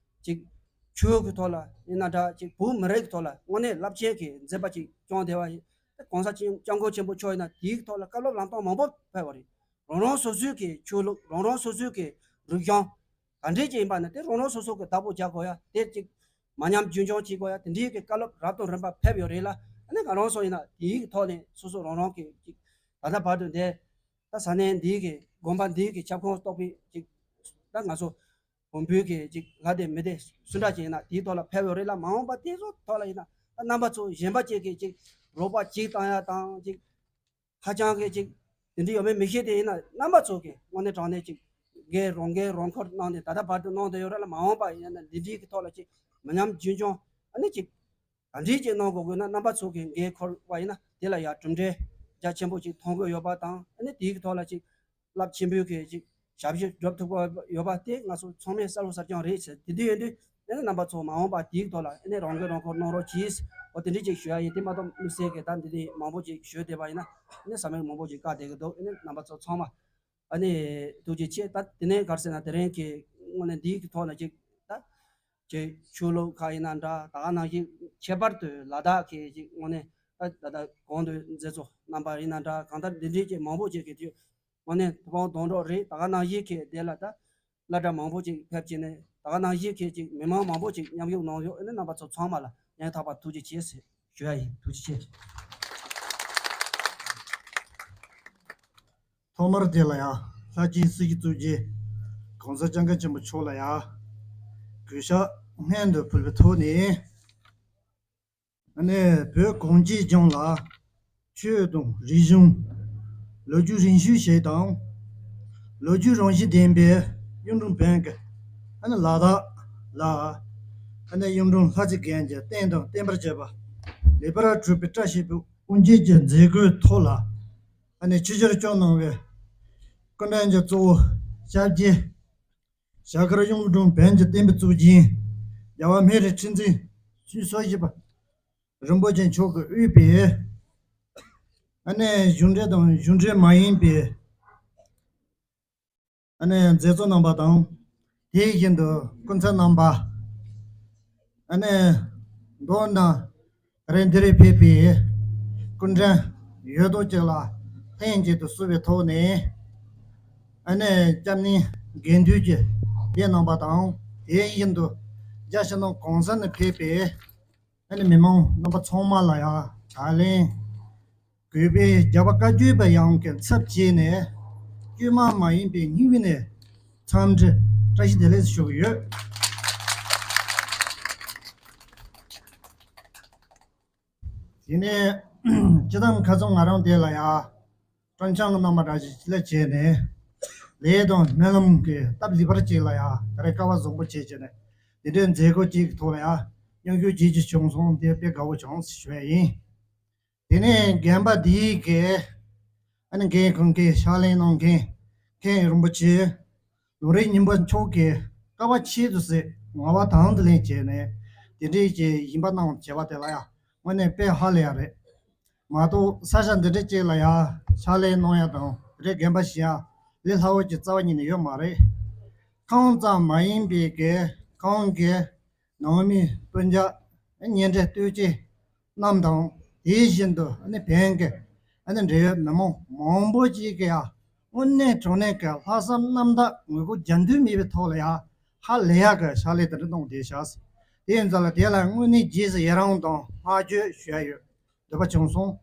ཅིག་ཆོས་ཀྱི་ཐོག་ལ་ཡིན་ན་འདྲ། ཅིག་བོད་མི་རིགས་ཀྱི་ཐོག་ལ་དངོས་གནས་རླབས་ཆེན་གྱི་མཛད་པ་ཅིག་བསྐྱངས་བསྡད་པ་ཡིན། གོང་ས་སྐྱབས་སྐྱབས་མགོན་ཆེན་པོ་མཆོག་ཡིན་ན་དེའི་ཐོག་ལ་བཀའ་སློབ་ལམ་སྟོན་མང་པོ་ཕེབས་པ་རེད། རང་རང་སོ་སོའི་གི་ཆོས་ལུགས་རང་རང་སོ་སོའི་གི་རིག་གཞུང་ག་འདྲས་ཅིག་ཡིན་པ་ན་དེ་རང་རང་སོ་སོ་གི་བདག་པོ་རྒྱག་དགོས་ཡ་དེ་ཅིག་མ་ཉམས་རྒྱུན་འཁྱོངས་བྱེད་དགོས་ཡ་དེ་འདྲའི་གི་བཀའ་སློབ་རབ་དང་རིམ་པ་ཕེབས་ཡོད་རེད་ལ། ཨ་ནི་ང་རང་ཚོ་ཡིན་ན་དེའི་གི་ཐོག་ནས་སོ་སོ་རང་རང་གི་ཅིག་ད་ལྟ་བར་དུ་འདས་ད་ས་གནས་འདིའི་གི་དགོན་པ་འདིའི་གི་ཁྱབ་ཁོངས་གཏོགས་པའི་ཅིག་ད་ང་ཚོ་བོན་པོའི་གི་ཅིག་ལྷ་སྡེ་མི་སྡེ་སུ་འདྲ་ཅིག་ཡིན་ན་དེའི་ཐོག་ལ་ཕེབས་ཡོད་རེད་ལ། མ་འོངས་པ་དེ་ཚོ་ཐོག་ལ་ཡིན་ན་ད་རྣམ་པ་ཚོ་གཞན་པ་ཅིག་གི་ཅིག་རོགས་པ་ཅིག་བཏང་ཡ་དང་ཅིག་ཧ་ཅང་གི་ཅིག་དེ་འདྲ་ཡོད་མེད་མི་ཤེས། དེ་ཡིན་ན་རྣམ་པ་ཚོ་གི་དངོས་གནས་དྲང་གནས་ཅིག་འགན་རང་འགན་རང་འཁུར་གནང་ནས་ད་ལྟ་བར་དུ་གནང་བསྡད་ཡོད་རེད་ལ། མ་འོངས་པ་ཡིན་ན་འདི་འདྲའི་གི་ཐོག་ལ་ཅིག་མི་ཉམས་རྒྱུན་འཁྱོངས་ ཨ་ནི་ཅིག་ག་འདྲས་ཅིག་གནང་དགོས་དགོས་ན། རྣམ་པ་ཚོ་གི་འགན་འཁུར་བ་ཡིན་ན་དེ་ལ་ཡང་གྲུབ་འབྲས་རྒྱ་ཆེན་པོ་ཅིག་མཐོང་གི་ཡོད་པ་དང་། ཨ་ནི་དེའི་ཐོག་ལ་ཅིག་རླབས་ཆེན་པོའི་གི་ཅིག་ཞབས་ཞུ་སྒྲུབ་ཐུབ་ཀྱི་ཡོད་པ་དེ་ང་ཚོ་ཚང་མས་གསལ་པོ་གསལ་རྐྱང་རེད་ཟེར། དེ་དུས་ཡིན་དུས་ཨ་ནི་རྣམ་པ་ཚོ་མ་འོངས་པ་དེའི་ཐོག་ལ་ཨ་ནི་རང་འགན་རང་འཁུར་གནང་རོགས་གྱིས། འོ་དེ་འདྲས་ཅིག་ཞུ་ཡ་ཡིན། དེ་མ་གཏོགས་དམིགས་བསལ་གི་ད་འདི་འདྲས་མང་པོ་ཅིག་ཞུ་བསྡད་པ་ཡིན་ན་ཨ་ནི་ས་མིག་མང་པོ་ཅིག་བཀག་བསྡད་ཀྱི་འདུག་ཨ་ནི་རྣམ་པ་ཚོ་ཚང་མ་ཨ་ནི་ཐུགས་རྗེ་ཆེ། ད་དེ་ནས་ག་རེ་ཟེར་ན། དེ་རིང་གི་དངོས་གནས་འདིའི་གི་ཐོག་ན་ཅིག་ད་ཅིག་ཆོས་ལུགས་ཁག་ཡིན་ན་འདྲ། ད་ག་ནང་བཞིན་ཁྱད་པར་དུ་ལ་དྭགས་ཀྱི་ཅིག་དངོས་གནས་ད་ད་ད་གོང་དུ་མཛད་གཙོ་རྣམ་པ་ཡིན་ན་འདྲ། གང་ལྟར་འདི་འདྲའི་ཅིག་མང་པོ་ཅིག་གི་དུས་དངོས་གནས་ཐུབ་དབང་དོན་གྲུབ་རེད། ད་ག་ནང་བཞིན་གི་དེ་ལ་ད་སློབ་གྲྭ་མང་པོ་ཅིག་ཕེབས་བྱས་ནས། ད་ག་ནང་བཞིན་གི་ཅིག་མི་མང་མང་པོ་ཅིག་མཉམ་ཞུགས་གནང་ཡོད། ཨ་ནི་རྣམ་པ་ཚོ་ཚང་མ་ལ་སྙིང་ཐག་པ་ཐུགས་རྗེ་ཆེ་ཟེར་ཞུ་ཡ་ཡིན། ཐུགས་རྗེ་ཆེ། ཐོག་མར་དེ་ལ་ཡང་ལྷ་སྤྱིའི་སྲིད་སྤྱི་གཙོས་པའི་༸གོང་ས་༸སྐྱབས་མགོན་ཆེན་པོ་མཆོག་ལ་ཡང་གུས་ཕྱག་སྔོན་དུ་ཕུལ་བའི་ཐོག་ནས། ཨ་ནི་བོད་གངས་ཅན་ལྗོངས་ལ་ཆོས་དང་རིག་གཞུང་། ལོ་རྒྱུས་རིང་ཤོས་ཤིག་དང་། ལོ་རྒྱུས་རང་བཞིན་ལྡན་པའི་གཡུང་དྲུང་བོན་གྱི་ཨ་ནི་ལ་དྭགས་ལ་ཨ་ནི་གཡུང་དྲུང་ལྷ་རྩེ་རྒན་གྱིས་བསྟན་དང་བསྟན་པར་བྱེད་པ་ལེགས་པར་གྲུབ་པའི་བཀྲ་ཤིས་པའི་དབུ་འབྱེད་ཀྱི་མཛད་སྒོའི་ཐོག་ལ། ཨ་ནི་ཆིབས་བསྒྱུར་སྐྱོང་གནང་བའི་སྐུ་མགྲོན་གྱི་གཙོ་བོ་སྐྱབས་རྗེ་ཞྭ་དཀར་གཡུང་དྲུང་བོན་གྱི་བསྟན་པའི་གཙུག་རྒྱན་རྒྱལ་བ་སྨན་རི་ཁྲི་འཛིན་ཞེས་སོགས་བཞི་པ་རིན་པོ་ཆེ་མཆོག་གིས་དབུས་པའི་ཨ་ནི་གཞུང་འབྲེལ་དང་གཞུང་འབྲེལ་མ་ཡིན་པའི་ཨ་ནི་མཛད་གཙོ་རྣམ་པ་དང་། དེ་བཞིན་དུ་སྐུ་ཚབ་རྣམ་པ། ཨ་ནི་མདོར་ན་རེ་འདིར་ཕེབས་པའི་སྐུ་མགྲོན་ཡོད་དོ་ཅིག་ལ་ལྷན་ཅིག་ཏུ་བསུ་བའི་ཐོག་ནས། ཨ་ནི་སྐྱབས་གནས་དགེ་འདུན་གྱི་སྡེ་རྣམ་པ་དང་། དེ་བཞིན་དུ་རྒྱ་ཕྱི་ནང་གང་ས་ནས་ཕེབས་པའི་ཨ་ནི་མི་མང་རྣམ་པ་ཚང་མ་ལ་ཡང་ད་ལན་གུས་པས་རྒྱལ་བ་བཀའ་བརྒྱུད་པ་ཡོངས་ཀྱི་ཚབ་བྱས་ནས་བཅོས་མ་མ་ཡིན་པའི་སྙིང་དབུས་ནས་འཚམས་འདྲི་བཀྲ་ཤིས་བདེ་ལེགས་ཞུ་གི་ཡོད། དེ་ནས་སྤྱི་བཏང་ཁ་སང་ང་རང་དེ་ལ་ཡང་སྤྲང་ཆང་གི་རྣམ་པ་འདྲ་ཞིག་ལ་བྱས་ནས། ལས་དང་སྨོན་ལམ་གྱི་སྟབས་ལེགས་པར་ཅིག་ལ་ཡང་ད་རེས་སྐལ་བ་བཟང་པོ་བྱས་བྱས་ནས་དེ་འདྲའི་མཛད་སྒོ་ཅིག་གི་ཐོག་ལ་ཡང་མཉམ་ཞུགས་བྱེད་རྒྱུ་བྱུང་སོང་། དེ་དཔེ་དགའ་བོ་བྱུང་ཞུ་ཡ་ཡིན། དེ་ནས་དགོན་པ་འདིའི་གི་ཨ་ནི་འགན་ཁུར་མཁན་ཕྱག་ལས་གནང་མཁན་མཁན་རིན་པོ་ཆེ་ལུང་རིགས་སྙིང་པོ་མཆོག་གིས་དཀའ་བ་ཆེད་དུ་བསྲེས་ངལ་བ་དང་དུ་ལེན་བྱས་ནས་དེ་འདྲའི་གི་ཡིན་པ་གནང་བྱས་པ་དེ་ལ་ཡང་དངོས་གནས་དཔེ་ཧ་ལས་ཡ་རེད། མ་གཏོགས་ས་ཆ་འདི་འདྲ་ཅིག་ལ་ཡང་ཕྱག་ལས་གནང་ཡ་དང་དེ་འདྲའི་དགོན་པ་ཞིག་ཡང་ལས་སླ་བོ་ཅིག་རྩ་བ་ཉིད་ནས་ཡོད་མ་རེད། ཁོང་ཙམ་མ་ཡིན་པའི་གི་ཁོང་གི་ནང་མི་སྤུན་ཀྱག་གཉེན་འབྲེལ་ལྟོས་བཅས་རྣམས་དང་། དེ་བཞིན་དུ་ཨ་ནི་བོན་གྱི་ཨ་ནི་འབྲེལ་ཡོད་མི་མང་མང་པོ་ཅིག་གིས་ཡང་དངོས་གནས་དྲང་གནས་ཀྱི་ལྷག་བསམ་རྣམ་དག་ངོ་རྒོལ་རྒྱབ་མདུན་མེད་པའི་ཐོག་ལ་ཡང་ཧ་ལས་ཡག་གི་ཕྱག་ལས་དེ་འདྲ་གནང་བསྡད་ཤག་དེ་ཡིན་ཙང་ལ་དེ་ལ་དངོས་གནས་རྗེས་སུ་ཡི་རང་དང་བསྔགས་བརྗོད་ཞུ་ཡ་ཡོད་འདོད་པ་བྱུང་སོང་།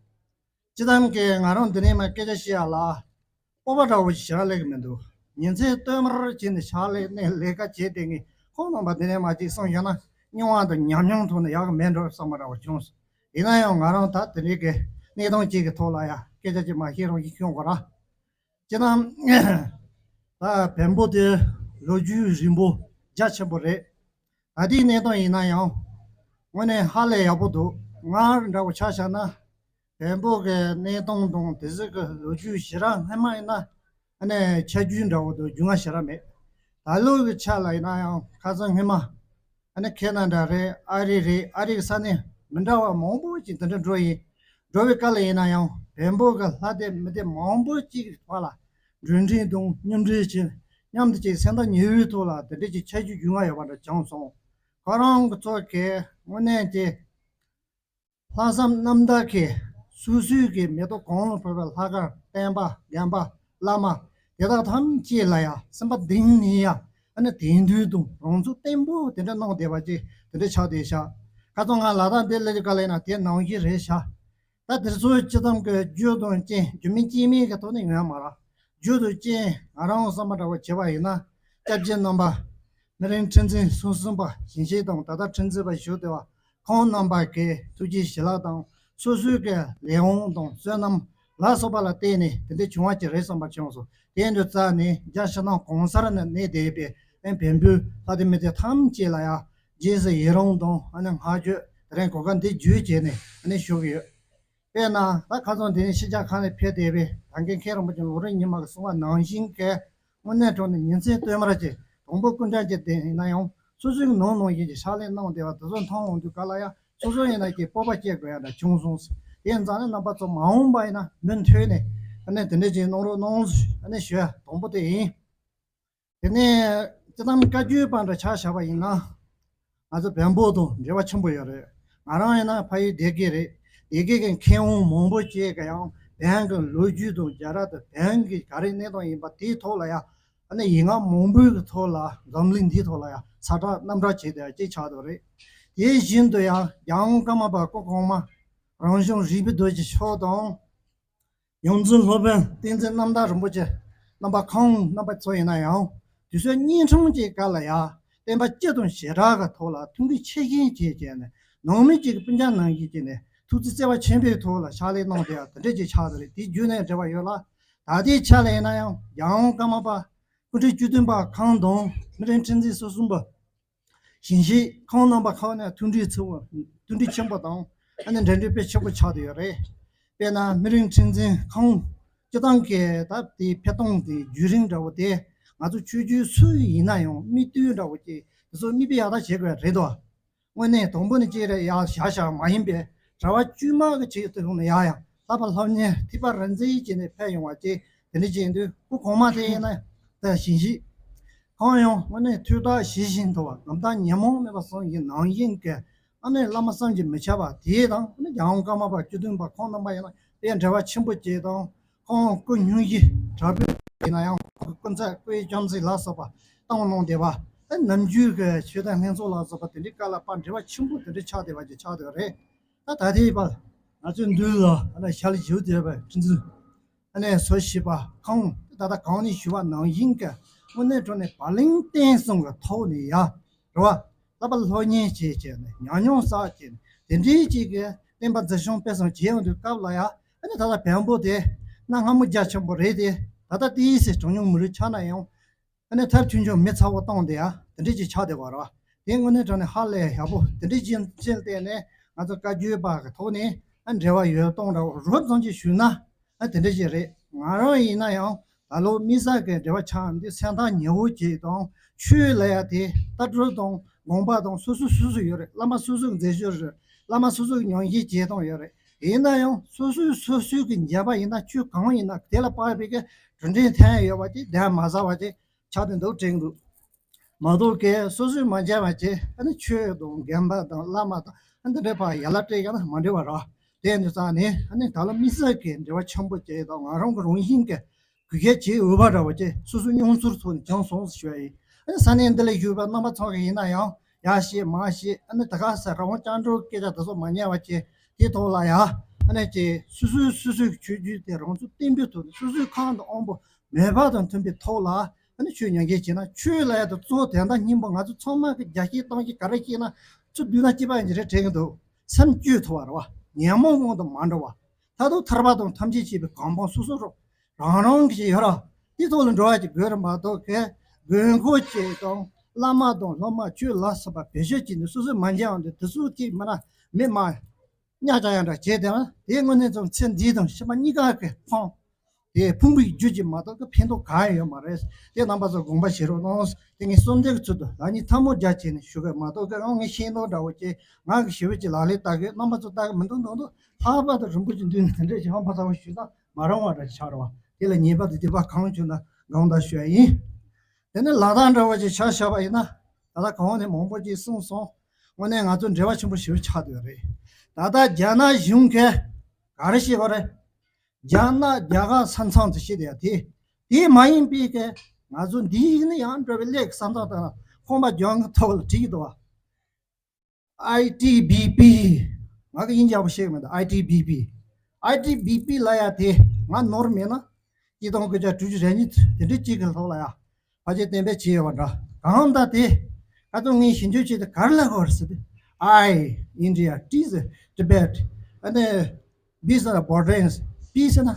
སྤྱིར་བཏང་གི་ང་རང་འདི་ནས་མར་སྐད་ཆ་བཤད་ཡ་ལ། སྤོབས་པ་འདྲ་བོ་ཞིག་བཞག་ལེགས་མི་འདུག་ཉིན་མཚན་ལྟོས་མར་བྱས་ནས་ཕྱག་ལས་ནས་ལས་ཀ་བྱས་བསྡད་མཁན་ཁོང་རྣམ་པ་འདི་ནས་མར་ཅིག་གསུངས་བཞག་ན་རྙིང་བ་དང་ཉམས་མྱོང་ཐོག་ནས་ཡག་གི་མེད་འགྲོ་བསམ་པ་འདྲ་བོ་བྱུང་སོང་། ཡིན་ན་ཡང་ང་རང་ད་དེ་འདྲའི་གི་གནས་སྟངས་ཅིག་གི་ཐོག་ལ་ཡ་སྐད་ཆ་ཅིག་མ་བཤད་རོགས་ཞེས་ཞུ་དགོས་ར། སྤྱིར་བཏང་ད་བོན་པོ་དེ་ལོ་རྒྱུས་རིང་པོ་རྒྱ་ཆེན་པོ་རེད། ད་ལྟའི་གནས་སྟངས་ཡིན་ན་ཡང་དངོས་གནས་ཧ་ལས་ཡག་པོ་འདུག་ང་འདྲ་བོ་ཆ་བཞག་ན། བོན་པོ་གི་གནས་སྟངས་དང་དེ་ཚོ་གི་ལོ་རྒྱུས་ཞེ་དྲག་སྔོན་མ་ཡིན་ན་ཨ་ནི་ཆ་རྒྱུས་འདྲ་བོ་དང་རྒྱུས་མངའ་ཞེ་དྲག་མེད། ད་ལོ་གི་ཆ་ལ་ཡིན་ན་ཡང་ཁ་སང་སྔོན་མ་ཨ་ནི་ཁེ་ན་ཌ་རེད། ཨ་རི་རེད། ཨ་རི་གི་ས་གནས་མི་འདྲ་བ་མང་པོ་ཅིག་དེ་འདྲ་འགྲོ་ཡིན། འགྲོ་བའི་སྐབས་ལ་ཡིན་ན་ཡང་བོན་པོ་གི་ལྷ་སྡེ་མི་སྡེ་མང་པོ་ཅིག་གི་བར་ལ་མགྲོན་འཕྲིན་དང་མཉམ་འབྲེལ་བྱས་མཉམ་དུ་ཅིག་སེམས་ཐག་ཉེ་བོའི་ཐོག་ལ་དེ་འདྲ་ཅིག་ཆ་རྒྱུས་རྒྱུས་མངའ་ཡོད་པ་འདྲ་བྱུང་སོང་། ཁོ་རང་གི་ཚོ་གི་དངོས་གནས་ཀྱི་ལྷག་བསམ་རྣམ་དག་གིས་སོ་སོའི་གི་མེ་ཏོག་གང་ལ་ཕོག་པའི་ལྷ་ཁང་བསྟན་པ་རྒན་པ་བླ་མ་དེ་དག་ཐམས་ཅད་ལ་ཡང་སེམས་པ་གཏིང་ནས་ཡང་ཨ་ནི་དད་འདུན་དང་རང་ཚུགས་བརྟན་པོ་དེ་འདྲ་གནང་བསྡད་པ་ཅིག་དེ་འདྲ་ཆགས་བསྡད་ཤག་ཁ་སང་ང་ལ་དྭགས་འདིར་སླེབས་དུས་སྐབས་ལ་ཡིན་ན་དེ་ནང་བཞིན་རེད་ཤག་ད་དེ་ཚོ་སྤྱི་བཏང་གི་རྒྱུ་དང་རྐྱེན་རྒྱུ་མེད་རྐྱེན་མེད་ཀྱི་ཐོག་ནས་ཡོད་མ་རེད། རྒྱུ་དང་རྐྱེན་ང་རང་བསམ་པ་འདྲ་བོ་བྱས་པ་ཡིན་ན། སྐྱབས་རྗེ་རྣམ་པ་སྨན་རི་ཁྲི་འཛིན་གསུམ་གསུམ་པ་ཞིང་གཤེགས་དང་ད་ལྟ་ཁྲི་འཛིན་པ་བཞུགས་བསྡད་པ་ཁོང་རྣམ་པ་གི་ཐུགས་རྗེ་བྱིན་རླབས་དང་སོ་སོའི་གི་ལས་དབང་དང་བསོད་ནམས་ལ་སོགས་པ་ལ་བརྟེན་ནས་དེ་འདྲ་བྱུང་བ་ཅིག་རེད་བསམ་པ་བྱུང་སོང་། དེ་འདྲ་རྩ་ནས་རྒྱ་ཕྱི་ནང་གང་སར་ནས་གནས་བསྡད་པའི་བོན་པོའི་ལྷ་སྡེ་མི་སྡེ་ཐམས་ཅད་ལ་ཡང་ རྗེས་སུ་ཡི་རང་དང་ཨ་ནི་བསྔགས་བརྗོད། དེ་རིང་གོ་སྐབས་འདི་བརྒྱུད་བྱས་ནས་ཨ་ནི་ཞུ་གི་ཡོད། དཔེར་ན་ད་ཁ་སང་དེ་ནས་ཕྱི་རྒྱལ་ཁག་ནས་ཕེབས་བསྡད་པའི་ད་གིན་མཁན་རིན་པོ་ཆེ་ལོ་རིམ་ཉི་མ་གིས་གསུངས་པ་ནང་བཞིན་གྱི་དངོས་གནས་དྲང་གནས་ཉིན་མཚན་ལྟོས་མར་གྱི་དང་པོ་སྐུ་མགྲོན་གྱི་དེ་ཡིན་ན་ཡང་སོ་སོའི་ནང་ནང་བཞིན་གྱི་ཕྱག་ལས་གནང་བསྡད་པ་དེ་ཚོ་མཐོང་འོང་དུས་ག་ལ་ཡང་སོ་སོ་ཡིན་ན་ཀྱི་སྤོབས་པ་སྐྱེ་དགོས་ཡ་འདྲ་བྱུང་སོང་ཟེར། དེ་ཡིན་ཙང་ནི་རྣམ་པ་ཚོ་མ་འོངས་པ་ཡིན་ན་མུ་མཐུད་ནས་ཨ་ནི་དེ་འདྲ་ཅིག་གནང་རོགས་གནང་ཟེར་ཨ་ནི་ཞུ་ཡ་དང་པོ་དེ་ཡིན། དེ་ནས་སྤྱི་བཏང་བཀའ་བརྒྱུད་པ་འདྲ་ཆ་བཞག་པ་ཡིན་ན། ང་ཚོ་བོན་པོ་དང་འབྲེལ་བ་ཆེན་པོ་ཡོད་རེད། ང་རང་ཡིན་ན་ཕ་ཡུལ་སྡེ་དགེ་རེད། སྡེ་དགེ་གི་མཁས་དབང་མང་པོ་ཅིག་གིས་ཡང་བོན་གྱི་ལོ་རྒྱུས་དང་རྒྱལ་རབས་དང་བོན་གྱི་ག་རེ་གནས་སྟངས་ཡིན་པ་དེའི་ཐོག་ལ་ཡང་ཨ་ནི་ཡིག་ངག་མང་པོའི་གི་ཐོག་ལ་འཛམ་གླིང་འདིའི་ཐོག་ལ་ཡང་ཚ་དྲག་རྣམ་གྲངས་བྱས་ཏེ་ཅིག་ཆགས་འདུག་རེད། དེ་བཞིན་དུ་ཡང་རྒྱལ་དབང་ཀརྨ་པ་སྐུ་གོང་མ་རང་བྱུང་རིག་པའི་རྡོ་རྗེ་མཆོག་དང་། ཡོངས་འཛིན་སློབ་དཔོན་བསྟན་འཛིན་རྣམ་དག་རིན་པོ་ཆེ་རྣམ་པ་ཁོང་རྣམ་པ་ཚོ་ཡིན་ན་ཡང་དུས་ཚོད་གཉན་འཕྲང་གཅིག་སྐབས་ལ་ཡང་བསྟན་པ་སྤྱི་དང་བྱེ་བྲག་གི་ཐོག་ལ་མཐུན་སྒྲིལ་ཆེ་བཞིན་བྱས་བྱས་ནས་ནང་མི་གཅིག་གི་སྤུན་ཀྱག་ནང་བཞིན་བྱས་ནས་ཐུགས་བརྩེ་བརྩེ་བ་ཆེན་པོའི་ཐོག་ལ་ཕྱག་ལས་གནང་བསྡད་ཡ་དེ་འདྲ་ཅིག་ཆགས་བསྡད་རེད། དེ་བརྒྱུད་ནས་འབྲེལ་བ་ཡོད་ལ། ད་ལྟའི་ཆ་ལ་ཡིན་ན་ཡང་རྒྱལ་དབང་ཀརྨ་པ་སྐུ་ཕྲེང་བཅུ་བདུན་པ་ཁོང་དང་མི་རིང་ཁྲི་འཛིན་སོ་གསུམ་པ། ཞིང་གཤེགས་ཁོང་རྣམ་པ་ཁག་ནས་མཐུན་སྒྲིལ་ཆེན་པོ་མཐུན་སྒྲིལ་ཆེན་པོ་དང་ཨ་ནི་འབྲེལ་འདྲིས་དཔེ་ཆེན་པོ་ཆགས་བསྡད་ཡོད་རེད། དཔེར་ན་མི་རིང་ཁྲི་འཛིན་ཁོང་སྤྱི་བཏང་གི་ད་དེ་ཕེབས་སྟངས་དེ་བརྒྱུད་རིམ་འདྲ་བོ་དེ་ང་ཚོ་ཆོས་བརྒྱུད་སུ་ཡིན་ན་ཡང་མིག་ལྟོས་འདྲ་བོ་ཅིག་དེ་ཚོ་མིག་དཔེ་ཡག་ཐག་བྱེད་དགོས་རེད་དོ། དངོས་གནས་དང་པོ་ནས་ཅིག་རེད་ཡག་བཞག་བཞག་མ་ཡིན་པའི་གྲྭ་པ་དཀྱུས་མ་གི་ཆེད་དུ་ཡོང་ནས་ཡག་ཡང་བསླབ་པ་སློབ་གཉེར་ཐེག་པ་རིག་འཛིན་བྱས་ནས་ཕེབས་ཡོང་བ་ཅིག་དེ་འདྲ་བྱས་དུས་སྐུ་གོང་མ་དེ་ཡིན་ན་ད་ཞིང་གཤེགས་ཁོང་ཡང་དངོས་གནས་ཐོས་རྟགས་ཇི་བཞིན་དུ་བ་ལམ་རྟགས་ཉོན་མོངས་མེད་པ་གསུངས་ཡིན་ནང་བཞིན་གྱི་ཨ་ནི་བླ་མ་བསམ་གྱིས་མི་ཁྱབ་པ་དེ་དང་ཨ་ནི་རྒྱལ་དབང་ཀརྨ་པ་བཅུ་བདུན་པ་ཁོང་རྣམ་པ་ཡིན་ན་དཔེ་འབྲེལ་བ་ཆེན་པོ་བྱས་དང་ཁོང་སྐུ་སྙུང་གཞི་དྲག་པོས་ཡིན་ན་ཡང་སྐུ་མཚམས་སྐུའི་བཅོམ་ཚིག་ལ་སོགས་པ་བཏང་གནང་བསྡད་པ་ཨ་ནི་ནམ་རྒྱུན་གྱི་ཆོས་དང་ལྷན་ཚོགས་ལ་སོགས་པ་དེ་འདྲའི་སྐབས་ལ་ཕར་འབྲེལ་བ་ཆེན་པོ་དེ་འདྲ་ཆགས་བསྡད་པ་ཅིག་ཆགས་བསྡད་པ་རེད། ད་ད་ལྟའི་བར་ང་ཚོའི་མདུན་ལ་ཨ་ནི་ཞལ་བཞུགས་བསྡད་པའི་ཁྲི་འཛིན་ཨ་ནི་སོ་བཞི་པ་ཁོང་ད་ལྟ་གོང་ནས་ཞུས་པ་ནང་བཞིན་གྱི་དངོས་གནས་དྲང་གནས་བག་ལེན་བརྟན་གསུམ་གྱི་ཐོག་ནས་ཡ་རེད་བ། བསླབ་པ་སློབ་གཉེར་བྱས་བྱས་ནས་ཉམས་མྱོང་བསགས་བྱས་ནས་དེ་འདྲའི་ཅིག་གི་བསྟན་པ་འཛིན་སྐྱོང་སྤེལ་གསུམ་བྱས་ཡོང་དུས་སྐབས་ལ་ཡ་ཨ་ནི་ད་ལྟ་བོན་པོ་དེ་གནའ་སྔ་མོ་རྒྱ་ཆེན་པོ་རེད་དེ་ད་ལྟ་དེའི་སྲིད་གྲངས་ཉུང་མི་རིགས་ཆགས་ན་ཡང་། ཨ་ནི་ཐབས་ཆུང་ཆུང་མི་ཚ་བོ་བཏང་དེ་ཡ་དེ་འདྲས་ཅིག་ཆགས་བསྡད་པ་རེད་བ། དེ་དངོས་གནས་དྲང་གནས་ཧ་ལས་ཡག་པོ་དེ་འདྲས་ཅིག་ཅིག་བལྟས་ནས་ང་ཚོ་བཀའ་བརྒྱུད་པ་གི་ཐོག་ནས་ཨ་འབྲེལ་བ་ཡོད་གཏོང་འདྲ་བོ་རོབ་ཙམ་ཅིག་ཞུས་ན་ཨ་དེ་འདྲས་ཅིག་རེད། ང་རང་ཡིན་ན་ཡང་ད་ལོ་དམིགས་བསལ་གྱི་འབྲེལ་བ་ཆགས་འདི་སེམས་ཐག་ཉེ་བོ་ཅིག་དང་ཆོས་ལ་ཡ་དེ་ལྟ་གྲུབ་དང་དགོངས་པ་དང་སོ་སོ་སོ་སོ་ཡོད་རེད། བླ་མ་སོ་སོ་གི་མཛད་ཤུལ་རེད། བླ་མ་སོ་སོ་གི་ཉམས་ཞིབ་བྱེད་སྟངས་ཡོད་རེད། ཡིན་ན་ཡང་སོ་སོས་སོ་སོའི་གི་འཇོན་པ་ཡིན་ན་ཆོས་གང་ཡིན་ན་དེ་ལ་དཔག་པའི་གི་གྲུབ་འབྲས་ཐོན་ཡོད་པ་ཅིག་དེ་མ་ཟ་བ་ཅིག་ཆགས་ཏེ་འདུག་དྲན་འདུག་མ་གཏོགས་ཀྱི་སོ་སོས་མ་འཇོན་པ་ཅིག་ཨ་ནི་ཆོས་དང་རྒན་པ་དང་བླ་མ་དང་ཨ་འདི་འདྲའི་བར་ཡ་ལ་སྤྲད་ཡ་ན་མ་འགྲིག་པ་རེད། དེ་འདི་ཙང་ནས་ཨ་ནི་ད་ལོ་དམིགས་བསལ་གྱི་འབྲེལ་བ་ཆེན་པོ་བྱས་དང་ང་རང་གི་རང་བཞིན་གྱི་གུས་བཤད་བྱེད་འོས་པ་འདྲ་བོ་ཅིག་སོ་སོའི་མྱོང་ཚོར་ཐོག་ནས་བྱུང་སོང་ཞུ་བ་ཡིན། ཨ་ནི་ས་གནས་འདི་ལ་བཞུགས་པའི་རྣམ་པ་ཚོ་གི་ཡིན་ན་ཡང་ཡར་བཤད་མར་བཤད་ཨ་ནི་ད་ག་ས་རང་དབང་བཅའ་འགྲོལ་སྐད་ཆ་དེ་ཚོ་མ་ཉན་པ་བྱས་དེ་ཐོག་ལ་ཡ་ཨ་ནི་ཅིག་སོ་སོའི་སོ་སོའི་ཆོས་བརྒྱུད་དེ་རང་ཚོ་བསྟན་པའི་ཐོག་ནས་སོ་སོའི་ཁམས་དང་དབང་པོ་མོས་པ་དང་མཐུན་པའི་ཐོག་ལ་ཨ་ནི་ཆོས་ཉམས་ཞིབ་བྱས་ན་ཆོས་ལ་ཡ་དང་གཙོ་བོ་དོན་དག་སྙིང་པོ་ང་ཚོ་ཚང་མ་གི་རྒྱ་སྐྱེད་གཏམ་སྐྱེད་ག་རེ་སྐྱེད་ན་ཚུར་བསྡུས་ན་སྐྱེས་པ་ཡིན་གྱི་རེད་དྲན་གྱི་འདུག་སེམས་བཅོས་ཐུབ་པ་རེད་བ། ཉོན་མོངས་དབང་དུ་མ་འགྲོ་བ། མཐར་ཐུག་ཐར་པ་དང་ཐམས་ཅད་མཁྱེན་པའི་གོ་འཕང་སོ་སོ་རང་རང་གི་ཞིག་ཡོད་ར། དེ་ཐོག་ལ་འགྲོ་བ་ཅིག་དགོས་རེད་མ་གཏོགས་གི་དགོས་མཁོ་ཅིག་དང་བླ་མ་དང་སློབ་མ་ཆོས་ལ་སོགས་པ་བེད་སྤྱོད་བྱས་ནས་སོ་སོས་མ་འཇོན་པ་འདི་དེ་ཚོ་ཅིག་མིན་ན་མི་མ་གཉའ་བཅག་ཡ་འདྲ་བྱས་དེ་ན་དེའི་དངོས་གནས་ཙམ་ཚེ་འདི་དང་ཕྱི་མ་གཉིས་ཀ་གི་ཕངས་དེ་ཕུང་པོའི་རྒྱུ་ཅིག་མ་གཏོགས་གི་ཕན་ཐོགས་གང་ཡང་ཡོད་མ་རེད། དེ་རྣམ་པ་ཚོ་དགོངས་པ་བཞེས་རོགས་གནང་། དེ་ངས་གསོལ་འདེབས་ཀྱི་ཚུལ་དུ་ལག་གཉིས་ཐལ་མོ་སྦྱར་བྱས་ནས་ཞུ་གི་མ་གཏོགས་གི་ཨང་ངས་ཤེས་མདོག་འདྲ་བོ་ཅིག་ང་གི་ཞི་བའི་ཅིག་ལག་ལེན་ལྟ་གི་རྣམ་པ་ཚོ་ལྟ་གི་མི་འདུག་མདོག་མདོག་ལྷག་པར་དུ་རིན་པོ་ཆེ་མདུན་ནས་དེ་འདྲས་ཀྱི་ཧམ་པ་ཚ་བོ་ཞུས་ན་མ་རུང་བ་འདྲ་ཆགས་རེད་བ། དེ་ལ་ཉེས་པ་དང་སྡིག་པ་གང་བྱུང་ན་དགོངས་དག་ཞུ་ཡ་ཡིན། དེ་ནས་ལ་དྭགས་འདྲ་བོ་ཅིག་ཆ་བཞག་པ་ཡིན་ན་ད་ལྟ་གོང་ནས་མང་པོ་ཅིག་གསུངས་སོང་། དངོས་གནས་ང་ཚོ་འབྲེལ་བ་ཆེན་པོ་ཞེ་པོ་ཆགས་བསྡད་ཡོད་རེད། ད་ལྟ་རྒྱ་ནག་གཞུང་གིས་ག་རེ་བཤད་པ་རེད། རྒྱ་ནག་རྒྱ་གར་ས་མཚམས་དུ་བཤད་བསྡད་ཡ་དེ་དེ་མ་ཡིན་པའི་གི་ང་ཚོ་འདི་ཡིན་ན་ཡང་འགྲོ་བའི་སླད་ཀྱི་ས་མཚམས་དང་ཁང་པ་རྒྱག་གི་ཐོག་ལ་བྲིས་ཀྱི་འདུག་བ། ཨའི་ཊི་བི་པི། ང་གི་དབྱིན་ཇི་ཡག་པོ་ཤེས་ཀྱི་མེད་ད། ཨའི་ཊི་བི་པི། ཨའི་ཊི་བི་པི་ལབ་ཡ་དེ་ང་ནོར་མེད་ན་སྤྱི་སྟོང་དགུ་བརྒྱ་དྲུག་ཅུ་རེ་གཉིས་དེ་འདྲའི་གཅིག་གི་ཐོག་ལ་ཡ་ཕལ་ཆེར་གཏན་འབེབས་བྱས་ཡོད་པ་འདྲ། གང་ལྟར་དེ་ཁ་ཚོན་ངས་ཞིབ་འཇུག་བྱས་ཏེ་ག་རེ་ལབ་དགོས་རེད་ཟེར་ཏེ། I India, T is Tibet, and B is borderlands, P ཟེར་ན།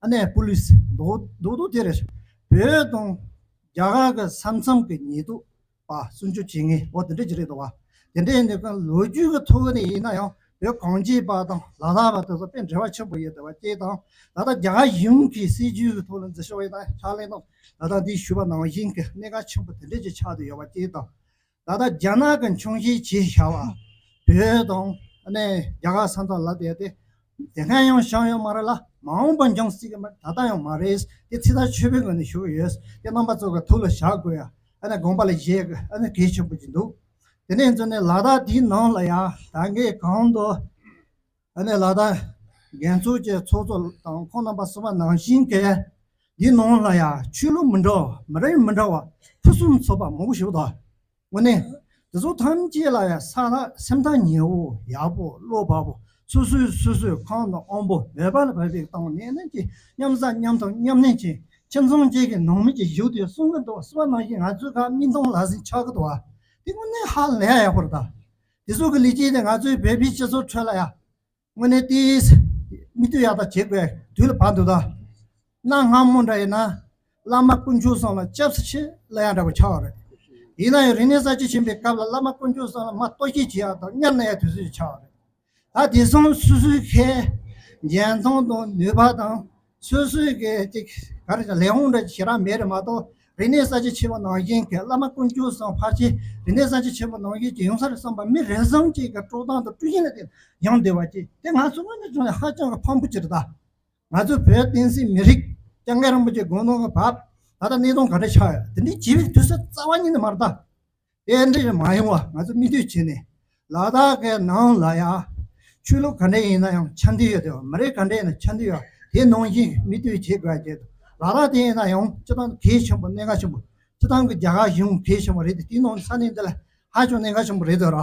ཨ་ནེ་པུ་ལིས་རྡོག་རྡོག་རྡོག་དེ་རེད། བོད་དང་རྒྱ་གར་གྱི་ས་མཚམས་ཀྱི་ཉེན་རྟོག་པ་སྲུང་སྐྱོབ་བྱེད་མཁན་འོ་དེ་འདྲ་ཅིག་རེད་འདུག་བ། དེ་འདྲའི་འདི་ག་ལོ་རྒྱུས་ཀྱི་ཐོག་ནས་ཡིན་ན་ཡང་བོད་གངས་ཅན་པ་དང་ལ་དྭགས་པ་དེ་ཚོ་དཔེ་འབྲེལ་བ་ཆེན་པོ་ཡོད་བསྡད་པ་གཅིག་དང་། ད་ལྟ་རྒྱ་གར་གཞུང་གི་སྲིད་ཇུས་ཀྱི་ཐོག་ལ་འཛིན་ཕྱོགས་ཡིན་ན་ཕྱག་ལས་གནང་། ད་ལྟ་འདི་ཞུས་པ་ནང་བཞིན་གྱི་གནད་འགག་ཆེན་པོ་དེ་འདྲ་ཅིག་ཆགས་བསྡད་ཡོད་པ་གཅིག་དང་། ད་ལྟ་རྒྱ་ནག་གི་འཆིང་བྱེད་བྱས་བཞག་པ་བོད་དང་ཨ་ནི་རྒྱ་གར་ས་མཚམས་ལབ་བསྡད་དེ། དེ་སྔ་ཡང་བྱུང་ཡོད་མ་རེད་ལ། མ་འོངས་པ་འབྱུང་སྲིད་ཀྱི་མ་རེད། ད་ལྟ་ཡང་མ་རེད། དེ་ཚིག་ཐག་ཆོད་པའི་ངང་ནས་ཞུ་གི་ཡོད། དེ་རྣམ་པ་ཚོ་གི་ཐུགས་ལ་བཞག་དགོས་ཡ། ཨ་ནི་དགོངས་པ་ལ་བཞེས་དགོས། ཨ་ནི་གལ་ཆེན་པོ་ཅིག་འདུག་དེ་ནས་བཟུང་ནས་ལ་དྭགས་དེའི་ནང་ལ་ཡ་ད་གིན་གང་དུ་ཨ་ནི་ལ་དྭགས་རྒྱལ་ཚོགས་ཀྱི་ཚོགས་གཙོ་དང་ཁོང་རྣམ་པ་གསུངས་པ་ནང་བཞིན་གྱི་འདིའི་ནང་ལ་ཡ་ཆོས་ལུགས་མི་འདྲ་བ་མི་རིགས་མི་འདྲ་བ་ཕུན་སུམ་ཚོགས་པ་མང་པོ་ཞིག་འདུག་དངོས་གནས་དེ་ཚོ་ཐམས་ཅད་ལ་ཡང་ས་ལ་སེམས་ཐག་ཉེ་བོ་ཡག་པོ་བློ་བག་པོ། སོ་སོས་སོ་སོའི་ཁམས་དང་དབང་པོ་མོས་པ་ལ་བབས་པའི་སྟེང་ནས་ནན་གྱིས་མཉམ་ཟ་མཉམ་འཐུང་མཉམ་གནས་ཀྱི་ཁྱིམ་ཚང་གཅིག་གི་ནང་མི་གཅིག་བཞུགས་ཏེ་གསུང་གི་འདུག་གསུང་བ་ནང་བཞིན་ང་ཚོའི་ཁ་མིག་མཐོང་ལག་ཟིན་ཆགས་ཀྱི་འདུག་བ། དེ་དངོས་གནས་ཧ་ལས་ཡག་པོ་རེད་ད། དེ་ཚོ་གི་ལས་ཀྱི་དེ་ང་ཚོའི་བོད་པའི་སྤྱི་ཚོགས་ཁྲོད་ལ་ཡ། དངོས་གནས་དེ་མིག་ལྟོས་ཡག་ཐག་བྱེད་དགོས་དུས་ལ་བབ་འདུག་ད། གནའ་སྔ་མོ་འདྲ་ཡིན་ན། བླ་མ་དཀོན་མཆོག་གསུམ་ལ་སྐྱབས་སུ་མཆི་ལབ་ཡག་འདྲ་པོ་ཆགས་པ་རེད། ཡིན་ན་ཡང་རིག་གནས་གསར་བརྗེ་ཆེན་པོའི་སྐབས་ལ་བླ་མ་དཀོན་མཆོག་གསུམ་ལ་མར་ལྟོ་ཆས་བྱེད་ཡག་དང་མཉམ་གནས་ཡག་དུས་ཚོད་ཅིག་ཆགས་པ་རེད། ད་དེ་སོང་སོ་སོའི་ཁའི་འཇོན་ཐང་དང་ནུས་པ་དང་། སོ་སོའི་གི་ཅིག་ག་རེ་ཟེར་ལས་དབང་འདྲ་ཞེ་དྲག་མེད་རེད་མ་གཏོགས། རིག་གནས་གསར་བརྗེ་ཆེན་པོ་ནང་བཞིན་གྱི་བླ་མ་དཀོན་མཆོག་གསུམ་ཕལ་ཆེར་རིག་གནས་གསར་བརྗེ་ཆེན་པོ་ནང་བཞིན་གྱི་ཡོང་ས་རེད་བསམ་པ། མི་རེ་ཟུང་གཅིག་གི་དཀྲོག་གཏམ་དང་དཀྲུག་ཤིང་ལ་བརྟེན་ཡོང་བསྡད་པ་ཅིག་དེ་ང་ཚོ་དངོས་གནས་བྱུང་ནས་ཧ་ཅང་གི་ཕངས་པོ་ཅིག་རེད་ད། ང་ཚོ་བོད་བསྟན་སྲིད་མི་རིགས་སྐྱབས་མགོན་རིན་པོ་ཆེ་དགུང་ལོ་གི་བབ། ད་ལྟ་གནས་སྟངས་ག་འདྲ་ཆགས་ཡོད། དེ་འདྲའི་བྱེད་པའི་དུས་ཚོད་རྩ་བ་ཉིད་ནས་མ་རེད་ད། དེ་འདྲ་མ་ཡོང་བ་ང་ཚོ་མིག་ལྟོས་བྱས་ནས། ལ་དྭགས་ཀྱི་ནང་ལ་ཡ་ཆོས་ལུགས་ག་འདྲ་ཡིན་ན་ཡང་འཆམ་མཐུན་ཡོད་དེ། མི་རིགས་ག་འདྲ་ཡིན་ན་འཆམ་མཐུན་ཡོད། དེ་ནང་བཞིན་མིག་ལྟོས་བྱེད་དགོས་ཀྱི་འདུག་ལ་དྭགས་དེ་ཡིན་ན་ཡང་སྤྱི་བཏང་གལ་ཆེན་པོ་གནད་འགག་ཆེན་པོ། སྤྱི་བཏང་གི་རྒྱ་གར་གཞུང་གལ་ཆེན་པོ་རེད་དེ། དེའི་ནང་ས་གནས་འདི་ལ་ཧ་ཅང་གནད་འགག་ཆེན་པོ་རེད་དོ་ར།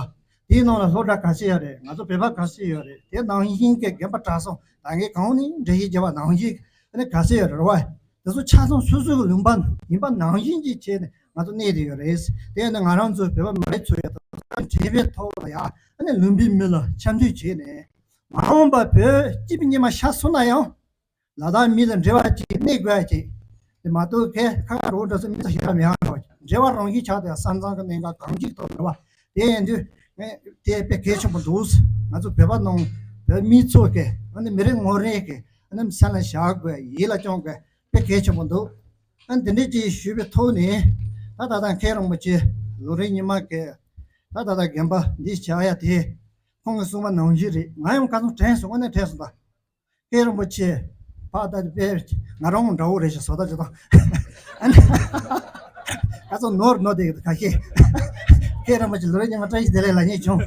དེའི་ནང་ལ་སློབ་གྲྭ་ག་ཚོད་ཡོད་རེད། ང་ཚོ་བོད་པ་ག་ཚོད་ཡོད་རེད། དེ་ནང་བཞིན་གྱི་རྒན་པ་གྲྭ་ཚང་ད་གིན་གོང་ནས་འགྲེལ་བཤད་བརྒྱབ་པ་ནང་བཞིན་ཨ་ནི་ག་ཚོད་ཡོད་རེད་བ། དེ་ཚོ་ཆ་ཚང་སོ་སོ་གི་ལུང་པ་ཡིན་པ་ནང་བཞིན་གྱི་བྱས་ནས་ང་ཚོ་གནས་བསྡད་ཡོད་རེད། དེ་ནི་ང་རང་ཚོ་བོད་པ་མི་རིགས་ཚོ་ཡོད་དང་འབྲེལ་བའི་ཐོག་ལ་ཡ་ཨ་ནི་ལུང་པའི་མི་ལ་འཆམ་མཐུན་བྱས་ནས་མ་འོངས་པ་བོད་སྐྱིད་པའི་ཉི་མ་ཤར་སོང་ན་ཡང་། ལ་དྭགས་མི་དང་འབྲེལ་བ་ཅིག་གནས་དགོས་ཡ་ཅིག་དེ་མ་གཏོགས་ཁ་ཁ་རོགས་འདྲ་ཚོ་མི་ཚོ་ཞེ་དྲག་མེད་ཡ་རོགས་འབྲེལ་བ་རང་བཞིན་ཆགས་དེ་ས་མཚམས་ཀྱི་གནད་འགག་གང་ཅིག་ཐོག་འབྲེལ་བ་དེ་ཡིན་དུས་ངས་དེ་དཔེ་གལ་ཆེན་པོ་འདུག་ང་ཚོ་བོད་པ་ནང་བོད་མི་ཚོ་གི་ཨ་ནི་མི་རེ་ངོ་རེ་གི་ཨ་ནི་སེམས་ལ་བཞག་དགོས་ཡིད་ལ་བཅངས་དགོས་དཔེ་གལ་ཆེན་པོ་འདུག་ཨ་ནི་དེ་འདྲས་ཅིག་ཞུས་པའི་ཐོག་ནས་ད་ད་ལྟ་མཁན་རིན་པོ་ཆེ་ལོ་རེ་ཉི་མ་གི་ད་ད་ལྟ་རྒན་པ་འདི་བྱ་ཡ་དེ་ཁོང་གིས་གསུངས་པ་ནང་བཞིན་རེད། ང་ཡང་ཁ་སང་དྲན་སོང་། དངོས་གནས་དྲན་སོང་ད། མཁན་རིན་པོ་ཆེ་ཕར་ལྟ་དེ་དཔེ་ང་རང་འདྲ་བོ་རེད་ཞེས་བཟོ་ལྟ་ཅིག་དང་། ཨ་ནི་ཁ་སང་ནོར་ནོར་བསྡད་ཡོད་ཁ་ཤས། མཁན་རིན་པོ་ཆེ་ལོ་རེ་ཉི་མ་བཀྲ་ཤིས་བདེ་ལེགས་ལབ་མཁན་བྱུང་།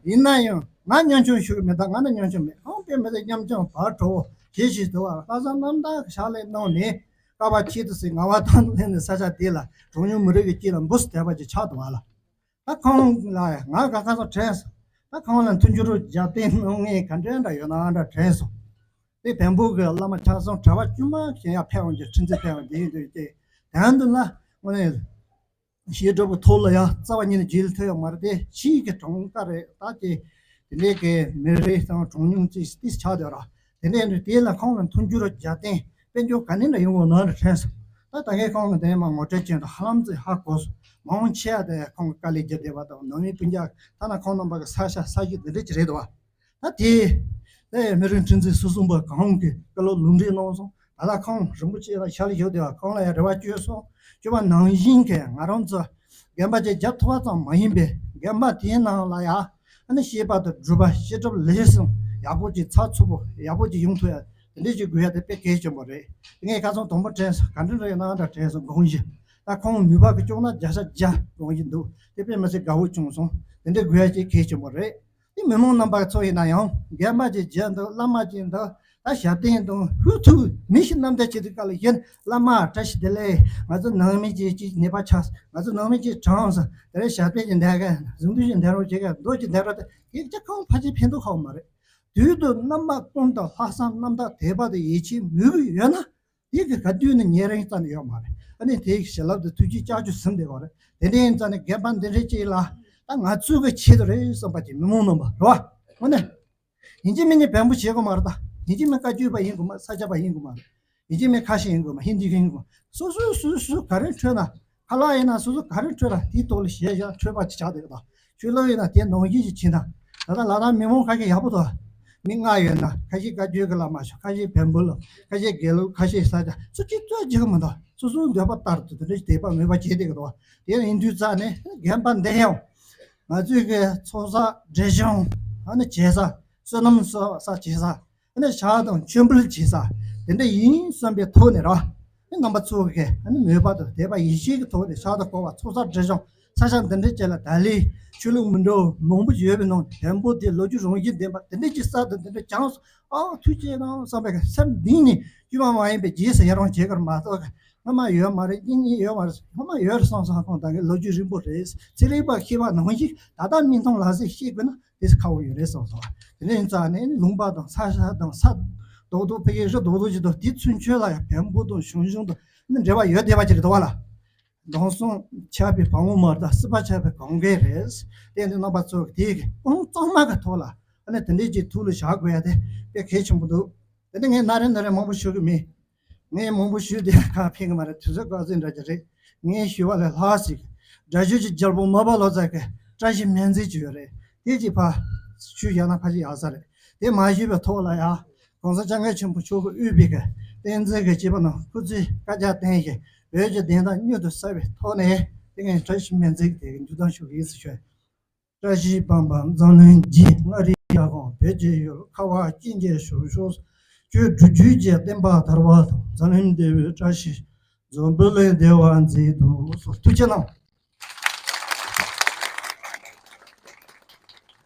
ཡིན་ན་ཡང་ང་ཉམ་ཆུང་ཞུ་གི་མེད། ད་ང་ནི་ཉམ་ཆུང་མེད། ཁོང་དཔེ་མི་སྲིད་ཉམ་ཆུང་བག་དྲོ་བོ་ཞེ་ཞིག་འདུག་བ། ལྷག་བསམ་རྣམ་དག་གི་ཕྱག་ལས་གནང་ནས་ཀ་བ་ཆེད་དུ་སྲིད་ངག་དབང་ཐང་སླེབས་ནས་ས་ཆ་དེ་ལ་གྲངས་ཉུང་མི་རིགས་ཀྱི་སྐྱིད་ལ་འབུ་སྲིན་དད་པ་ཅིག་ཆགས་འདུག་བ་ལ། ད་ཁོང་ལ་ང་ག་ག་ཚོད་དྲན་སོང་། ད་ཁོང་ལ་མཐུན་འགྱུར་རྒྱབ་རྟེན་གནང་མཁན་ག་འདྲ་འདྲ་ཡོད་ན་འདྲ་དྲན་སོང་། དེ་བེམ་པོ་གི་བླ་མ་ཆ་ཚང་གྲྭ་པ་དཀྱུས་མ་གཞན་ཡང་ཕེབས་འོང་གི་ཁྲི་འཛིན་ཕེབས་འོང་དེ་ཡིན་དུས་ཀྱི་དོན་དུ་ལ་དངོས་གནས་བཤད་སྒྲུབ་ཀྱི་ཐོག་ལ་ཡང་རྩ་བ་ཉིད་ནས་རྗེས་ལུས་ཐེབས་ཡོད་མ་རེད་དེ། ཕྱིའི་གི་གྲངས་ཀ་རེད་ད་ཀྱི་དེ་འདྲའི་གི་མི་རེ་དང་གྲངས་ཉུང་ཅིག་ཏིས་ཆགས་བསྡད་ར། དེ་འདྲ་ཡིན་དུས་དེ་ལ་ཁོང་ལ་མཐུན་འགྱུར་རྒྱབ་རྟེན་དཔལ་འབྱོར་ག་ནས་འདྲ་ཡོང་བ་ན་རེ་དྲན་སོང་། ད་ད་གིན་ཁོང་གི་འདས་མ་ངོ་སྤྲོད་ཅན་དུ་ཧ་ལམ་ཚོས་ཧ་གོ་སོང་། མང་ཆེ་བ་དེ་ཁོང་གི་དཀའ་ལས་བརྒྱབ་བསྡད་པ་དང་ནང་མི་སྤུན་ཀྱག་ཐ་ན་ཁོང་རྣམ་པ་གི་ས་ཆ་ས་གཞི་འདི་འདྲ་ཅིག་རེད་འདུག་བ། ད་དེ་ད་མི་རིགས་མཐུན་ཚོགས་སུ་གསུམ་པ་གང་གི་བཀའ་སློབ་ལུང་འདྲེན་གནང་སོང་། ད་ལྟ་ཁོང་རིན་པོ་ཆེ་ལ་ཞལ་བཞུགས་བསྡད་པ་ཁོང་ལ་ཡང་རེ་བ་བཅོལ་སོང་། བཅོལ་བ་ནང་བཞིན་གྱི་ང་རང་ཚོ་རྒན་པ་ཅིག་རྒྱབ་ཐུབ་པ་ཙམ་མ་ཡིན་པའི་རྒན་པ་དེའི་ནང་ལ་ཡང་ཨ་ནི་བཤད་པ་དང་སྒྲུབ་པ་བཤད་སྒྲུབ་ལས་གསུམ་ཡག་པོ་ཅིག་ཚགས་ཚུད་པོ་ཡག་པོ་ཅིག་ཡོང་ཐུབ་ཡ་དེ་འདྲས་ཅིག་དགོས་ཡ་དེ་དཔེ་གལ་ཆེན་པོ་རེད། ངས་ཁ་སང་དང་པོ་དྲན་སོང་། ག་འདྲ་རེད་ན་འདྲ་དྲན་སོང་། དགོངས་གཞི་ད་ཁོང་ནུས་པ་གི་བཅོག་ན་བརྒྱ་ཆ་བརྒྱ་དགོངས་གཞི་འདུག་དེ་དཔེ་མི་སྲིད་དགའ་བོ་བྱུང་སོང་། དེ་འདྲས་དགོས་ཡ་ཅིག་གལ་ཆེན་པོ་རེད། དེ་མི་མང་རྣམ་པ་ཚོ་ཡིན་ན་ཡང་རྒན་པ་ཅིག་མཇལ་འདུག་བླ་མ་ཅིག་འདུག་ད་ཞབས་བརྟན་དང་ཧུར་ཐུག་མི་ཞིག་རྣམ་དག་བྱེད་དུས་སྐབས་ལ་ཡིན། བླ་མ་བཀྲ་ཤིས་བདེ་ལེགས། ང་ཚོ་ནང་མི་ཅིག་ཅིག་ནད་པ་ཆགས། ང་ཚོ་ནང་མི་ཅིག་གྲོངས་སོང་། དེ་རིང་ཞབས་བརྟན་ཅིག་འདེགས་ག་གཟུངས་བསྡུས་ཅིག་འདེགས་རོགས་བྱེད་ག་མདོ་ཅིག་འདེགས་རོགས་དེ་ཡིག་ཆ་གང་ཕལ་ཆེར་ཕན་ཐོགས་ཁག་མ་རེད། དུས་དང་རྣམ་པ་ཀུན་ཏུ་ལྷག་བསམ་རྣམ་དག་དད་པ་དང་ཡིད་ཆེས་མོས་གུས་ཡོད་ན། དེ་གི་ག་དུས་ནས་ཉེ་རིང་རྩ་ནས་ཡོད་མ་རེད། ཨ་ནི་དེའི་བྱིན་རླབས་དང་ཐུགས་རྗེ་ལྕགས་ཀྱུ་ཟིན་བསྡད་པ་རེད། དེ་འདྲའི་རྩ་ནས་རྒན་པ་འདི་འདྲའི་ཅིག་ལ་ད་ང་ཚོའི་གི་ཆེད་དུ་རེད་བསམ་པ་ཅིག་མི་མང་རྣམ་པ་རེད་བ། དངོས་གནས་ཡིན་གཅིག་མིན་གཉིས་བེམ་པོ་བྱེད་དགོས་མ་རེད་ད། ཡིན་གཅིག་མིན་བཀའ་བརྒྱུད་པ་ཡིན་དགོས་མ་རེད། ས་སྐྱ་པ་ཡིན་དགོས་མ་རེད། ཡིན་གཅིག་མིན་ཁ་ཤས་ཡིན་དགོས་མ་རེད། ཧིན་དི་ཡིན་དགོས་མ་རེད། སོ་སོའི་སོ་སོའི་ག་རེ་འཕྲོད་ན། ཁ་ལག་ཡིན་ན་སོ་སོ་ག་རེ་འཕྲོད་ལ་དེའི་ཐོག་ལ་བཞེས་བཞག་འཕྲོད་པ་ཅིག་ཆགས་བསྡད་ཀྱི་འདུག་ཆོས་ལུགས་ཡིན་ན་དེ་ནང་བཞིན་ཞིག་བྱེད་ན། ད་ལྟ་ལ་དྭགས་མི་མང་ཁ་ཤས་ཡག་པོ་འདུག་མི་ལྔ་ཡོད་ན་ཁ་ཤས་བཀའ་བརྒྱུད་ཀྱི་བླ་མ་ཤོག་ཁ་ཤས་བོན་པོ་ལ་ཁ་ཤས་དགེ་ལུགས་ཁ་ཤས་ས་ཆ་སུ་གཅིག་རྩོད་བྱེད་ཀྱི་མི་འདུག་སོ་སོའི་འདོད་པ་ལྟར་དུ་དེ་འདྲ་ཞིག་དད་པ་མོས་པ་བྱེད་བསྡད་ཀྱི་འདུག་དེ་ཡིན་དུས་ཙང་ནས་རྒན་པ་འདི་ཡང་ང་ཚོའི་གི་ཚོགས་བསགས་སྒྲིབ་སྦྱང་ཨ་ནི་བྱེད་ས། བསོད་ནམས་གསོག་ས་བྱེད་ས། ཨ་ནི་ཕྱག་དང་མཆོད་འབུལ་བྱེད་ས། དེ་འདྲ་ཡིན་བསམ་པའི་ཐོག་ནས་ར། ཨ་ནི་རྣམ་པ་ཚོ་གིས་ཨ་ནི་མོས་པ་དང་དད་པ་ཡིད་ཆེས་ཀྱི་ཐོག་ནས་ཕྱག་དང་ཕྱག་རྒྱ་ཚོགས་བསགས་སྒྲིབ་སྦྱང་ས་ཆ་འདི་འདྲ་ཅིག་ལ་ད་ལས་ཆོས་ལུགས་མི་འདྲ་བ་མང་པོ་ཡོད་པའི་ནང་ནས་བོན་པོ་དེ་ལོ་རྒྱུས་རང་བཞིན་ལྡན་པ་དེ་འདྲ་ཅིག་གསར་དུ་འདི་འདྲ་བྱུང་སོང་། ཨ་ཐུགས་རྗེ་གནང་བསམ་པའི་སེམས་གཏིང་ནས་དཀྱུས་མ་མ་ཡིན་པའི་རྗེས་སུ་ཡི་རང་བྱེད་ཀྱི་མ་གཏོགས། སྔོན་མ་ཡོད་མ་རེད། གཉིས་གཉིས་ཡོད་མ་རེད། སྔོན་མ་ཡོད་རེད་བསམ་བསམ་ཁོང་ད་གིན་ལོ་རྒྱུས་རིང་པོ་རེད། ཚན་རིག་པ་ཤེས་པ་ནང་བཞིན་ད་ལྟ་མི་མཐོང་ལ་ཟེར་ཤེས་དགོས་ན་དེ་ཁག་པོ་ཡོད་རེད་བསམ་སོང་། དེ་ནས་ཡིན་ཙང་ནས་ལུང་པ་དང་ས་ཆ་དང་ས་རྡོག་རྡོག་ཕ་གིའི་རི་རྡོག་རྡོག་ཅིག་དང་དེ་ཚུན་ཆད་ལ་ཡང་བོན་པོ་དང་ཞང་ཞུང་དང་ནི་འབྲེལ་བ་ཡོད་བསྡད་པ་ཅིག་རེད་འདུག་བ་ལ། དེང་སང་ཆགས་པའི་བུ་མོ་མ་རེད། ད་སྲིད་པ་ཆགས་པའི་གང་གས་རེད། དེ་འདི་རྣམ་པ་ཚོ་དེ་གི་དཔང་གཙང་མ་གི་ཐོག་ལ་ཨ་ནི་དེ་འདྲས་ཀྱི་ཐུགས་ལ་བཞག་དགོས་ཡ་དེ་དཔེ་གལ་ཆེན་པོ་འདུག་དེ་ནས་ངས་ན་རེ་ན་རེ་མང་པོ་ཞུ་གི་མེད། ངས་མང་པོ་ཞུས་ཏེ་ཁག་ཕན་གི་མ་རེད། དུས་ཚོད་དཀའ་ཚེགས་འདྲ་ཅིག་རེད། ངས་ཞུས་པ་ལས་ལྷག་ཅིག་སྒྲ་སྒྱུར་གྱི་རྒྱལ་པོ་མ་པ་ལོ་ཙཱ་གི་བཀྲ་ཤིས་སྨོན་ཚིག་ཅིག་ཡོད་རེད། དེ་ཅིག་ཕར་ཞུས་བཞག་ན་ཕལ་ཆེར་ཡག་ས་རེད། དེ་མ་ཞུས་པའི་ཐོག་ལ་ཡང་གོང་ས་སྐྱབས་མགོན་ཆེན་པོ་མཆོག་གིས་དབུས་པའི་གི་བསྟན་འཛིན་གྱི་སྐྱེས་པ་རྣམས་སྐུ་ཚེ་བསྐལ་བརྒྱར་བརྟན་ཞིང་། བོད་ཀྱི་བདེན་མཐའ་མྱུར་དུ་གསལ་བའི་ཐོག་ནས་དེ་ངས་བཀྲ་ཤིས་སྨོན་ཚིག་དེ་གི་མཇུག་སྡོམ་ཞུ་གི་ཡིན་ཟེར་ཞུ། བཀྲ་ཤིས་པདྨ་འཛམ་གླིང་རྒྱས། མངའ་རིས་ཡར་ཀོང་བོད་ཀྱི་ཡུལ། ཁ་བ་ཅན་གྱི་བཞུགས་ཤོག་ཆོས་དྲུག་ཅུའི་བསྟན་པ་དར་བ་དང་། འཛམ་གླིང་བདེ་བའི་བཀྲ་ཤིས་འཛམ་བུ་གླིང་བདེ་བར་མཛེས་སུ་གསོལ། ཐུགས་རྗེ་གནང་།